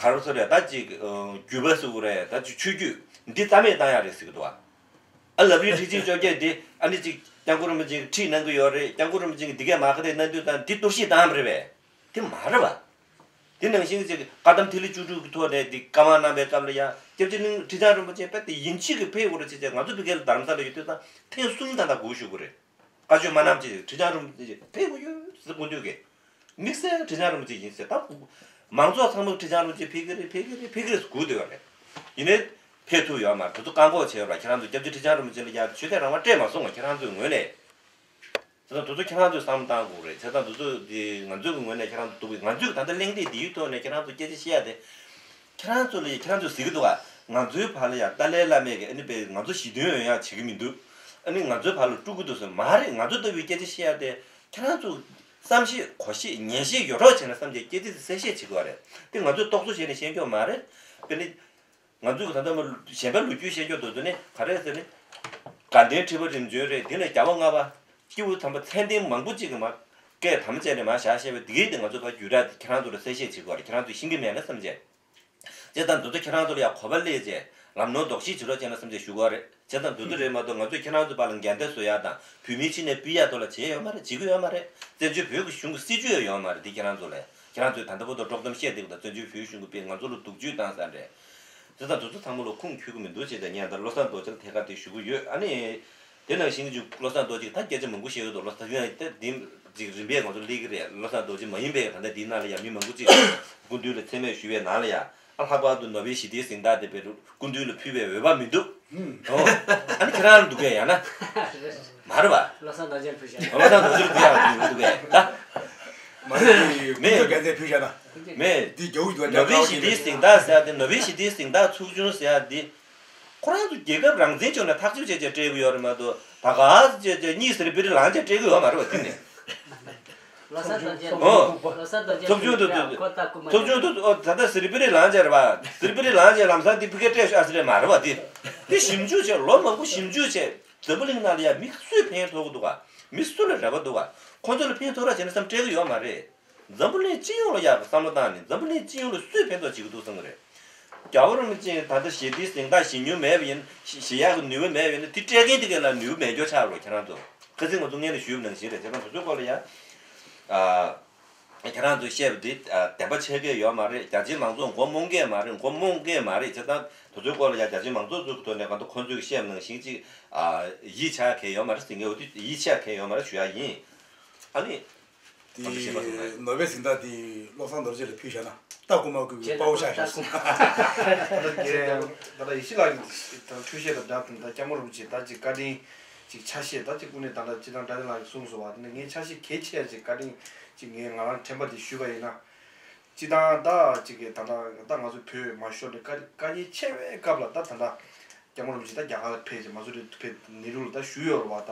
གར་སོ་རེད་ད་ཅིག་རྒྱུད་པ་སུ་རེད་ད་ཅིག་ཆོས་བརྒྱུད་འདི་རྩ་མེད་བཏང་ཡག་རེད་ཟེར་གི་འདུག་ཨ། ཨ་ལབ་རིན་ཁྲི་ཆེན་བཅོ་བརྒྱད་འདི་ཨ་ནི་ཅིག་སྐྱབས་མགོན་རིན་པོ་ཆེ་གིས་ཁྲིད་གནང་གི་ཡོད་རེད། སྐྱབས་མགོན་རིན་པོ་ཆེ་གིས་འདི་གས་མ་ག་དེ་གནང་དུས་དང་འདི་གཏོར་བཤིག་བཏང་བ་རེད་པས། དེ་མ་རེད་པ། དེ་ནང་བཞིན་གྱི་བཀའ་གདམས་ཐིག་ལེ་བཅུ་དྲུག་གི་ཐོག་ནས་འདི་བཀའ་དབང་གནང་བའི་སྐབས་ལ་ཡང་སྐྱབས་རྗེ་གླིང་ཁྲི་བྱང་རིན་པོ་ཆེ་དཔེ་དེ་ཡིན་གཅིག་གི་ཕེབས་དགོས་རེད་ཅེས་བྱས་ང་ཚོ་ཕ་གིར་རྡ་རམ་ས་ལ་ཡོད་དུས་ཙང་ཐེངས་གསུམ་ད་ལྟ་སྒུག་བཞུགས་དགོས་རེད། བཀའ་ཆོས་མ་གནང་ཅེས་ཁྲི་བྱང་རིན་པོ་ཆེ་ཕེབས་དགོས་ཡོད་ཟེར་སྐུ་མདུན་གྱིས་དམིགས་བསལ་ཁྲི་བྱང་རིན་པོ་ཆེ་ཡིན་ཟེར་ད་མང་ཚོགས་ཚང་མ་ཁྲི་བྱང་རིན་པོ་ཆེ་ཕེབས་ཀྱི་རེད་ཕེབས་ཀྱི་རེད་ཕེབས་ཀྱི་རེད་ཟེར་སྒུག་བསྡད་ཡོད་རེད། ཡིན་ནའི་ཕེབས་ཐུབ་ཡོད་མ་རེད། དེ་ཚོ་བཀག་འགོག་བྱས་ཡོད་རེད། ཁྱེད་རང་ཚོ་སྐྱབས་རྗེ་ཁྲི་བྱང་རིན་པོ་ཆེ་ལ་ཡང་ཆོས་དད་རང་དབང་སྤྲད་མ་སོང་ང་ཁྱེད་རང་ཚོའི་ངོས་ནས། བྱས་ཙང་དེ་ཚོ་ཁྱེད་རང་ཚོས་བསམ་བློ་བཏང་དགོས་རེད། བྱས་ཙང་དེ་ཚོ་དེ་ང་ཚོའི་ངོས་ནས་ཁྱེད་རང་ཚོ་སྡུག་གི་ང་ཚོས་ད་ལྟ་གླེང་སྟེགས་འདིའི་ཐོག་ནས་ཁྱེད་རང་ཚོ་སྐད་ཆ་བཤད་ཡ་དེ། ཁྱེད་རང་ཚོ་ལ་ཁྱེད་རང་ཚོས་ཟེར་གི་འདུག་ག་ང་ཚོའི་བར་ལ་ཡ་ཏཱ་ལའི་བླ་མས་གི་ཨ་ནི་པའི་ང་ཚོ་ཞི་མཐུན་ཡོང་ཡ་བྱེད་གི་མི་འདུག་ཨ་ནི་ང་ཚོའི་བར་ལ་དཀྲུག་གི་འདུག་ཟེར་མ་རེད། ང་ཚོ་ལྟ་བུའི་སྐད་ཆ་བཤད་ཡ་དེ་ཁྱེད་རང་ཚོ་བསམ་ཤེས་གོ་ཤེས་ཉན་ཤེས་ཡོད་རོགས་བྱས་ན་བསམ་གྱི་སྐད་ཆ་དེ་གསལ་བཤད་བྱེད་དགོས་རེད། དེ་ང་ཚོས་རྟོག་བཟོ་བྱས་ནས་བཤད་རྒྱུ་མ་རེད། དཔེར་ན། ང་ཚོས་ད་ལྟ་མ་གཞན་པའི་ལོ་རྒྱུས་བཤད་རྒྱུ་དེ་ཚོ་ནི་ག་རེ་ཟེར་ནི། དགའ་ལྡན་ཁྲི་པ་རིམ་བྱོན་རེད། དེ་ནས་རྒྱལ་བ་ལྔ་པ་སྐྱེས་བུ་དམ་པ་མཚན་ལྡན་མང་པོ་ཅིག་གིས་མ་སྐད་དམ་བཅས་ནས་མ་བཞག་བཤད་པའི་དེ་གའི་དེ་ང་ཚོ་ཕར་རྒྱུད་གྲྭ་དེ་ཁྱེད་རང་ཚོ་ལ་གསལ་བཤད་བྱེད་དགོས་རེད། ཁྱེད་རང་ཚོས་ཤེས་ཀྱི་མེད་ན་བསམ་བྱས། བྱས་ཙང་དེ་ཚོ་ཁྱེད་རང་ཚོ་ལ་ཡང་གོ་བ་ལེན་བྱས་ལམ་ནོར་ལྡོག་ཤེས་བྱེད་རོགས་བྱས་ན་བསམ་བྱས་ཞུ་དགོས་རེད། བྱས་ཙང་དེ་ཚོ་རེད་མ་གཏོགས་ང་ཚོས་ཁྱེད་རང་ཚོའི་བར་ལ་འགལ་ཟླ་བཟོ་ཡག་དང་བོད་མིའི་ཕྱི་ནས་ཕུད་ཡག་ཐོག་ལ་བྱས་ཡོད་མ་རེད། བྱེད་ཀྱི་ཡོད་མ་རེད། བཙན་བྱོལ་བོད་ཀྱི་གཞུང་གི་སྲིད་བྱུས་ཡང་ཡོད་མ་རེད། འདི་ཁྱེད་རང་ཚོ་ལ་ཁྱེད་རང་ཚོས་ད་ལྟ་བར་དུ་དཀྲོག་གཏམ་བཤད་བསྡད་པ་དང་བཙན་བྱོལ་བོད་གཞུང་གིས་དཔེ་ང་ཚོ་ལ་སྡུག་སྦྱོང་བཏང་ས་རེད། བྱས་ཙང་དེ་ཚོ་ཚང་མ་ལ་ཁུངས་འཁྱོལ་གྱི་མི་འདུག་ཅེས་དང་ངས་ད་བློ་བཟང་རྡོ་རྗེ་ལ་ཐད་ཀར་དེ་ཞུ་གི་ཡོད། ཨ་ནི། དེ་ནང་བཞིན་གྱི་བློ་བཟང་རྡོ་རྗེ་ད་སྐད་ཆ་མང་པོ་བཤད་ཡོད་དོ། བློ་བཟང་ད་དེ་འདི་ཅིག་རིམ་པས་ང་ཚོ་སླེབས་ཀྱི་རེད། བློ་བཟང་རྡོ་རྗེ་མ་ཡིན་པའི་ད་ལྟ་འདིའི་ནང་ལ་ཡང་མི་མང་པོ་ཅིག་སྐུ་མདུན་ལ་མཚན་སྨད་ཞུས་པའི་ནང་ལ་ཡང་ཨ་ལྷག་པར་དུ་ནོ་བེལ་ཞི་བདེའི་གཟེངས་རྟགས་དེ་དཔེ་སྐུ་མདུན་ལ་ཕུལ་བའི་འོས་བབ་མི་འདུག་ཨོ། ཨ་ནི་ཁྱེད་རང་ལ་འདུག་གས་ཡང་ན། མ་རེད་པ། བློ་བཟང་རྡོ་རྗེར་ཕུལ་བཞག་བློ་བཟང་རྡོ་རྗེར་ཕུལ་ཡག་འདུག་གས་ད། མ་རེད་དེ་མེད། སྐུ་མདུན་ག་ཚད་ཕུལ་བཞག་ན། མེད། འདི་རྒྱའུ་འདུག་ནོ་བེལ་ཞི་བདེའི་གཟེངས་རྟགས་ཟེར་ཡག་དེ་ནོ་བེལ་ཞི་བདེའི་གཟེངས་རྟགས་ཚོགས་ཆུང་ཟེར་ཡག་དེ། ཁོ་རང་ཚོ་རྒྱལ་ཁབ་རང་བཙན་བྱུང་ནས་ཐག་གཅོད་བྱས་བྱས་སྤྲད་གི་ཡོད་རེད་མ་གཏོགས། ད་ག་ཅེ་ཅེ་གཉིས་ཟེར་པི་རི་ལང་ཅེ་སྤྲད་གི་ཡོད་མ་རེད་བ་དེ་ནས། ལོ་གསར་དང་བཅས། ཨོ། ལོ་གསར་དང་བཅས། ཚོགས་ཆུང་དུ་ཁོ་ད་སྐུ་མ་ཚོགས་ཆུང་དུ་ཨོ་ད་ལྟ་ཟེར་པི་རི་ལང་ཅེ་རེད་བ། ཟེར་པི་རི་ལང་ཅེ་ལམ་སང་དེ་ཕི་ཀེ་སྤྲད་ཤོག་ཨ་ཟེར་རེད་མ་རེད་བ་དེ། དེ་ཞིབ་འཇུག་བྱས་ལོ་མང་པོ་ཞིབ་འཇུག་བྱས་འཛམ་བུ་གླིང་ནང་ལ་ཡ་མི་སུས་ཕན་ཐོགས་གི་འདུག་ག་མི་སུ་ལ་རེ་བ་འདུག་ག་ཁོ་ཚོ་ལ་ཕན་ཐོགས་ར་བྱས་ན་བསམ་སྤྲད་གི་ཡོད་མ་རེད། འཛམ་བུ་གླིང་སྤྱི་ཡོངས་ལ་ཡག་གི་བསམ་བློ་བཏང་ནས་འཛམ་བུ་གླིང་སྤྱི་ཡོངས་ལ་སུས་ཕན་ཐོགས་བྱེད་ཀྱི་འདུག་བསམ་གི་རེད། རྒྱལ་བ་རིན་པོ་ཆེ་ད་ལྟ་ཞི་བདེའི་གཟེངས་རྟགས་བཞེས་མྱོང་མེད་པ་ཡིན་ན་བཞེས་ཡག་གི་ནུས་པ་མེད་པ་ཡིན་ན་དེ་སྤྲད་མཁན་དེ་ག་ལ་ནུས་པ་མེད་འགྱོ་ཆགས་རོགས་ཁྱེད་རང་ཚོ། ཁ་སང་ང་ཚོ་སྔན་ལ་ཞུས་པ་ནང་བཞིན་རེད་ཁྱེད་རང་ཚོ་ཚོའི་སྐོར་ལ་ཡ། ཨ། ཁྱེད་རང་ཚོས་བཤད་པ་དེ་ཨ་བདེན་པ་ཆགས་ཀྱི་ཡོད་མ་རེད། རྒྱ་ཆེའི་མང་ཚོགས་མགོ་རྨོངས་ཀྱི་མ་རེད། མགོ་རྨོངས་ཀྱི་མ་རེད། བྱས་ཙང་དེ་ཚོའི་སྐོར་ལ་ཡ་རྒྱ་ཆེའི་མང་ཚོགས་ཚོའི་ཐོག་ནས་གང་ལྟར་ཁོང་ཚོས་བཤད་པ་ནང་བཞིན་ཅིག་ཨ་ཡིད་ཆགས་མཁན་ཡོད་མ་རེད་ཟེར་མཁན་འོ་དེ་ཡིད་ཆགས་མཁན་ཡོད་མ་རེད་ཞུ་ཡ་ཡིན། ཨ་ནི། ཨ་ནི། དེ་ནོ་བེལ་གཟེངས་རྟགས་དེ་བློ་བཟང་རྡོ་རྗེ་ལ་ཕུལ་བཞག་ན་ལྟ་སྐུ་མ་སྐུ་གི་དཔའ་བོ་ཆགས་ཤག་གསུངས། ད་ལྟ་རྒན་ད་ལྟ་ཡེ་ཤེས་ལགས་ཀྱི་ད་འཕྲོས་བཤད་དང་སྦྲགས་དང་ད་སྐྱབས་མགོན་རིན་པོ་ཆེ་ད་ཅིག་བཀའ་དྲིན་ཅིག་ཆ་ཤས་ད་ཅིག་སྐུ་ནས་ད་ལྟ་སྤྱི་བཏང་བཀྲ་ཤིས་ལགས་ཀྱིས་གསུངས་སོང་བ་དེ་ནས་ངས་ཆ་ཤས་གལ་ཆེ་ཅིག་བཀའ་དྲིན་ཅིག་ངས་ང་རང་དྲན་པ་དེ་ཞུས་པ་ཡིན་ན། སྤྱི་བཏང་ད་ཅིག་གི་ད་ལྟ་ད་ང་ཚོ་བོད་མ་ཤོར་ནས་དཀའ་དཀའ་ཉེན་ཆེ་བའི་སྐབས་ལ་ད་ད་ལྟ། སྐྱབས་མགོན་རིན་པོ་ཆེ་ད་རྒྱ་གར་ལ་ཕེབས་ཀྱི་མ་སུ་རི་ཕེབས་ནེ་རུ་ལ་ད་བཞུགས་ཡོད་རེད་བ། ད་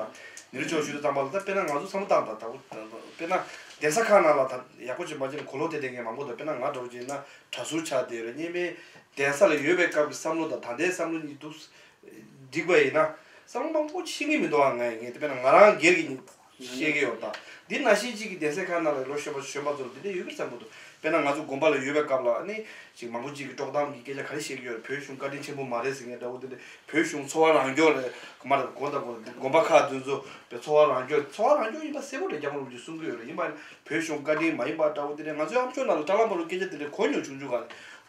ནེ་རུ་མཆོག་བཞུགས་དུས་ཙམ་པ་ལ་ད་དཔེར་ན་ང་ཚོ་བསམ་བློ་བཏང་ད་ད་དཔེར་ན་གདན་ས་ཁག་ནང་ལ་ད་ཡག་པོ་ཅིག་མ་བྱས་ན་གོ་ལོག་དེ་བསྡད་མཁན་མང་པོ་འདུག་དཔེར་ན་ང་འདྲ་བོ་ཅིག་ཡིན་ན་གྲྭ་ཟུར་ཆགས་བསྡད་ཡོད་རེད། སྔོན་མའི་གདན་ས་ལ་ཡོད་པའི་སྐབས་ཀྱི་བསམ་བློ་དང་ད་ལྟའི་བསམ་བློ་གཉིས་འདུག་འགྲིག་པ་ཡིན་ན་བསམ་བློ་མང་པོ་ཕྱིན་གྱི་མི་འདུག་ཨ་ངས་ངས་དཔེར་ན་ང་རང་སྒེར་གྱི་བཤད་ཀྱི་ཡོད་ད། འདི་ནང་བཞིན་གཅིག་གི་གདན་སའི་ཁ་ནང་ལ་ལོ་གཞོན་པ་གཞོན་པ་ཚོར་འདི་འདྲ་ཡོད་ཀྱི་བསམ་གྱི་འདུག་དཔེར་ན་ང་ཚོ་དགོན་པ་ལ་ཡོད་པའི་སྐབས་ལ་ནི་ཅིག་མང་པོ་ཅིག་གིས་དཀྲོག་གཏམ་གྱི་སྐད་ཆ་ག་རེ་བཤད་ཀྱི་ཡོད་རེད། བོད་གཞུང་བཀའ་དྲིན་ཆེན་པོ་མ་རེད་ཟེར་མཁན་འདྲ་བོ་འདི་འདྲ། བོད་གཞུང་འཚོ་བ་རང་སྐྱོང་རེད་མ་རེད། དགོན་དང་དགོན་དགོན་པ་ཁག་འདི་ཚོ་བའི་འཚོ་བ་རང་སྐྱོང་འཚོ་བ་རང་སྐྱོང་ཡིན་པ་གསལ་པོ་རེད། སྐྱབས་མགོན་རིན་པོ་ཆེས་གསུང་གི་ཡོད་རེད། ཡིན་པ་ཡིན་ན་བོད་གཞུང་བཀའ་དྲིན་མ་ཡིན་པ་འདྲ་བོ་འདི་འདྲ། ང་ཚོའི་ཨ་མཆོག་ནང་ལ་ཀྲ་ལམ་པ་ལུ་སྐད་ཆ་འདི་འདྲ་གོ་མྱོང་བྱུང་བྱུང་ག་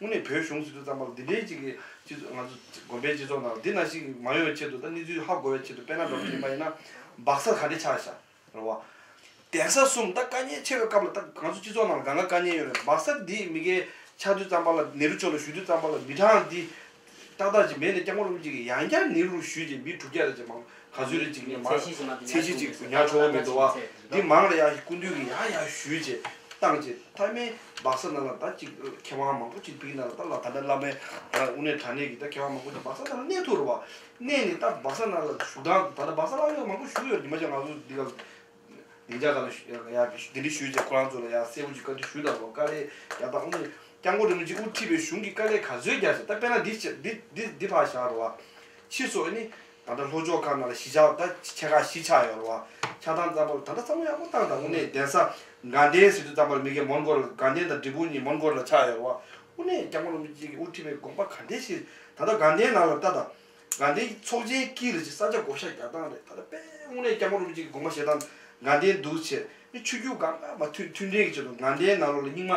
རེད། དངོས་གནས་བོད་གཞུང་ཟེར་དུས་ཙམ་པ་ལ་འདི་འདྲའི་ཅིག་གི་ཅིག་ང་ཚོ་དགོན་པའི་སྤྱི་ཚོགས་ནང་ལ་འདི་ནང་བཞིན་མ་ཡོང་བའི་ཆེད་དུ་ད་གནས་ཚུལ་ཧ་གོ་བའི་ཆེད་དུ་དཔེར་ན་འགྲོ་གི་ཡིན་པ་ཡིན་ན་སྦག་ས་ག་འདྲས་ཆགས་ཤག་རེད་བ། གདན་ས་གསུམ་ད་དཀའ་ངལ་ཆེ་བའི་སྐབས་ལ་ད་ང་ཚོ་སྤྱི་ཚོགས་ནང་ལ་གང་ག་དཀའ་ངལ་ཡོད་རེད། སྦག་ས་འདི་མི་སྒེར་ཆགས་དུས་ཙམ་པ་ལ་ནེ་རུ་མཆོག་ལ་ཞུ་དུས་ཙམ་པ་ལ་མི་གྲངས་འདི་ཏག་ཏག་ཅིག་མེད་ནས་སྐྱབས་མགོན་རིན་པོ་ཆེ་གིས་ཡང་བསྐྱར་ནེ་རུ་ལ་ཞུས་རྗེས་མི་དྲུག་བརྒྱ་རེ་ཅིག་མང་ག་ཚོད་རེ་ཅིག་ཡིན་མང་ཚད་གཞི་ཞིག་མ་ཚད་གཞི་ཅིག་ཉར་ཆོག་གི་མི་འདུག་བ། འདི་མང་ལ་ཡང་སྐུ་མདུན་གྱིས་ཡང་ཡང་ཞུས་རྗེས་བཏང་རྗེས་མཐའ་མའི་སྦག་ས་ནང་ལ་ད་ཅིག་མཁས་དབང་མང་པོ་ཅིག་བིག་ནང་ལ་ད་ལ་ད་ལྟ་བླ་མའི་ད་དངོས་གནས་དྲང་གནས་ཀྱི་ད་མཁས་དབང་མང་པོ་ཅིག་སྦག་ས་ནང་ལ་གནས་ཐུབ་རེད་བ། གནས་ནས་ད་སྦག་ས་ནང་ལ་བཞུགས་སྟངས་ད་ལྟ་སྦག་ས་ལ་ཡང་མང་པོ་བཞུགས་ཡོད་རེད། ཉི་མ་ཅིག་ང་ཚོ་འདི་ག་སྡིངས་ཆ་སྒང་ལ་ཞུ་ཡ་འདི་འདྲ་ཞུས་རྗེས་ཁོ་རང་ཚོ་ལ་ཡ་གསལ་པོ་ཅིག་བཀའ་འདྲི་ཞུས་དང་བ། དཀའ་ལས་ཡ་ད་འོ་ནི་སྐྱབས་མགོན་རིན་པོ་ཆེ་དབུ་ཁྲིད་པའི་གཞུང་གི་དཀའ་ལས་ག་ཚོད་རྒྱག་ཟེར་ད་དཔེར་ན་འདི་བྱས་འདི་འདི་འདི་ཕར་བཞག་རོགས་ཨ། ཕྱིས་སུ་ཨ་ནི་ད་ལྟ་ལྷོ་ཕྱོགས་ཁག་ནང་ལ་གཞིས་ཆགས་ད་ཆེ་ཁག་བཞི་ཆགས་ཡོད་རོགས་ཨ། ཆགས་སྟངས་ཙམ་པ་ལ་ད་ལྟ་བསམ་བློ་ཡག་པོ་བཏང་དང་། དངོས་གནས་གདན་ས་དགའ་ལྡན་ཟེར་དུས་ཙམ་པ་ལ་མི་སྒེར་མོན་གྷོ་ལ་དགའ་ལྡན་དང་འབྲས་སྤུངས་གཉིས་མོན་གྷོ་ལ་ཆགས་ཡོད་རོགས་ཨ། དངོས་གནས་སྐྱབས་མགོན་རིན་པོ་ཆེ་གིས་དབུ་ཁྲིད་པའི་དགོངས་པ་ག་འདྲས་ཤིག་ད་ལྟ་དགའ་ལྡན་ནང་ལ་ལྟ་དང་། དགའ་ལྡན་གྱི་ཚོགས་ཆེན་དཀྱིལ་ལ་ཅིག་ས་ཆ་བགོ་བཤའ་རྒྱག་སྟངས་རེད། ད་ལྟ་དཔེ་དངོས་གནས་སྐྱབས་མགོན་རིན་པོ་ཆེ་གི་དགོངས་པ་བཞེས་སྟངས་དགའ་ལྡན་འདུག་བྱས་ནི་ཆོས་བརྒྱུད་གང་ག་མ་མཐུན་མཐུན་འབྲེལ་གྱི་ཆེད་དུ་དགའ་ལྡན་ནང་ལོགས་ལ་རྙིང་མ་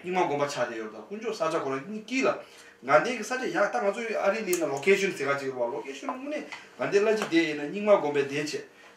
རྙིང་མ་དགོན་པ་ཆགས་བསྡད་ཡོད་རེད། ད་དཀོན་མཆོག་ས་ཆ་ཁོ་རང་གཉིས་དཀྱིལ་ལ་དགའ་ལྡན་གྱི་ས་ཆ་ཡག་ད་ང་ཚོ་ཨ་རི་ལ་ཡིན་ན་ལོ་ཀེ་ཤོན་ཟེར་ག་ཅིག་རེད་བ། ལོ་ཀེ་ཤོན་དངོས་གནས་དགའ་ལྡན་བླ་སྤྱི་སྡེ་ཡིན་ན་རྙིང་མ་དགོན་པའི་སྡེ་བྱས།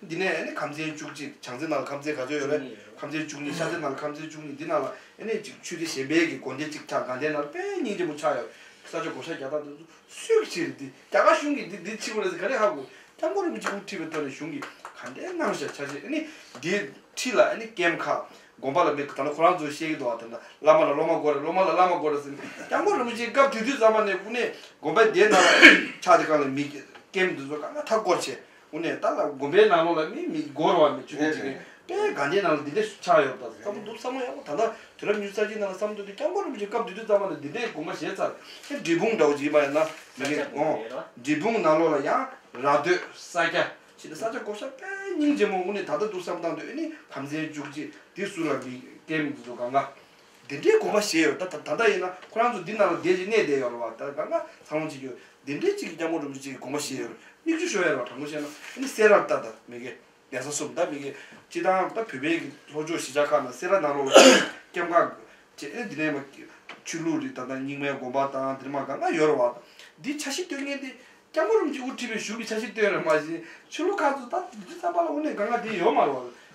འདི་ནས་ཨ་ནི་ཁམས་ཚན་བཅུ་གཅིག་བྱང་རྩེ་ནང་ལ་ཁམས་ཚན་ག་ཚོད་ཡོད་རེད། ཁམས་ཚན་བཅུ་གཉིས། ཤར་རྩེ་ནང་ལ་ཁམས་ཚན་བཅུ་གཉིས། འདི་ནང་ལ་ཨ་ནི་ཅིག་ཆོས་སྡེ་གཞན་པའི་གི་དགོན་སྡེ་གཅིག་ཆགས། དགའ་ལྡན་ནང་ལ་དཔེ་སྙིང་རྗེ་མོ་ཆགས་ཡོད། ས་ཆ་བགོ་བཤའ་རྒྱག་སྟངས་དེ་ཚོ་སུས་ཀྱི་བྱེད་རེད། འདི་རྒྱ་གར་གཞུང་གིས་འདི་འདི་བྱེད་དགོས་རེད་ཟེར་ག་རེ་ཧ་གོ། སྐྱབས་མགོན་རིན་པོ་ཆེ་དབུ་ཁྲིད་པའི་ཐོག་ནས་གཞུང་གིས་ག་འདྲའི་གནང་བཞག་ཆ་ཤས། ཨ་ནི་འདིའི་འཁྲིས་ལ་ཨ་ནི་ཀེམ་ཁག་དགོན་པ་ལ་མི་ད་ལྟ་ཁོ་རང་ཚོས་བཤད་ཀྱི་འདུག་བ། ད་ལྟ་བླ་མ་ལ་སློབ་མ་དགོས་རེད། སློབ་མ་ལ་བླ་མ་དགོས་རེད་ཟེར་ནས་སྐྱབས་མགོན་རིན་པོ་ཆེའི་སྐབས་དེ་དུས་ཙམ་པ་ནས་དངོས་གནས་དགོན་པའི་སྡེ་ནང་ལ་ཆགས་དེ་གང་ལ་མི་ཀེམ་འདི་ཚོ་གང་ག་མཐའ་བསྐོར་བྱས། དངོས་གནས་ད་ལ་དགོན་པའི་ནང་ལོགས་ལ་མི་མི་སྒོར་བ་མི་ཆུ་ཚོད་ཅིག་གིས་དཔེ་དགའ་ལྡན་ནང་ལ་འདི་འདྲས་ཆགས་ཡོད་པ་བསམ་བློ་འདུག་བསམ་བློ་ཡག་པོ། ད་ལྟ་དུས་རབས་ཉི་ཤུ་རྩ་གཅིག་ནང་ལ་བསམ་བློ་འདུག་སྐྱབས་མགོན་རིན་པོ་ཆེ་སྐབས་དེ་དུས་ཙམ་པ་ལ་འདི་འདྲས་དགོངས་པ་བཞེས་ཚར། ཨེ་འབྲས་སྤུངས་འདྲ་བོ་ཅིག་ཡིན་པ་ཡིན་ན་མི་གི་ཨོ་འབྲས་སྤུངས་ནང་ལོགས་ལ་ཡང་ར་སྟོད་ས་སྐྱ་ཞེས་ནས་ས་ཆ་བགོ་བཤའ་དཔེ་སྙིང་རྗེ་མོ། དངོས་གནས་ད་ལྟ་འདུག་བསམ་བཏང་དུས་ཨེ་ནི་ཁམས་ཚན་བཅུ་གཅིག་འདི་ཟུར་ལ་མི་ཀེམ་འདི་ཚོ་གང་ག་འདི་འདྲའི་དགོངས་པ་བཞེས་ཡོད། ད་ད་ད་ལྟ་ཡིན་ན་ཁོ་རང་ཚོ་འདི་ནང་ལ་བསྡད་ཅིག་གནས་བསྡད་ཡོད་རེད་བ། ད་གང་ག་འཚར་ལོངས་བྱེད་ཀྱི་ཡོད། འདི་འདྲའི་ཅིག་གི་སྐྱབས་མགོན་རིན་པོ་ཆེ་གི་དགོངས་པ་བཞེས་ཡོད་རེད། མིག་ཆུ་ཤོར་ཡ་རེད་བ། དྲང་པོ་བཤད་ན་ཨ་ནི་སེ་རར་ལྟ་ད་མི་གེ་གདན་ས་གསུམ་ད་མི་གེ་སྤྱི་བཏང་ད་བོད་པའི་གི་ལྷོ་ཕྱོགས་གཞིས་ཆགས་ཁག་ནང་སེ་ར་ནང་ལོགས་ལ་ཀེམ་ཁག་ཅེས་ཨེ་འདི་ནས་མ་ཆོས་ལུགས་རིགས་ད་ལྟ་རྙིང་མའི་དགོན་པ་དང་འདིར་མ་གང་ག་ཡོད་རེད་བ། འདི་འཆར་གཞི་བཏོན་མཁན་དེ་སྐྱབས་མགོན་རིན་པོ་ཆེ་དབུ་ཁྲིད་པའི་གཞུང་གི་འཆར་གཞི་བཏོན་རེད་མ་གཞི་ཆོས་ལུགས་ཁག་ཚོ་ད་འདི་ཙམ་པ་ལ་དངོས་གནས་གང་ག་དེ་ཡོད་མ་རེད་བ།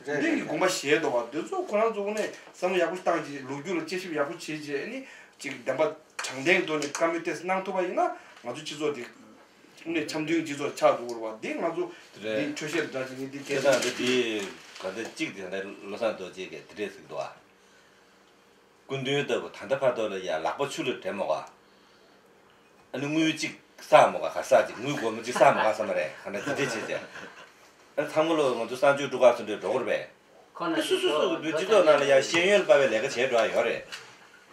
རེད་འདི་གི་རེད་དགོངས་པ་བཞེས་འདུག་བ། འདི་ཚོ་ཁོ་རང་ཚོ་དངོས་གནས་བསམ་བློ་ཡག་པོ་བཏང་ཅིག་ལོ་རྒྱུས་ལ་དཔྱད་ཞིབ་ཡག་པོ་བྱེད་ཅིག་ཨ་ནི་ཅིག་བདེན་པ་དྲང་བདེན་གི་ཐོག་ནས་བཀའ་མོལ་ཏོག་ཙམ་གནང་ཐུབ་པ་ཡིན་ན་ང་ཚོ་སྤྱི་ཚོགས་འདི་དངོས་གནས་འཆམ་མཐུན་སྤྱི་ཚོགས་ཆགས་འགྲོ་གི་རེད་བ། འདི་ང་ཚོ་དེ་རེད། འདི་འཕྲོས་བཤད་འདྲ་ཅིག་ཡིན། འདི་སྐད་ཆ་ཆ་དང་འདི་འདི་ག་འདི་གཅིག་དེ་འདྲ་བློ་བཟང་རྡོ་རྗེ་གིས་དེ་འདྲས་ཟེར་གི་འདུག་བ། སྐུ་མདུན་ལྟ་བུ་ད་ལྟ་བར་དུ་ལ་ཡ་ལག་པ་ཆུ་ལ་དྲན་མོ་ག་ཨ་ནི་དངུལ་གཅིག་བསགས་མོ་ག་ག་ས་ཅིག་དངུལ་སྒོར་མོ་གཅིག་བསགས་མོ་ག་བསམ་མ་རེད། ག་འདྲ་དེ་འདྲས་བྱས་བྱས། ཨ་ཚང་མ་ལོ་ང་ཚོ་གསར་འགྱུར་སྒྲུབ་ཁང་ཚོ་འདྲ་འགྲོ་དགོས་རེད་པས། ཁོ་ན་ཨ་སོ་སོ་སོ་གི་སྤྱི་ཚོགས་ནང་ལ་ཡང་ཤེས་ཡོན་ལ་དཔག་པའི་ལས་ཀ་བྱེད་འགྲོ་ཡ་ཡོད་རེད།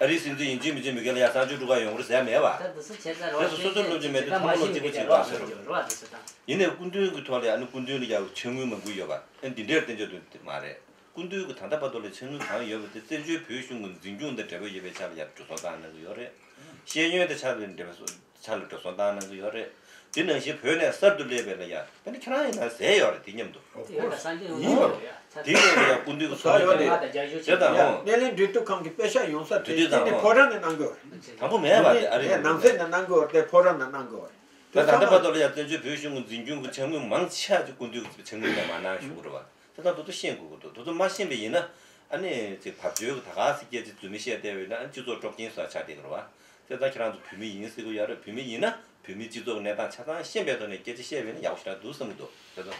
ཨ་རིའི་སྲིད་འཛིན་ཡིན་གཅིག་མིན་གཅིག་མི་སྒེར་ལ་ཡང་གསར་འགྱུར་སྒྲུབ་ཁང་ཡོང་གི་རེད་ཟེར་ཡ་མེད་པ། ད་འདི་སུ་བྱས་ཙང་རོགས། དེ་སོ་སོ་སོ་སློབ་སྦྱོང་མེད་དུས་ཚང་མ་སློབ་སྦྱོང་བྱེད་དགོས་ཟེར་རོགས་ཟེར་རོགས། ཡིན་ནའི་སྐུ་མདུན་གྱི་ཐོག་ལ་ཡང་ཨ་ནི་སྐུ་མདུན་ལ་ཡང་ཕྱག་དངུལ་མང་པོ་ཡོད་པ་ཨ་འདི་འདྲའི་བསྟན་བཅོས་དེ་མ་རེད། སྐུ་མདུན་གྱི་ད་ལྟ་བར་དུ་ལ་ཕྱག་དངུལ་གང་ཡོད་པ་དེ་བཙན་བྱོལ་བོད་གཞུང་གི་འཛིན་སྐྱོང་དང་འབྲེལ་བ་ཡོད་པའི་ཆ་ལ་ཡང་འགྲོ་སོང་བཏང་གནང་གི་ཡོད་རེད། ཤེས་ཡོན་དང་ཆ་ལ་འབྲེལ་བའི་ཆ་ལ་འགྲོ་སོང་བཏང་གནང་གི་ཡོད་རེད། དེ་ནང་བཞིན་བོད་ནས་གསར་དུ་སླེབས་པའི་ལ་ཡ་དཔེར་ན་ཁྱེད་རང་ཡིན་ན་ཟས་ཡོད་རེད་དེ་མཉམ་དུ། ཡིན་པ་རེད། དེ་ཡོད་རེད་ཡ་སྐུ་མདུན་གྱི་ཚོགས་མི་དེ་དེ་དང་ཧོ། སྣེ་ལེན་འབྲེལ་གཏུག་ཁང་གི་པེ་ཤག་ཡོང་ས་དེ་དེ་དེ་དང་དེ་ནས་ཧོ། ཕོ་བྲང་ནས་གནང་གི་ཡོད་རེད། དང་པོ་མེད་པ་དེ་ཨ་རི་ནང་སྲིད་ནས་གནང་གི་ཡོད་རེད་དེ་ཕོ་བྲང་ནས་གནང་གི་ཡོད་རེད། དེ་ད་ད་ཚང་ལྟ་བར་མ་དུ་ལ་ཡ་བཙན་བྱོལ་བོད་གཞུང་གི་འཛིན་སྐྱོང་གི་ཕྱག་དངུལ་མང་ཆེ་བ་ཅིག་སྐུ་མདུན་གྱི་ཕྱག་དངུལ་ནས་མ་གནང་བཞུགས་གི་རེད་བ། དེ་དག་ཏུ་ཏུ་ཤེས་དགོས་ཀྱི་འདུག་ཏུ་ཏུ་མ་ཤེས་པ་ཡིན་ན་ཨ་ནི་ཅིག་བབ་ཅོལ་གྱི་ད་ག་སེ་སྐད་ཆ་རྫུན་མ་བཤད་བསྡད་པ་ཡིན་ན་ཨ་ནི་སྤྱི་ཚོགས་དཀྲུག་རྐྱེན་བཟོ་ཆགས་བསྡད་ཀྱི་རེད་བ། དེ་ལྟར་ཁྱེད་རང་ཚོ་བོད་མི་ཡིན་ཟེར་གྱི་ཡོད་རེད། བོད་མི་ཡིན་ན་བོད་མིའི་སྤྱི་ཚོགས་ཀྱི་གནས་སྟངས་ཆ་ཚང་ཤེས་པའི་ཐོག་ནས་སྐད་ཆ་བཤད་པ་ཡིན་ན་ཡག་པོ་ཞེ་དྲག་འདུག་བསམ་གྱི་འདུག་དེ་ལྟར་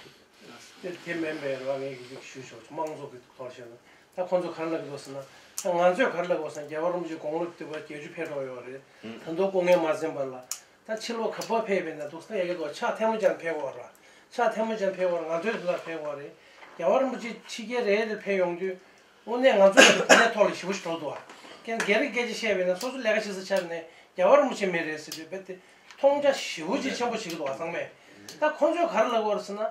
དེ་དེ་མིན་པའི་རེད་བ། ངས་ཀྱི་ཞུ་ཆོག་དམངས་གཙོ་གི་ཐོག་བཤད་ན་ད་ཁོང་ཚོ་ག་རེ་ལབ་ཀྱི་འདུག་ཟེར་ན། ད་ང་ཚོས་ག་རེ་ལབ་དགོས་ཟེར་ན་རྒྱལ་བ་རིན་པོ་ཆེ་དགུང་ལོ་བདུན་པ་བརྒྱད་ཅུ་ཕེབས་འགྲོ་ཡོད་རེད། ད་དུང་སྐུ་ངལ་མ་ཟིན་པ་ལ། ད་ཕྱི་ལོགས་ག་པར་ཕེབས་པ་ཡིན་ན་འདུག་ཟེར་ན་ཡ་གི་འདུག་ཕྱག་ཐལ་མོ་སྦྱར་ཕེབས་དགོས་རེད། ཕྱག་ཐལ་མོ་སྦྱར་ཕེབས་དགོས་རེད། ང་ཚོའི་དུས་ལ་ཕེབས་དགོས་རེད། རྒྱལ་བ་རིན་པོ་ཆེ་ཕྱི་རྒྱལ་རེ་རེར་ཕེབས་ཡོང་དུས་དངོས་གནས་ང་ཚོ་གི་གོ་གནས་ཐོག་ལ་ཞེ་པོ་ཞིག་འགྲོ་འདུག་ཨ། ཀྱང་སྒེར་གྱི་སྐད་ཆ་བཤད་པ་ཡིན་ན་སོ་སོ་ལས་ཀ་བྱེད་ས་ཆ་ནས་རྒྱལ་བ་རིན་པོ་ཆེ་མི་རེད་ཟེར་དུས་རྦད་དེ་མཐོང་རྒྱ་ཞེ་པོ་ཅིག་ཆེན་པོ་བྱེད་ཀྱི་འདུག་ཨ་ཚང་མས། ད་ཁོང་ཚོས་ག་རེ་ལབ་དགོས་རེད་ཟེར་ན།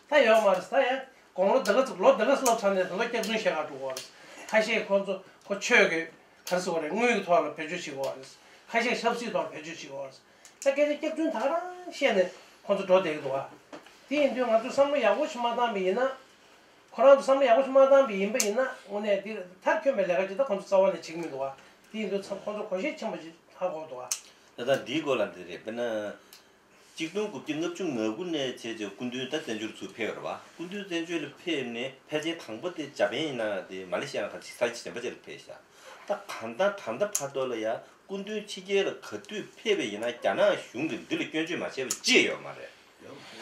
ད་ཡོད་མ་རེད་ད་ཡ། དགུང་ལོ་འདི་ག་ཚོ་ལོ་འདི་ག་ཚོ་སླེབས་ཚར་ནས་ད་ལྟ་སྐྱག་རྫུན་བཤད་ག་འགྲོ་གི་ཡོད་རེད། ཁ་ཤས་ཁོང་ཚོ་ཁོ་ཆོས་ཀྱི་ག་རེ་ཟེར་དགོས་རེད། དངུལ་གྱི་ཐོག་ལ་བེད་སྤྱོད་བྱེད་ཀྱི་ཡོད་རེད། ཁ་ཤས་ཆབ་སྲིད་ཐོག་ལ་བེད་སྤྱོད་བྱེད་ཀྱི་ཡོད་རེད། ད་སྐད་ཆ་སྐྱག་རྫུན་ད་ག་རང་བཤད་ནས་ཁོང་ཚོ་འགྲོ་བསྡད་ཀྱི་འདུག་ག་དེ་ཡིན་དུས་ང་ཚོས་བསམ་བློ་ཡག་པོ་ཞིག་མ་བཏང་བ་ཡིན་ན། ཁོ་རང་ཚོ་བསམ་བློ་ཡག་པོ་ཞིག་མ་བཏང་བ་ཡིན་པ་ཡིན་ན་དངོས་གནས་འདི་མཐར་འཁྱོལ་བའི་ལས་ཀ་ཅིག་ད་ཁོང་ཚོ་རྩ་བ་ནས་བྱེད་ཀྱི་མི་འདུག་ག་དེ་ཡིན་དུས་ཚང་ཁོང་ཚོ་གོ་ཤེས་ཆེན་པོ་ཅིག་ཧ་གོ་འདུག་ག་ད་ལྟ་འདིའི་སྐོར་ལ་འདི་རེད། དཔེར་ན། གཅིག་སྟོང་དགུ་བརྒྱ་ལྔ་བཅུ་ང་དགུ་ནས་བྱས་རྗེས་སྐུ་མདུན་ད་བཙན་བྱོལ་ཚུར་ཕེབས་པ་རེད་བ། སྐུ་མདུན་བཙན་བྱོལ་ལ་ཕེབས་ནས་ཕལ་ཆེར་དང་པོ་དེ་འཇར་པན་ཡིན་ན་དེ་མ་ལེ་ཤི་ཡ་ཁ་ཅིག་ས་ཆ་གཞན་པ་ཅིག་ལ་ཕེབས་ཤག་ད་གང་ལྟར་ད་ལྟ་བར་དུ་ལ་ཡ་སྐུ་མདུན་ཕྱི་རྒྱལ་ལ་ག་དུས་ཕེབས་པ་ཡིན་ན་རྒྱ་ནག་གཞུང་གིས་འདི་ལ་སྐྱོན་བརྗོད་མ་བྱས་པ་ཅིག་ཡོད་མ་རེད།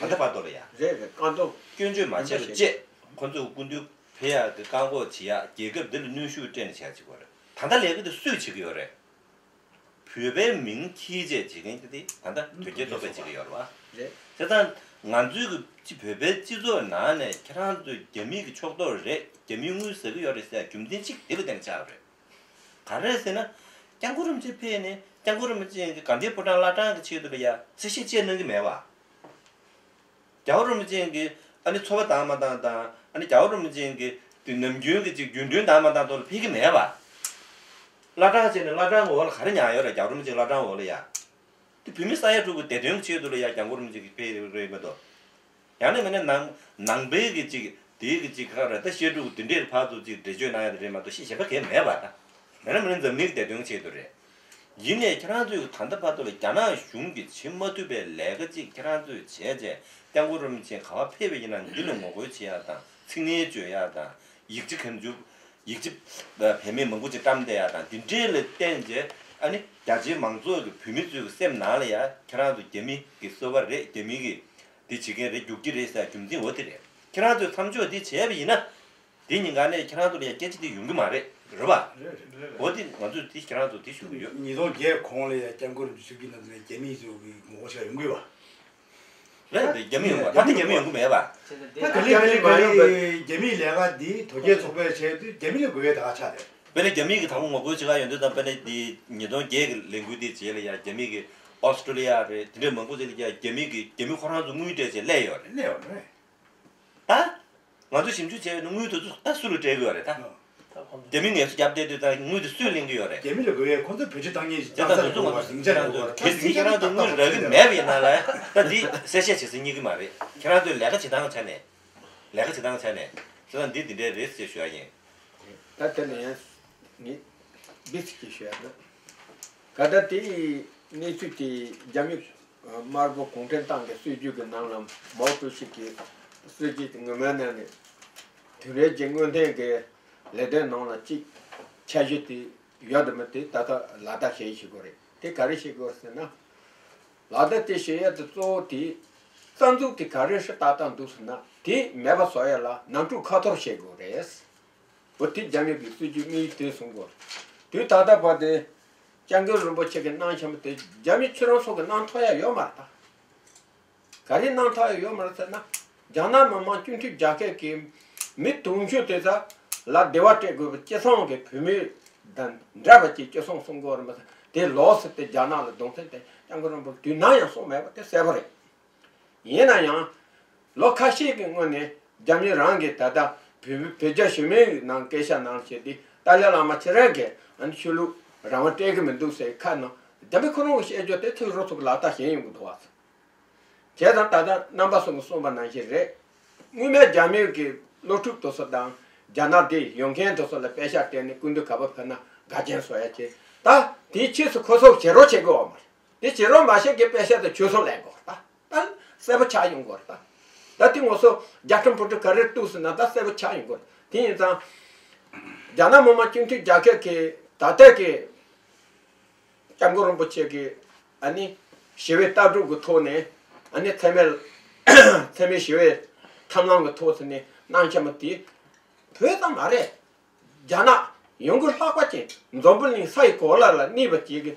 ད་ལྟ་བར་དུ་ལ་ཡ། རེད་རེད་བཀག་འདོམས། སྐྱོན་བརྗོད་མ་བྱས་པ་ཅིག་ཁོ་ཚོས་སྐུ་མདུན་ཕེབས་ཡག་གི་བཀག་འགོག་བྱེད་ཡག་རྒྱལ་ཁབ་འདི་ལ་གནོན་ཤུགས་སྤྲད་ནས་བྱས་ཡག་བྱེད་ཀྱི་ཡོད་རེད། ད་ལྟ་ལས་ཀ་དེ་སུས་བྱེད་ཀྱི་ཡོད་རེད། བོད་པའི་མིང་འཁྱེར་བྱས་བྱེད་མཁན་དེ་ད་ལྟ་དོལ་རྒྱལ་ཚོགས་པས་བྱེད་ཀྱི་ཡོད་རེད་བ། རེད། བྱས་ཙང་ང་ཚོའི་གི་སྤྱི་བོད་པའི་སྤྱི་ཚོགས་ནང་ནས་ཁྱེད་རང་ཚོས་རྒྱ་མི་གི་ཕྱོགས་གཏོགས་རེད། རྒྱ་མིའི་དངུལ་ཟ་གི་ཡོད་རེད་ཟེར་རྒྱུ་མཚན་གཅིག་དེ་ལ་བརྟེན་ནས་ཆགས་པ་རེད། ག་རེ་ཟེར་ན། སྐྱབས་མགོན་རིན་པོ་ཆེ་ཕེབས་ནས་སྐྱབས་མགོན་རིན་པོ་ཆེ་གི་དགའ་ལྡན་ཕོ་བྲང་བླ་བྲང་གི་ཆེད་དུ་ལ་ཡ་གསལ་བཤད་ཅིག་གནང་གི་མེད་བ། རྒྱལ་བ་རིན་པོ་ཆེ་གིས་ཨ་ནི་འཚོ་བ་བདག་མ་བཏང་དང་ཨ་ནི་རྒྱལ་བ་རིན་པོ་ཆེ་གིས་དེ་ནམ་རྒྱུན་གྱི་ཅིག་རྒྱུན་གྲོན་བདག་མ་བཏང་ཐོག་ལ་ཕེབས་ཀྱི་མེད་པ། བླ་བྲང་བྱས་ནས་བླ་བྲང་གི་འོག་ལ་ག་རེ་ཉར་ཡོད་རེད། རྒྱལ་བ་རིན་པོ་ཆེ་བླ་བྲང་འོག་ལ་ཡ། དེ་བོད་མི་ས་ཡ་དྲུག་གི་བདེ་དོན་གྱི་ཆེད་དུ་ལ་ཡ་རྒྱལ་བ་རིན་པོ་ཆེ་གིས་ཕེབས་རེད་མ་གཏོགས། ཡང་ན་མིན་ན་ནང་ནང་པའི་གི་ཅིག་དེའི་གི་ཅིག་ག་རེ་ད་བཤད་སྒྲུབ་འདི་འདྲའི་ཕར་ཚུར་ཅིག་འགྲེལ་བརྗོད་གནང་ཡ་དེ་རེད་མ་གཏོགས་ཤེས་གཞན་པ་གས་མེད་པ་ད། མེད་ན་མིན་ན་འཛམ་གླིང་གི་བདེ་དོན་གྱི་ཆེད་དུ་རེད། ཡིན་ནའི་ཁྱེད་རང་ཚོས་ད་ལྟ་བར་དུ་ལ་རྒྱ་ནག་གཞུང་གིས་བྱེད་མ་ཐུབ་པའི་ལས་ཀ་ཅིག་ཁྱེད་རང་ཚོས་བྱས་རྗེས་སྐྱབས་མགོན་རིན་པོ་ཆེ་ག་པར་ཕེབས་པ་ཡིན་ན་འདི་ལ་ངོ་རྒོལ་བྱེད་ཡག་དང་ཚིག་ངན་བརྗོད་ཡག་དང་ཡིག་ཆ་གང་བྱུང་ཡིག་ཆ་བེད་མེད་མང་པོ་ཅིག་བཀྲམ་བསྡད་ཡག་དང་འདི་འདྲས་ལ་བརྟེན་རྗེས་ཨ་ནི་རྒྱ་ཆེའི་མང་ཚོགས་ཀྱི་བོད་མི་ཚོའི་སེམས་ནང་ལ་ཡ་ཁྱེད་རང་ཚོ་རྒྱ་མི་གི་སོ་པ་རེད། རྒྱ་མི་གི་འདི་བྱེད་མཁན་རེད། རྒྱུག་ཁྱི་རེད་ཟེར་རྒྱུ་མཚན་འོ་དེ་རེད། ཁྱེད་རང་ཚོས་མཚམས་འཇོག་འདི་བྱས་པ་ཡིན་ན། དེ་ཉིན་ག་ནས་ཁྱེད་རང་ཚོ་ལ་ཡང་སྐད་ཆ་དེ་ཡོང་གི་མ་རེད། རེད་པ། རེད་རེད་རེད། འོ་དེ་ང་ཚོས་དེ་ཁྱེད་རང་ཚོ་དེ་ཞུ་གི་ཡོད། ཉིས་སྟོང་བརྒྱད་གོང་ལ་ཡང་སྐྱབས་མགོན་རིན་པོ་ཆེ་ཆིབས་བསྒྱུར་གནང་དུས་ནས་རྒྱ་མི་ཚོ་གི་ངོ་རྒོལ་ཞིག་ཡོང་གི་ཡོད་པ། རེད་དེ་རྒྱ་མི་ཡོང་གི་ད་ལྟ་རྒྱ་མི་ཡོང་གི་མེད་པ། ད་ག་ལེ་ག་ལེ་ག་ལེ་རྒྱ་མིའི་ལས་ཀ་འདི་དོལ་རྒྱལ་ཚོགས་པས་བྱས་དུས་རྒྱ་མི་ལ་དགོས་ཡས་ད་ག་ཆགས་རེད། དཔེར་ན་རྒྱ་མི་གི་དང་པོ་ངོ་རྒོལ་བྱེད་ག་ཡོང་དུས་དང་དཔེར་ན་འདི་ཉིས་སྟོང་བརྒྱད་གི་ལས་འགུལ་འདི་རྗེས་ལ་ཡང་རྒྱ་མི་གི་ཨོ་སི་ཀྲོ་ལི་ཡ་རེད། དེ་འདྲའི་མང་པོ་ཅིག་ལ་ཡང་རྒྱ་མི་གི་རྒྱ་མི་ཁོ་རང་ཚོ་དངུལ་སྤྲད་བྱས་སླེབས་ཡོད་རེད། སླེབས་ཡོད་རེད། ད། ང་ཚོས་ཞིབ་འཇུག་བྱས་པའི་དངུལ་དེ་ཚོ་ད་སུ་ལ་སྤྲད་ཀྱི་ཡོད་རེད་ད། རྒྱ་མི་ངལ་གསོ་བརྒྱབ་བསྡད་དུས་ད་དངུལ་དེ་སུས་ལེན་གྱི་ཡོད་རེད། རྒྱ་མི་ལ་དགོས་ཡས་ཁོ་ཚོ་བེད་སྤྱོད་བཏང་མཁན་ཞིག་དེ་ད་ང་ཚོ་ང་ཚོ་ཁྱེད་རང་ཚོ་གལ་སྲིད་ཁྱེད་རང་ཚོ་དངུལ་རག་གི་མེད་པ་ཡིན་ན་ལ་ད་འདི་གསལ་བཤད་བྱེད་ས་རྙེད་ཀྱི་མ་རེད། ཁྱེད་རང་ཚོའི་ལས་ཀ་བྱེད་སྟངས་ཆ་ནས་ལས་ཀ་བྱེད་སྟངས་ཆ་ནས་ཁྱེད་རང་འདི་འདི་འདྲའི་རེད་ཟེར་ཞུ་ཡ་ཡིན། ད་དེ་ལ་ཡང་ངས་འདི་ཚིག་ཅིག་ཞུ་ཡ་ན། ག་ད་དེ་གནས་ཚུལ་དེ་རྒྱ་མི་དམར་པོ་གུང་ཁྲན་ཏང་གི་སྲིད་བྱུས་ཀྱི་ནང་ལ་མའོ་ཀྲུའུ་ཞི་གི་སྲིད་བྱུས་དེ་ངོ་མའི་ནང་ནས་དེང་རབས་ཀྱི་དངོས་བདེན་གྱི་ལས་དོན་ནང་ལ་གཅིག་འཆར་གཞི་དེ་ཡོད་དམ་མེད་དེ་ད་ལྟ་ལག་བསྟར་བྱེད་ཤེས་དགོས་རེད། དེ་ག་རེ་བྱེད་དགོས་ཟེར་ན། ལག་བསྟར་དེ་བྱེད་ཡ་དེ་གཙོ་བོ་དེ་རྩ་འཛུགས་དེ་ག་རེ་ཧྲི་ཏག་ཏག་འདུག་ཟེར་ན་དེ་མེད་པ་བཟོ་ཡ་ལ་ནང་འཁྲུག་ཁ་འཐོར་བྱེད་དགོས་རེད། འོ་དེ་རྒྱ་མི་གི་སྲིད་བྱུས་དམིགས་ཡུལ་དེ་བཟུང་དགོས། དུས་ད་ལྟ་བར་དེ་སྐྱབས་མགོན་རིན་པོ་ཆེ་གི་གནང་བཞིན་པ་དེ་རྒྱ་མི་ཁྱེད་རང་ཚོ་གི་གནང་ཐུབ་ཡ་ཡོད་མ་རེད་ད། ག་རེ་གནང་ཐུབ་ཡ་ཡོད་མ་རེད་ཟེར་ན། རྒྱ་ནག་མི་དམངས་སྤྱི་འཐུས་རྒྱལ་ཁབ་ཀྱི་མི་དུང་ཕྱུར་དེ་ཚོ་ལ་བདེ་བ་སྤྲད་དགོས་པའི་སྤྱི་བསམ་གྱི་བོད་མི་དང་འདྲ་བ་ཅིག་སྤྱི་བསམ་གསུང་དགོས་རེད་མ་ཟད། དེ་ལོགས་སུ་དེ་རྒྱ་ནག་ལ་གདུང་སེམས་དེ་སྐྱབས་མགོན་རིན་པོ་ཆེ་དུས་ནམ་ཡང་གསུངས་མེད་པ་དེ་གསལ་པོ་རེད། ཡིན་ན་ཡང་། ལོ་ཁ་ཤས་ཀྱི་སྔོན་ནས་རྒྱ་མི་རང་གིས་ད་ལྟ་བོད་བོད་རྒྱ་ཞི་མོལ་གྱི་ནང་སྐད་ཆ་ནང་བཤད་དེ་ཏཱ་ལའི་བླ་མ་ཁྱེད་རང་གིས་ཨ་ནི་ཆོས་ལུགས་རང་དབང་སྤྲད་གི་མི་འདུག་ཟེར་ཁ་ནང་རྒྱ་མི་ཁོ་རང་གི་བཤད་རྒྱུ་དེ་ཐུགས་རོ་ཚུགས་ལག་བསྟར་བྱེད་ཡོང་གི་འདུག་བ། བྱས་ཙང་ད་ལྟ་རྣམ་པ་ཚོ་གིས་གསུངས་པ་ནང་བཞིན་རེད། སྔོན་མའི་རྒྱ་མིའི་གི་སློབ་ཕྲུག་དེ་ཚོ་དང་རྒྱ་ནག་འདི་ཡོང་མཁན་དེ་ཚོ་ལ་པེ་ཤག་སྤྲད་ནས་སྐུ་མདུན་ག་པར་ཕེབས་ན་དགའ་ཆེན་བཟོ་ཡ་བྱེད། ད་དེའི་ཕྱིས་སུ་ཁོ་ཚོ་བྱེད་རོགས་བྱེད་དགོས་བ་མ་རེད། དེ་བྱེད་རོགས་མ་བྱེད་ཀྱི་པེ་ཤག་དེ་ཁྱོད་ཚོ་ལེན་དགོས་ད། ད་གསལ་པོ་ཆགས་ཡོང་དགོས་རེད་ད། ད་དེ་ང་ཚོ་རྒྱ་ཁྲིམས་བུ་ཕྲུག་ག་རེ་གཏུགས་ཟིན་ན་ད་གསལ་པོ་ཆགས་ཡོང་དགོས་རེད། དེ་ཡིན་ཙང་རྒྱ་ནག་མི་དམངས་སྤྱི་འཐུས་རྒྱལ་ཁབ་ཀྱི་ད་ལྟ་གི་སྐྱབས་མགོན་རིན་པོ་ཆེ་གིས་ཨ་ནི་ཞི་བའི་ལྟ་གྲུབ་ཀྱི་ཐོག་ནས་ཨ་ནི་འཚེ་མེད་འཚེ་མེད་ཞི་བའི་ཐབས་ལམ་གྱི་ཐོག་ནས་གནང་བྱ་མ་དེ་བོད་ཙམ་མ་རེད། རྒྱ་ནག་ཡོངས་ཀྱི་ལྷག་པ་ཅན་འཛམ་བུ་གླིང་ས་ཡི་གོ་ལ་ལ་གནས་པ་ཅིག་གི་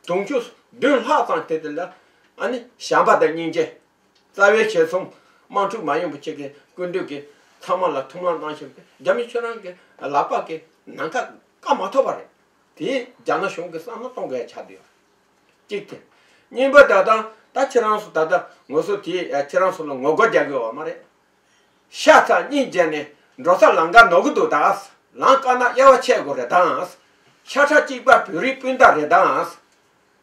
དུང་ཕྱུར་བདུན་ལྷག་ཙམ་དེ་དེ་ལ་ཨ་ནི་བྱམས་པ་དང་སྙིང་རྗེ། རྩ་བའི་བྱེད་སེམས་དམག་འཁྲུག་མ་ཡོང་བ་ཅིག་གི་སྐུ་མདུན་གྱིས་ཚང་མ་ལ་ཐུགས་སྣང་གནང་བཞིན་པའི་རྒྱ་མི་ཁྱོད་རང་གི་ལག་པ་གི་ནམ་མཁའ་བཀག་མ་ཐུབ་པ་རེད། དེས་རྒྱ་ནག་གཞུང་གི་བསམ་བློ་གཏོང་དགོས་ཡ་ཆགས་བསྡད་ཡོད། གཅིག་དེ། གཉིས་པ་ད་ལྟ་ད་ཁྱེད་རང་ཚོ་ད་ལྟ་ངོ་སོ་དེ་ཁྱེད་རང་ཚོ་ལ་ངོ་རྒོལ་རྒྱག་གི་ཡོད་མ་རེད། ཤ་ཚ་སྙིང་རྗེ་ནས་འགྲོ་ས་ལམ་ཁ་ནོར་གི་འདུག་ད། ལམ་དཀར་ན་དབྱེ་བ་ཕྱེ་དགོས་རེད་ད། ཤ་ཁྲག་གཅིག་པ་བོད་རིགས་སྤུན་ཟླ་རེད་ད།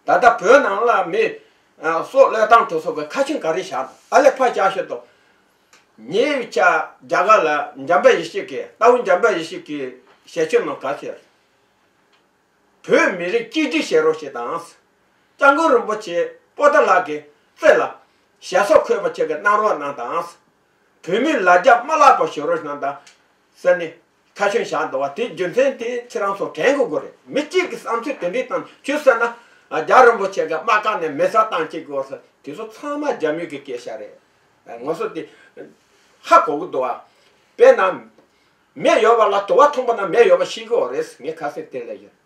ད་ལྟ་བོད་ནང་ལ་མི་ཨ་སྲོག་བློས་བཏང་དུ་སོགས་པའི་ཁ་ཆེམས་ག་རེ་བཞག་འདུག་ཨ་ལས་ཕར་བཞག་ཤོད་དོ། ཉེ་བའི་ཆར་རྒྱ་གར་ལ་འཇམ་དཔལ་ཡེ་ཤེས་ཀྱིས་ལྟ་བུ་འཇམ་དཔལ་ཡེ་ཤེས་ཀྱིས་ཞལ་ཆེམས་ནང་ག་ཟེར། བོད་མི་རིགས་གཅིག་སྒྲིལ་བྱེད་རོགས་ཞེས་དང་། སྐྱབས་མགོན་རིན་པོ་ཆེ་པོ་ཏཱ་ལ་གི་རྩེ་ལ་ཞལ་སོགས་འཁོད་པ་ཆེ་གི་གནང་རོགས་གནང་དང་། བོད་མིའི་ལ་རྒྱ་མ་བརླག་པ་བྱེད་རོགས་གནང་དང་། ཟེར་ནས་ཁ་ཆེམས་བཞག་འདུག་བ། དེ་རྒྱུ་མཚན་དེ་ཁྱེད་རང་ཚོ་དྲན་དགོས་དགོས་རེད། མི་གཅིག་གི་བསམ་ཚུལ་དེ་འདྲའི་སྟེང་ཆུད་ཟོས་ན་རྒྱལ་བ་རིན་པོ་ཆེ་གི་དམག་བཀག་ནས་མེ་སྲེག་བཏང་བྱེད་དགོས་ཟེར། དེ་ཚོ་ཚང་མ་རྒྱ་མི་གི་སྐད་ཆ་རེད། ངོ་སོ་དེ་ཧ་གོ་གི་འདུག་བ། དཔེར་ན། མེ་ཡོད་པ་ལ་དུ་བ་འཐུང་པ་ན་མེ་ཡོད་པ་ཤེས་དགོས་རེད། ངས་ཁ་སེར་དེ་ལ་ཡོད།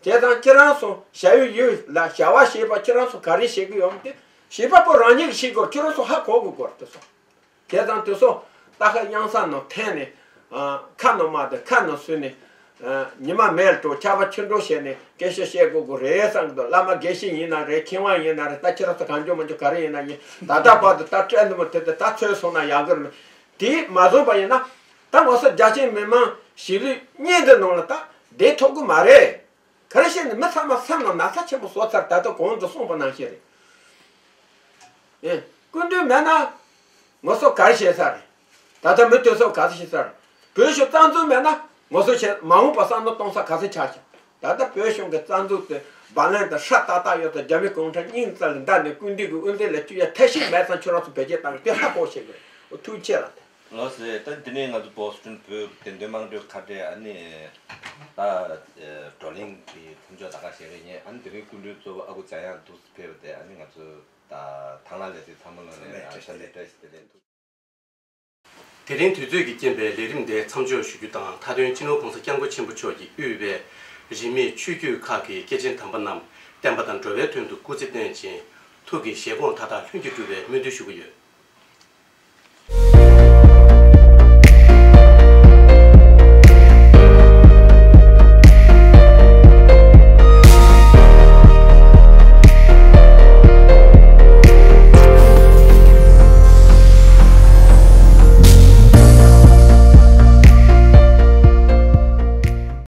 བྱས་ཙང་ཁྱེད་རང་ཚོ་བྱ་ཡུལ་ཡུལ་ལ་བྱ་བ་བྱེད་པ་ཁྱེད་རང་ཚོ་ག་རེ་བྱེད་ཀྱི་ཡོད་དེ་བྱེད་པ་པོ་རང་ཉིད་ཀྱིས་ཤེས་དགོས། ཁྱེད་རང་ཚོ་ཧ་གོ་དགོས་སྐོར་དེ་ཚོ། བྱས་ཙང་དེ་ཚོ་རྟ་ཁ་གཡང་ས་ནང་འཐེན་ནས་ཨ་ཁ་ནང་མར་དང་ཁ་ནང་བསུས་ནས་ཨ་ཉི་མ་མེར་འགྲོ་ཆར་པ་ཆུ་འགྲོ་བྱས་ནས་སྐད་ཆ་བཤད་དགོས་དགོས་རེད་བསམ་གྱི་འདུག་བླ་མ་དགེ་བཤེས་ཡིན་ན་རེད། མཁས་དབང་ཡིན་ན་རེད། ད་ཁྱེད་རང་ཚོ་གང་བྱུང་མང་བྱུང་ག་རེ་ཡིན་ན་ཡིན། ད་ལྟ་བར་དུ་ད་སྤྲད་འདུག་མ་དེ་དེ་ད་ཚོད་སོང་ན་ཡག་གི་རེད། དེ་མ་བཟོས་པ་ཡིན་ན་ད་ང་ཚོ་རྒྱ་ཆེའི་མི་མང་གཞིས་ལུས་གཉིས་འདི་ནང་ལ་ད་བསྡད་ཐུབ་ཀྱི་མ་རེད། ག་རེ་བྱས་ནས་མི་ཚང་མ་སེམས་ལ་ན་ཚ་ཆེན་པོ་བཟོ་ཚར། ད་ལྟ་གོང་དུ་གསུངས་པ་ནང་བཞིན་རེད། ཨེ། སྐུ་མདུན་མེད་ན་ང་ཚོ་ག་རེ་བྱས་ཚར་རེད། ད་ལྟ་མི་སྡོད་ས་ག་ཚོད་བྱས་ཚར་རེད། བོད་གཞུང་རྩ་འཛུགས་མེད་ན་ང་ཚོ་བྱས་མ་འོངས་པ་བསམ་བློ་གཏོང་ས་ག་ཚོད་ཆགས་ཤག་ད་ལྟ་བོད་གཞུང་གི་རྩ་འཛུགས་དེ་བར་ལན་དང་ཧྲ་ཏག་ཏག་ཡོད་ཙང་རྒྱ་མི་གུང་ཁྲན་སྙིང་རྩ་ལ་འདར་ནས་སྐུ་མདུན་གྱི་དབུ་མཛད་ལ་བཅུག་ཡ་ཐབས་ཤེས་མེད་ཙང་ཁྱོད་རང་ཚོ་བེད་སྤྱོད་བཏང་གི་དེ་ཧ་གོ་ཤེས་དགོས་རེད། ཐུགས་རྗེ་ཆེ་ལགས། ལགས་སེ། ད་འདི་ནས་ང་ཚོ་བོ་སི་ཊོན་བོད་བདེན་དོན་དམངས་ཁྲོད་ཁ་བྲལ་ཨ་ནི་ད་བགྲོ་གླེང་གི་མཚམས་འཇོག་ད་ག་བྱེད་ཀྱི་ཡིན། ཨ་ནི་དེ་རིང་སྐུ་མགྲོན་གཙོ་བོ་ཨ་ཁུ་འཇམ་དབྱངས་འདུག་སེ་ཕེབས་པ་དེ་ཨ་ནི་ང་ཚོ་ད་དང་བླངས་ལས་དེ་ཚང་མ་ལ་ནས་ཨ་ཤ་ནས་བཀྲ་ཤིས་བདེ་ལེགས། དེ་རིང་དུས་ཚོད་ཀྱི་རྐྱེན་པས་ལས་རིམ་འདི་མཚམས་འཇོག་ཞུ་རྒྱུ་དང་། མཐའ་དོན་སྤྱི་ནོར་༸གོང་ས་༸སྐྱབས་མགོན་ཆེན་པོ་མཆོག་གིས་དབུས་པའི་རིས་མེད་ཆོས་བརྒྱུད་ཁག་གི་སྐྱེས་ཆེན་དམ་པ་རྣམས་བསྟན་པ་དང་འགྲོ་བའི་དོན་དུ་སྐུ་ཚེ་བརྟན་ཅིང་། ཐུགས་ཀྱི་བཞེད་དགོངས་མཐའ་དག་ལྷུན་གྱིས་གྲུབ་པའི་སྨོན་འདུན་ཞུ་གི་ཡོད།